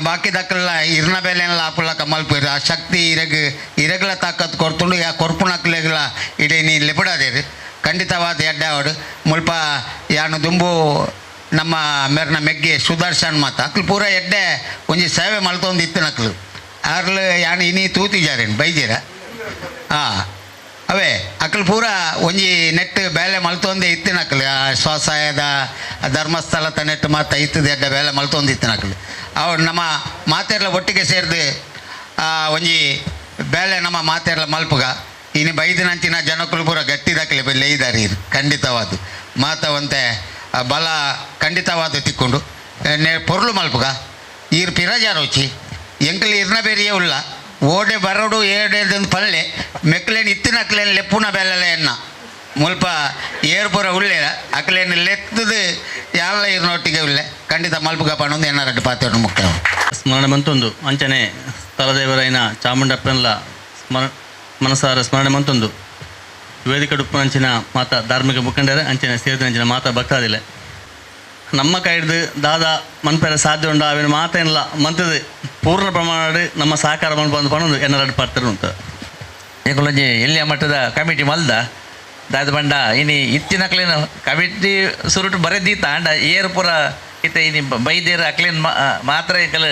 ಬಾಕಿ ದಕ್ಕಲ್ಲ ಇರ್ನ ಬೇಲೆಲ್ಲ ಆಪುಲಕ ಮಲ್ಪೇರು ಆ ಶಕ್ತಿ ಇರಗ್ ಇರಗ್ಲ ತಾಕತ್ ಕೊರ್ತುಂಡು ಯಾ ಕೊರ್ಪುನಕ್ಲೆಗ್ಲ ಇಡೀ ನೀ ಲೆಪಡಾದೇರು ಖಂಡಿತವಾದ ಎಡ್ಡಾವಡು ಮುಲ್ಪ ಯಾನು ದುಂಬು ನಮ್ಮ ಮೇರ್ನ ಮೆಗ್ಗೆ ಸುದರ್ಶನ್ ಮಾತ ಅಕ್ಲು ಪೂರ ಎಡ್ಡೆ ಒಂಜಿ ಸೇವೆ ಮಲ್ತೊಂದು ಇತ್ತು ನಕ್ಲು ಆರ್ಲು ಯಾನು ಇನಿ ತೂತಿಜಾರೇನು ಬೈಜೀರ ಹಾಂ ಅವೇ ಅಕ್ಲು ಪೂರ ಒಂಜಿ ನೆಟ್ ಬೇಲೆ ಮಲ್ತೊಂದೇ ಇತ್ತು ನಕ್ಲು ಆ ಸ್ವಸಹಾಯದ ಧರ್ಮಸ್ಥಳದ ನೆಟ್ ಮಾತ ಇತ್ತದ ಎಡ್ಡೆ ಬೇಲೆ ಮಲ್ತೊಂದು ಇತ್ತು ನಕ್ಲು ಅವ್ರು ನಮ್ಮ ಮಾತೆರ್ಲ ಒಟ್ಟಿಗೆ ಸೇರಿದು ಒಂಜಿ ಬೇಲೆ ನಮ್ಮ ಮಾತೆರ್ಲ ಮಲ್ಪುಗ ಇನ್ನು ಬೈದಿನಂಚಿನ ಜನಕ್ಕಲು ಪೂರ ಗಟ್ಟಿದಕ್ಲೆ ಲೇಯ್ದಾರಿ ಖಂಡಿತವಾದ ಮಾತವಂತೆ ಬಲ ಖಂಡಿತವಾದ ತಿಕ್ಕೊಂಡು ಪೊರ್ಲು ಮಲ್ಪುಗ ಈರ್ ಪಿರಜಾರೋಚಿ ಎಂಕಲ್ ಇರ್ನ ಬೇರಿಯೇ ಉಲ್ಲ ಓಡೆ ಬರೋಡು ಏಡೆದಂದು ಪಲ್ಲೆ ಮೆಕ್ಲೇನ್ ಇತ್ತಿನ ಅಕ್ಲೇನ್ ಲೆಪ್ಪುನ ಬೆಲ್ಲಲೆ ಎನ್ನ ಮುಲ್ಪ ಏರ್ಪುರ ಉಳ್ಳೇರ ಅಕ್ಲೇನ್ ಲೆತ್ತದು ಯಾಲ ಇರ್ನೊಟ್ಟಿಗೆ ಉಳ್ಳೆ ಖಂಡಿತ ಮಲ್ಪುಗ ಪಣೊಂದು ಎನ್ನ ರಡ್ಡು ಪಾತ್ರ ಮುಖ್ಯ ಸ್ಮರಣೆ ಮಂತೊಂದು ಅಂಚನೆ ಸ್ಥಳದೇವರೈನ ಚಾಮುಂಡಪ್ಪನಲ ಸ್ಮರ ಮನಸಾರ ಸ್ಮರಣೆ ಮಂತೊಂದು ವೇದಿಕೆ ಉಪ್ಪುನಂಚಿನ ಮಾತಾ ಧಾರ್ಮಿಕ ಮುಖಂಡರೇ ಅಂಚನೆ ಸೇರಿದಂಚಿನ ಮಾತಾ ಭಕ್ತಾದಿಲೆ ನಮ್ಮ ಕೈಡ್ದು ದಾದಾ ಮನ್ಪೆರ ಸಾಧ್ಯ ಉಂಡು ಅವಿನ ಮಾತೇನಿಲ್ಲ ಮಂತದ ಪೂರ್ಣ ಪ್ರಮಾಣ ನಮ್ಮ ಸಹಕಾರ ಮನ್ಪಂದು ಪಣೊಂದು ಎನ್ನರಡು ಪಾತ್ರ ಉಂಟು. ಎಂಕುಲೊಂಜಿ ಎಲ್ಲಿಯ ಮಟ್ಟದ ಕಮಿಟಿ ಮಲ್ದ ದಾದ ಬಂಡ ಇನಿ ಇತ್ತಿನಕ್ಲೇನು ಕಮಿಟಿ ಸುರುಟು ಬರೆದೀತ ಅಂಡ ಏರು ಪೂರ ಇತ್ತ ಇನಿ ಬೈದೇರು ಅಕ್ಲೇನು ಮಾತ್ರ ಎಂಕಲ್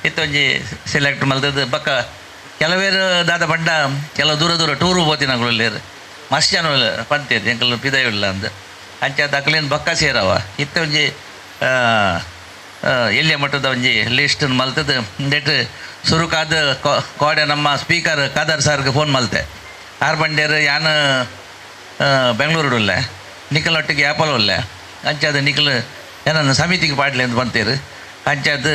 ಇತ್ತೊಂಜಿ ಸೆಲೆಕ್ಟ್ ಮಲ್ದದ್ದು ಬಕ್ಕ ಕೆಲವೇರು ದಾದ ಬಂಡ ಕೆಲವು ದೂರ ದೂರ ಟೂರು ಪೋತಿನಕುಲು ಮಸ್ತ್ ಜನ ಪಂತೇರು ಎಂಕಲ್ ಪಿದಯಿಲ್ಲ ಅಂದ್ ಅಂಚ ಅಕ್ಲೇನು ಬಕ್ಕ ಸೇರವ ಇತ್ತ ಒಂಜಿ ಎಲ್ಲಿಯ ಮಟ್ಟದ ಒಂಜಿ ಲಿಸ್ಟ್ ಮಲ್ತದ್ದು ನೆಟ್ ಸುರುಕಾದ ಕೋಡೆ ನಮ್ಮ ಸ್ಪೀಕರ್ ಖಾದರ್ ಸರ್ಗೆ ಫೋನ್ ಮಲ್ತೆ ಆರ್ ಬಂಡೇರು ಯಾನ್ ಬೆಂಗಳೂರು ಉಲ್ಲೆ ನಿಖಲ್ ಒಟ್ಟಿಗೆ ಆ್ಯಪಲ್ ಉಲ್ಲೆ ಅಂಚಾದ ನಿಖಲ್ ಏನನ್ನು ಸಮಿತಿಗೆ ಪಾಡ್ಲೆ ಅಂತ ಬಂತೀರು ಅಂಚಾದ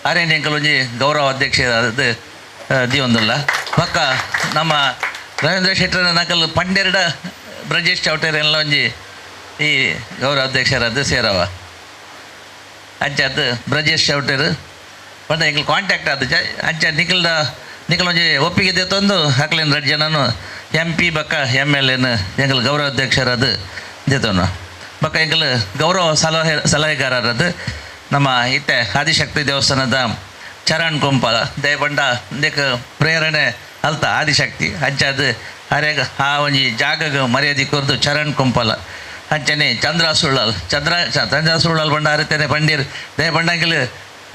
ಆರೇನ್ ಎಂಕಲ್ ಒಂಜಿ ಗೌರವ ಅಧ್ಯಕ್ಷ ಅದು ದಿಯೊಂದುಲ್ಲ ಪಕ್ಕ ನಮ್ಮ ರವೀಂದ್ರ ಶೆಟ್ಟರ ನಕಲ್ ಪಂಡೆರಡ ಬ್ರಜೇಶ್ ಚೌಟೇರ್ ಎಲ್ಲ ಒಂಜಿ ಈ ಗೌರವ ಅಧ್ಯಕ್ಷರದ್ದು ಸೇರವ ಅಂಚಾದ ಬ್ರಜೇಶ್ ಚೌಟೇರು ಪಂಡ ಎಂಕಲ್ ಕಾಂಟ್ಯಾಕ್ಟ್ ಆದ ಅಂಚ ನಿಖಲ್ದ ನಿಖಲ್ ಒಂಜಿ ಒಪ್ಪಿಗೆ ದೇತೊಂದು ಅಕ್ಲೇನು ರಡ್ಡು ಜನನು ಎಂ ಪಿ ಬಕ್ಕ ಎಮ್ ಎಲ್ ಎನ್ ಎಂಕಲ್ ಗೌರವ ಅಧ್ಯಕ್ಷರದ್ದು ದೇತೋನು ಬಕ್ಕ ಎಂಕಲ್ ಗೌರವ ಸಲಹೆಗಾರರದ್ದು ನಮ್ಮ ಇತ್ತೆ ಆದಿಶಕ್ತಿ ದೇವಸ್ಥಾನದ ಚರಣ್ ಕೊಂಪಾಲ ದಯಪಂಡ ಇಂದಕ್ಕೆ ಪ್ರೇರಣೆ ಅಲ್ತ ಆದಿಶಕ್ತಿ ಅಂಚಾದ ಅರೆಗ ಆ ಒಂಜಿ ಜಾಗಗ ಮರ್ಯಾದೆ ಕೊರ್ದು ಚರಣ್ ಕೊಂಪಾಲ ಅಂಚನೆ ಚಂದ್ರ ಸುಳ್ಳಲ್ ಚಂದ್ರ ಚಂದ್ರ ಸುಳ್ಳಲ್ ಬಂಡ ಅರಿತೇನೆ ಪಂಡೀರ್ ದಯಪಂಡಂಕಲ್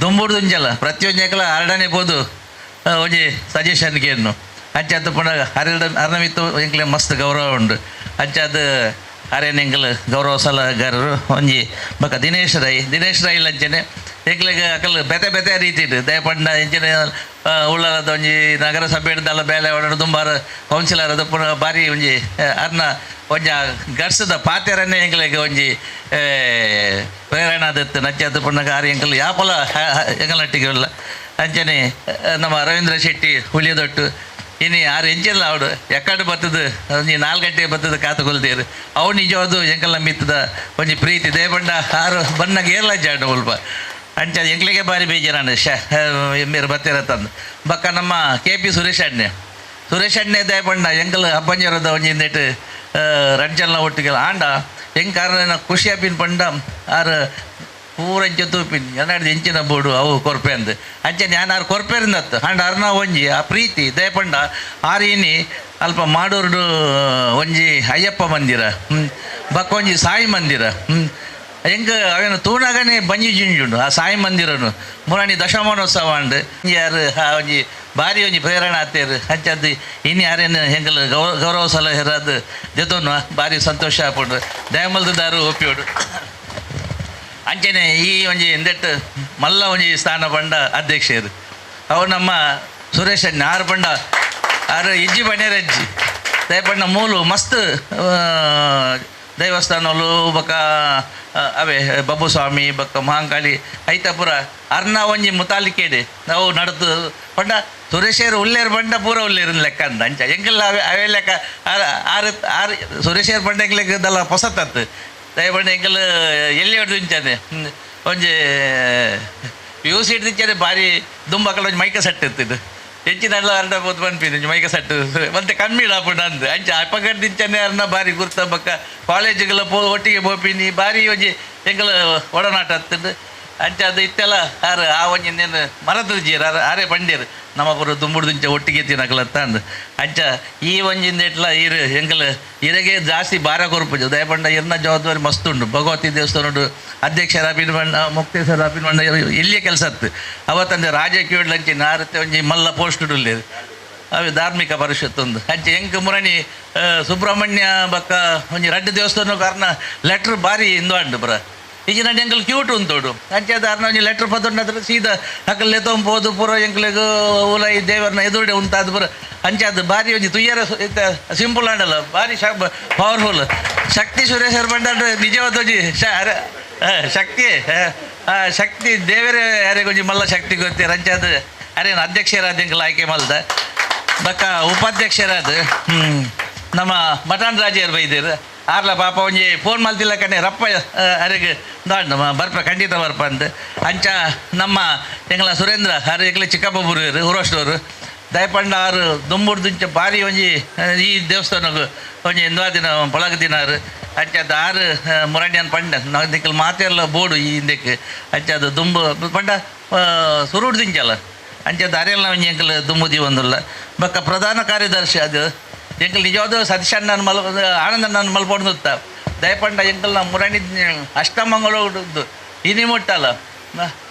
ದುಂಬುಡ್ದು ಉಂಜಲ್ಲ ಪ್ರತಿಯೊಂದು ಅರಡನೆ ಬೋದು ಒಂಜಿ ಸಜೆಷನ್ಗೆ ಏನು ಅಂಚಾದ ಪಂಡ ಅರೆಡ ಅರ್ನಮಿತ್ತು ಎಂಕ್ಲೆ ಮಸ್ತ್ ಗೌರವ ಉಂಡು ಅಂಚಾದ ಅರೇನ್ ಎಂಕಲ್ ಗೌರವ ಸಲಹೆಗಾರರು ಒಂಜಿ ಬೊಕ್ಕ ದಿನೇಶ್ ರೈ ದಿನೇಶ್ ರೈ ಅಂಚನೆ ಎಂಕ್ಲೆಗ್ ಅಕಲ್ ಬೇತೆ ಬೇತೆ ರೀತಿ ಇಟ್ಟು ದಯಪಂಡ ಎಂಚನೆ ಉಳ್ಳಾಲದ ಒಂಜಿ ನಗರಸಭೆ ಹಿಡ್ದಲ್ಲ ಬೇಲೆ ಒಡಡು ದುಂಬಾರ ಕೌನ್ಸಿಲರ್ ಅದು ಪುನಃ ಭಾರಿ ಒಂಜಿ ಅರ್ನ ಒಂಜಿ ಗರ್ಸದ ಪಾತೆರನ್ನೇ ಎಂಕ್ಲೆಗ್ ಒಂಜಿ ಪ್ರೇರಣೆ ಆದಿತ್ತು. ನಚ್ಚ ಪಣ್ಣಗ ಆರು ಎಂಕಲ್ ಯಾಪಲ ಎಂಕಲ್ನಟ್ಟಿಗೆ ಉಲ್ಲ. ಅಂಚನೆ ನಮ್ಮ ರವೀಂದ್ರ ಶೆಟ್ಟಿ ಹುಲಿಯದೊಟ್ಟು ಇನಿ ಆರು ಎಂಚಿಲ್ಲ ಅವಡು ಎಕ್ಕಡು ಬತ್ತದ ಒಂಜಿ 4 ಗಂಟೆ ಬತ್ತದ ಕಾತು ಕೊಲ್ತೀರು ಅವು ನಿಜವಾದ ಎಂಕಲ್ನ ಮಿತ್ತದ ಒಂಜಿ ಪ್ರೀತಿ ದೇಬಂಡ ಆರು ಬನ್ನಾಗ ಏರ್ಲ ಜಾಡು ಉಲ್ಪ. ಅಂಚ ಎಂಕ್ಲಿಗೆ ಬಾರಿ ಬೇಜಾರಾಂಡ್ ಶ ಮೇರು ಬತ್ತಿರ ತಂದು. ಬಕ್ಕ ನಮ್ಮ ಕೆ ಪಿ ಸುರೇಶ್ ಅಣ್ಣೆ, ಸುರೇಶ್ ಅಣ್ಣೆ ದಯಪಂಡ ಎಂಕಲ್ ಅಪ್ಪಂಜರದ ಒಂಜಿ ಇಂದೆಟ್ ರಡ್ಜಲ್ನ ಒಟ್ಟಿಗೆ ಆಂಡ ಹೆಂಗೆ ಕಾರಣ ಖುಷಿ ಆಪಿನ ಪಂಡ ಆರು ಪೂರ ಇಂಚ ತೂಪಿನ ಎನ್ನಾಡ್ದು ಎಂಚಿನ ಬೋಡು ಅವು ಕೊರ್ಪೆ ಅಂದು. ಅಂಚೆ ನಾನು ಆರು ಕೊರ್ಪೆರಿಂದತ್ತು ಆಂಡ ಅರ್ನ ಒಂಜಿ ಆ ಪ್ರೀತಿ ದಯಪಂಡ ಆರು ಇನಿ ಅಲ್ಪ ಮಾಡೂರ್ಡು ಒಂಜಿ ಅಯ್ಯಪ್ಪ ಮಂದಿರ, ಬಕ್ಕ ಒಂಜಿ ಸಾಯಿ ಮಂದಿರ, ಹೆಂಗೆ ಅವೇನು ತೂನಾಗನೇ ಬಂಜಿ ಜಿಂಜುಂಡು ಆ ಸಾಯಿ ಮಂದಿರನು ಮುರಾಣಿ ದಶಮಾನೋತ್ಸವ ಅಂಡು ಯಾರು ಆ ಒಂಜಿ ಭಾರಿ ಒಂಜಿ ಪ್ರೇರಣೆ ಆತೇರು. ಅಂಚದ್ದು ಇನ್ನು ಯಾರೇನು ಹೆಂಗಲ್ ಗೌರವ ಸಲಹೆರಾದ ಜೊತನು ಭಾರಿ ಸಂತೋಷ ಆಪುಂಡು ದಯಮಲ್ದಾರು ಒಪ್ಪಿಯೋಡು. ಅಂಚನೆ ಈ ಒಂಜಿ ಎಂದೆಟ್ಟು ಮಲ್ಲ ಒಂಜಿ ಸ್ಥಾನ ಪಂಡ ಅಧ್ಯಕ್ಷರು ಅವು ನಮ್ಮ ಸುರೇಶ್ ಅಣ್ಣ ಆರು ಪಂಡ ಆರು ಇಜ್ಜಿ ಬಣ್ಯರಜ್ಜಿ ದಯಪಂಡ ಮೂಲು ಮಸ್ತ್ ದೇವಸ್ಥಾನಲು ಬೊಕ್ಕ ಅವೇ ಬಬ್ಬುಸ್ವಾಮಿ ಬೊಕ್ಕ ಮಹಾಂಕಾಳಿ ಐತಪುರ ಅರ್ನ ಒಂಜಿ ಮುತಾಲಿಕೇಡೆ ನಾವು ನಡತು ಪಂಡ ಸುರೇಶೇರು ಉಲ್ಲೇರು ಬಂಡ ಪೂರ ಉಲ್ಲೇರು ಲೆಕ್ಕ ಅಂದ. ಅಂಚ ಎಂಕಲ್ಲ ಅವೇ ಅವೇ ಲೆಕ್ಕ ಆರು ಆರು ಆರು ಸುರೇಶೇರು ಬಂಡ ಎಂಕ್ಲೆಕ್ಕದಲ್ಲ ಪೊಸತ್ತತ್ತು ದಯಪಂಡ ಎಂಕಲ್ ಎಲ್ಲಿ ಹೊಡೆದು ಇಂಚಾನೆ ಒಂಜಿ ಯು ಸಿ ಹಿಡ್ದು ಭಾರಿ ದುಂಬಕ್ಕಲ ಒಂಜಿ ಮೈಕ ಸೆಟ್ ಇತ್ತಿದ್ದು ಹೆಚ್ಚಿನ ಅರ್ಧ ಪೋತು ಪನ್ಪಿದ್ದು ಒಂಜಿ ಮೈಕ ಸೆಟ್ ಮತ್ತೆ ಕಮ್ಮಿ ಇಡಾಪುಂಡು ಅಂದು. ಅಂಚ ಅಪಗಡ್ದಿಂಚನೆ ಅರ್ನ ಭಾರಿ ಗುರ್ತ ಬಕ್ಕ ಕಾಲೇಜಿಗೆಲ್ಲ ಪೋ ಒಟ್ಟಿಗೆ ಪೋಪಿನಿ ಭಾರಿ ಒಂಜಿ ಎಂಕಲ್ ಒಡನಾಟ ಹತ್ತಿದ್ದು. ಅಂಚ ಅದು ಇತ್ತೆಲ್ಲ ಆರು ಆ ಒಂಜಿ ಇನ್ನೇನು ಮರದ ಜೀರ ಆರೇ ಪಂಡೇರು ನಮ್ಮ ಪುರ ದುಂಬುಡ್ದಿಂಚ ಒಟ್ಟಿಗೆ ತಿನ್ನಕಲತ್ತ ಅಂದು. ಅಂಚ ಈ ಒಂಜಿಂದ ಇಟ್ಲ ಈರು ಎಂಕಲ್ ಇರಗೆ ಜಾಸ್ತಿ ಭಾರ ಕೊರ್ಪುಜು ದಯಪಂಡ ಇರ್ನ ಜವಾಬ್ದಾರಿ ಮಸ್ತ್ ಉಂಟು. ಭಗವತಿ ದೇವಸ್ಥಾನ ಅಧ್ಯಕ್ಷರ ಅಪಿನ ಬಣ್ಣ ಮುಕ್ತೇಶ್ವರ ಅಪಿನ ಬಣ್ಣ ಇಲ್ಲಿಯೇ ಕೆಲಸ ಅತ್ತು ಅವತ್ತಂದೆ ರಾಜಕೀಯ ಅಂಚೆ ನಾರತ್ತೆ ಒಂಜಿ ಮಲ್ಲ ಪೋಸ್ಟ್ ಉಳ್ಳೇರು ಅವೆ ಧಾರ್ಮಿಕ ಪರಿಷತ್ ಒಂದು. ಅಂಚೆ ಎಂಕ್ ಮುರಣಿ ಸುಬ್ರಹ್ಮಣ್ಯ ಬಕ್ಕ ಒಂಜಿ ರಡ್ಡು ದೇವಸ್ಥಾನ ಕಾರಣ ಲೆಟ್ರ್ ಭಾರಿ ಇಂದು ಅಂಡು ಬರ ಈಗ ನಾನು ಎಂಕಲ್ ಕ್ಯೂಟ್ ಉಂಟೋಡು. ಅಂಚೆ ಅರ್ನ ಒಂಜಿ ಲೆಟ್ರ್ ಪತ್ತೊಂಡು ಸೀದಾ ಅಕಲ್ ಎತ್ತೊಂಬೋದು ಪೂರ ಎಂಕ್ಲೆಗ್ ಉಲೈ ದೇವರನ್ನ ಎದುರುಡೆ ಉಂಟಾದ ಪೂರ. ಅಂಚೆ ಅದು ಭಾರಿ ಒಂಜಿ ತುಯ್ಯರ ಸಿಂಪಲ್ ಆಂಡಲ್ಲ ಭಾರಿ ಪವರ್ಫುಲ್ ಶಕ್ತಿ. ಸುರೇಶ್ ಬಂಡ ನಿಜವಾದ ಒಂಜಿ ಶಕ್ತಿ ಶಕ್ತಿ ದೇವರೇ ಯಾರಿಗೆ ಒಂಜಿ ಮಲ್ಲ ಶಕ್ತಿ ಗೊತ್ತೀರ. ಅಂಚೆ ಅದು ಅರೇನು ಅಧ್ಯಕ್ಷರಾದ ಎಂಕಲ್ ಆಯ್ಕೆ ಮಲ್ದ ಬಕ್ಕ ಉಪಾಧ್ಯಕ್ಷರಾದ ನಮ್ಮ ಮಠಾನ್ ರಾಜರು ಬೈದಿರು ಆರ್ಲ ಪಾಪ ಒಂಜಿ ಫೋನ್ ಮಲ್ತಿಲ್ಲ ಕಣೆ ರಪ್ಪ ಅರೆಗೆ ದಾಂಡ್ ಬರ್ಪ ಖಂಡಿತ ಬರ್ಪ ಅಂತ. ಅಂಚ ನಮ್ಮ ಎಂಗ್ಲ ಸುರೇಂದ್ರ ಆರು ಎಂಗ್ಲ ಚಿಕ್ಕಪ್ಪ ಬುರುವರು ಊರಷ್ಟವರು ದಯಪಂಡ ಆರು ದುಂಬುಡ್ದುಂಚ ಭಾರಿ ಒಂಜಿ ಈ ದೇವಸ್ಥಾನಗು ಒಂಜಿ ಇಂದ್ವಾ ದಿನ ಪೊಳಗ ದಿನಾರು. ಅಂಚ ಅದು ಆರು ಮುರಣ್ಯನ್ ಪಂಡ ನಾವು ದಿಕ್ಕಲ್ ಮಾತೆಲ್ಲ ಬೋಡು ಈ ಹಿಂದಕ್ಕೆ. ಅಂಚ ಅದು ದುಂಬು ಪಂಡ ಸುರುಡ್ ದಿಂಚಲ್ಲ ಅಂಚ ಅದು ಅರೆಲ್ಲ ಒಂಜಿ ಎಂಕಲ್ ದುಂಬು ದೀವೊಂದುಲ್ಲ. ಬಕ್ಕ ಪ್ರಧಾನ ಕಾರ್ಯದರ್ಶಿ ಅದು ಎಂಕಲ್ ನಿಜವಾದ ಸತೀಶಣ್ಣನ ಮಲ್ ಆನಂದಣ್ಣನ ಮಲ್ಪೊಂದುತ್ತ ದಯಪಂಡ ಎಂಕಲ್ನ ಮುರಣಿ ಅಷ್ಟಮಂಗಳದ್ದು ಇನಿ ಮುಟ್ಟಲ್ಲ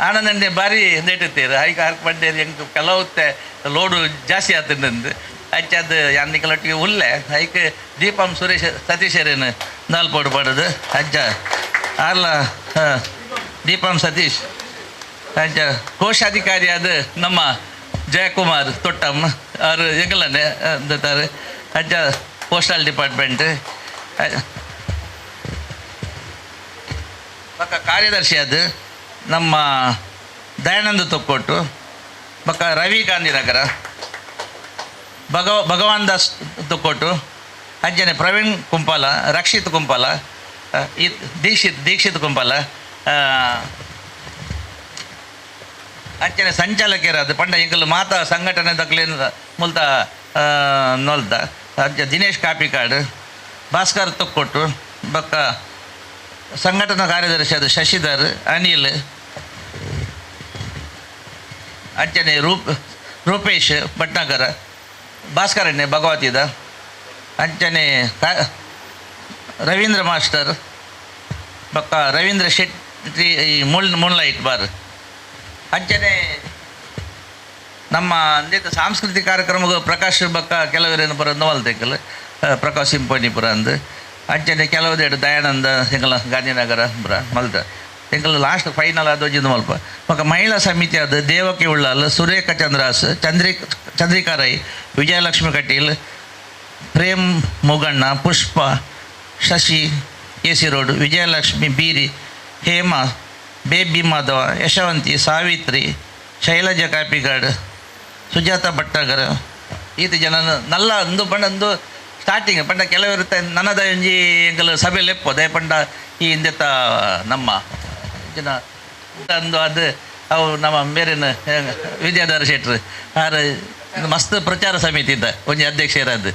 ಆನಂದಣ್ಣೆ ಭಾರಿ ನೆಟ್ಟುತ್ತೀರು ಹೈಕ್ ಹಾಕ್ ಬಂಡೇರು ಎಂಕ್ ಕೆಲವುತ್ತೆ ಲೋಡು ಜಾಸ್ತಿ ಆತಂದು. ಅಂಚ ಅದು ಯಾನಿಕಲೊಟ್ಟಿಗೆ ಉಲ್ಲೆ ಹೈಕ್ ದೀಪಂ ಸುರೇಶ್ ಸತೀಶರೇನು ನಾಲ್ಪೋಡು ಪಾಡೋದು ಅಂಚ ಆರ್ಲ ದೀಪಂ ಸತೀಶ್. ಅಂಚ ಕೋಶಾಧಿಕಾರಿ ಅದು ನಮ್ಮ ಜಯಕುಮಾರ್ ತೊಟ್ಟಮ್ಮ ಅವರು ಎಂಕಲನ್ನೇ ಅಂತಾರೆ. ಅಂಚ ಪೋಸ್ಟಲ್ ಡಿಪಾರ್ಟ್ಮೆಂಟ್ ಬಕ್ಕ ಕಾರ್ಯದರ್ಶಿ ಅದು ನಮ್ಮ ದಯಾನಂದ ತೊಕ್ಕೊಟ್ಟು ಬಕ್ಕ ರವಿ ಗಾಂಧಿನಗರ ಭಗವಾನ್ ದಾಸ್ ತೊಕ್ಕೊಟ್ಟು ಅಂಚನೆ ಪ್ರವೀಣ್ ಕುಂಪಾಲ ರಕ್ಷಿತ್ ಕುಂಪಾಲ ಈ ದೀಕ್ಷಿತ್ ಕುಂಪಾಲ ಅಂಚನೆ ಸಂಚಾಲಕರಾದ ಪಂಡ ಎಂಕಲ್ ಮಾತಾ ಸಂಘಟನೆ ದಕ್ಲೇನು ಮುಲ್ತ ನೋಲ್ದ ಅಂಚ ದಿನೇಶ್ ಕಾಪಿಕಾಡ್ ಭಾಸ್ಕರ್ ತೊಕ್ಕೊಟ್ಟು ಬಕ್ಕ ಸಂಘಟನಾ ಕಾರ್ಯದರ್ಶಿ ಅದು ಶಶಿಧರ್ ಅನಿಲ್ ಅಂಚನೆ ರೂಪೇಶ್ ಭಟ್ನಾಗರ ಭಾಸ್ಕರಣ್ಣೆ ಭಗವತಿದ ಅಂಚನೆ ರವೀಂದ್ರ ಮಾಸ್ಟರ್ ಬಕ್ಕ ರವೀಂದ್ರ ಶೆಟ್ಟಿ ಮೂನ್ಲೈಟ್ ಬಾರ್ ಅಂಚನೆ ನಮ್ಮ ಅಂದಿದ್ದ ಸಾಂಸ್ಕೃತಿಕ ಕಾರ್ಯಕ್ರಮಕ್ಕೆ ಪ್ರಕಾಶ್ ಬಕ್ಕ ಕೆಲವರೇನು ಬರೋದು ನೋವಲ್ತೆಂಕಲ್ ಪ್ರಕಾಶ್ ಸಿಂಪೋನಿಪುರ ಅಂದು ಅಂಚನೆ ಕೆಲವುದೆರಡು ದಯಾನಂದ ಎಂಕಲ ಗಾಂಧಿನಗರ ಬರ ಮಲ್ತ ಎಂಕಲ್ ಲಾಸ್ಟ್ ಫೈನಲ್ ಆದ ಒಂಜಿಂದು ಮಲ್ಪ ಬೊಕ್ಕ ಮಹಿಳಾ ಸಮಿತಿ ಅದು ದೇವಕಿ ಉಳ್ಳಾಲ್ ಸುರೇಖ ಚಂದ್ರಾಸ್ ಚಂದ್ರಿಕಾ ರೈ ವಿಜಯಲಕ್ಷ್ಮಿ ಕಟೀಲ್ ಪ್ರೇಮ್ ಮೊಗಣ್ಣ ಪುಷ್ಪ Shashi A C road, Vijayalakshmi Beeri, Hema, Baby Madhava, Yashavanti, Savitri, Shailaja Kapikad, Sujatha Bhatnagar ಈತ ಜನ ನಲ್ಲ ಅಂದು ಪಂಡ ಅಂದು ಸ್ಟಾರ್ಟಿಂಗ್ ಪಂಡ ಕೆಲವರು ನನದ ಒಂಜಿ ಎಂಕಲ್ ಸಭೆ ಲೆಪ್ಪು ದಯ ಪಂಡ ಈ ಹಿಂದೆತ್ತ ನಮ್ಮ ಜನ ಅಂದು ಅದು ಅವು ನಮ್ಮ ಬೇರೆನ ವಿದ್ಯಾಧರ ಶೆಟ್ರು ಆರ್ ಮಸ್ತ್ ಪ್ರಚಾರ ಸಮಿತಿ ಇದ್ದ ಒಂಜಿ ಅಧ್ಯಕ್ಷರಾದ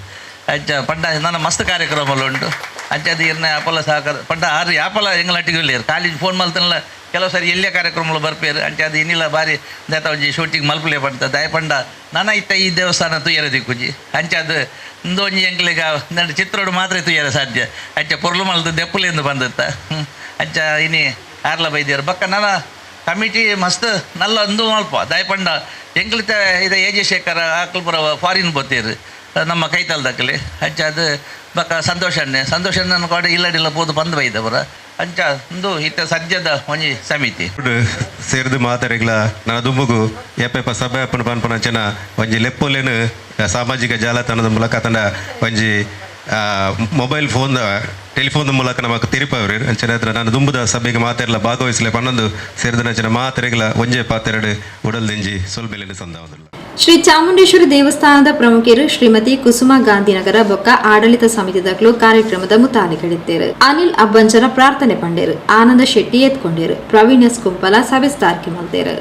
ಅಂಚ ಪಂಡ ನನ್ನ ಮಸ್ತ್ ಕಾರ್ಯಕ್ರಮಗಳು ಉಂಟು. ಅಂಚ ಅದು ಇರ್ನ ಅಪಲ ಸಹಕಾರ ಪಂಡ ಆರು ಯಾಪಲ ಎಂಗ್ಲಾಟಿಗೆ ಇಲ್ಲೇರು ಕಾಲೇಜ್ ಫೋನ್ ಮಲ್ತನಲ್ಲ ಕೆಲವು ಸರಿ ಎಲ್ಲೇ ಕಾರ್ಯಕ್ರಮಗಳು ಬರ್ಪೇರು. ಅಂಚ ಅದು ಇನ್ನಿಲ್ಲ ಬಾರಿ ದೇತ ಒಂಜಿ ಶೂಟಿಂಗ್ ಮಲ್ಪಲೆ ಪಂಡ ದಯ ಪಂಡ ನನ ಇತ್ತ ಈ ದೇವಸ್ಥಾನ ತುಯ್ಯರ ದಿಕ್ಕುಜಿ. ಅಂಚ ಅದು ಇಂದೊಂಜಿ ಎಂಕ್ಲೆಗ ನನ್ನ ಚಿತ್ರೋಡು ಮಾತ್ರ ತುಯ್ಯರ ಸಾಧ್ಯ. ಅಂಚ ಪೊರ್ಲು ಮಲ್ತು ದೆಪ್ಪುಲೆಂದು ಬಂದತ್ತ. ಅಂಚ ಇನಿ ಆರ್ಲ ಬೈದಿಯರು ಬಕ್ಕ ನನ್ನ ಕಮಿಟಿ ಮಸ್ತ್ ನಲ್ಲ ಅಂದು ಮಲ್ಪ ದಯಪಂಡ ಎಂಕ್ಲಿತ ಇದು ಎ ಜೆ ಶೇಖರ ಆಕಲ್ಪುರ ಫಾರಿನ್ ಬೋತೀರು ನಮ್ಮ ಕೈತಲ್ದಕ್ಕಲಿ. ಅಂಚ ಅದು ಬಕ್ಕ ಸಂತೋಷ ಅಣ್ಣೆ ಸಂತೋಷ ಅಣ್ಣನ ಕೂಡ ಇಲ್ಲಡಿಲ್ಲ ಪೋದು ಬಂದು ಬೈದವರ ಅಂಚ ಒಂದು ಇತ್ತ ಸದ್ಯದ ಒಂಜಿ ಸಮಿತಿ ಸೇರ್ದು ಮಾತಾಡಿಗ್ಲ ನನ್ನ ದುಂಬುಗು ಎಪ್ಪೆಪ್ಪ ಸಭೆ ಅಪ್ಪನ ಪನ್ಪನ ಅಂಚನ ಒಂಜಿ ಲೆಪ್ಪುಲೇನು ಸಾಮಾಜಿಕ ಜಾಲತಾಣದ ಮೂಲಕ ತಂಡ ಒಂಜಿ ಮೊಬೈಲ್ ಫೋನ್ ಟೆಲಿಫೋನ್ ಮೂಲಕ ನಮಕ್ ತಿರುಪವ್ರಿ. ಅಂಚನೆ ಹತ್ರ ನಾನು ದುಂಬುದ ಸಭೆಗೆ ಮಾತಾಡಲ ಭಾಗವಹಿಸಲೆ ಪನ್ನೊಂದು ಸೇರಿದ ಅಂಚನ ಮಾತೆರೆಗ್ಲ ಒಂಜೆ ಪಾತೆರಡು ಉಡಲ್ದಿಂಜಿ ಸೊಲ್ಬೆಲೆನು ಸಂದಾವದಿಲ್ಲ. ಶ್ರೀ ಚಾಮುಂಡೇಶ್ವರಿ ದೇವಸ್ಥಾನದ ಪ್ರಮುಖರು ಶ್ರೀಮತಿ ಕುಸುಮಾ ಗಾಂಧಿನಗರ ಬೊಕ್ಕ ಆಡಳಿತ ಸಮಿತಿದಕ್ಲು ಕಾರ್ಯಕ್ರಮದ ಮುತಾಲಿಗಳಿದ್ದೇರು. ಅನಿಲ್ ಅಬ್ಬಂಚರ ಪ್ರಾರ್ಥನೆ ಪಂಡೇರು, ಆನಂದ ಶೆಟ್ಟಿ ಎತ್ಕೊಂಡೇರು, ಪ್ರವೀಣ್ ಎಸ್ ಕುಂಪಲ ಸಭೆ ಸ್ಥಾರ್ಕೆ ಮಲ್ತೇರು.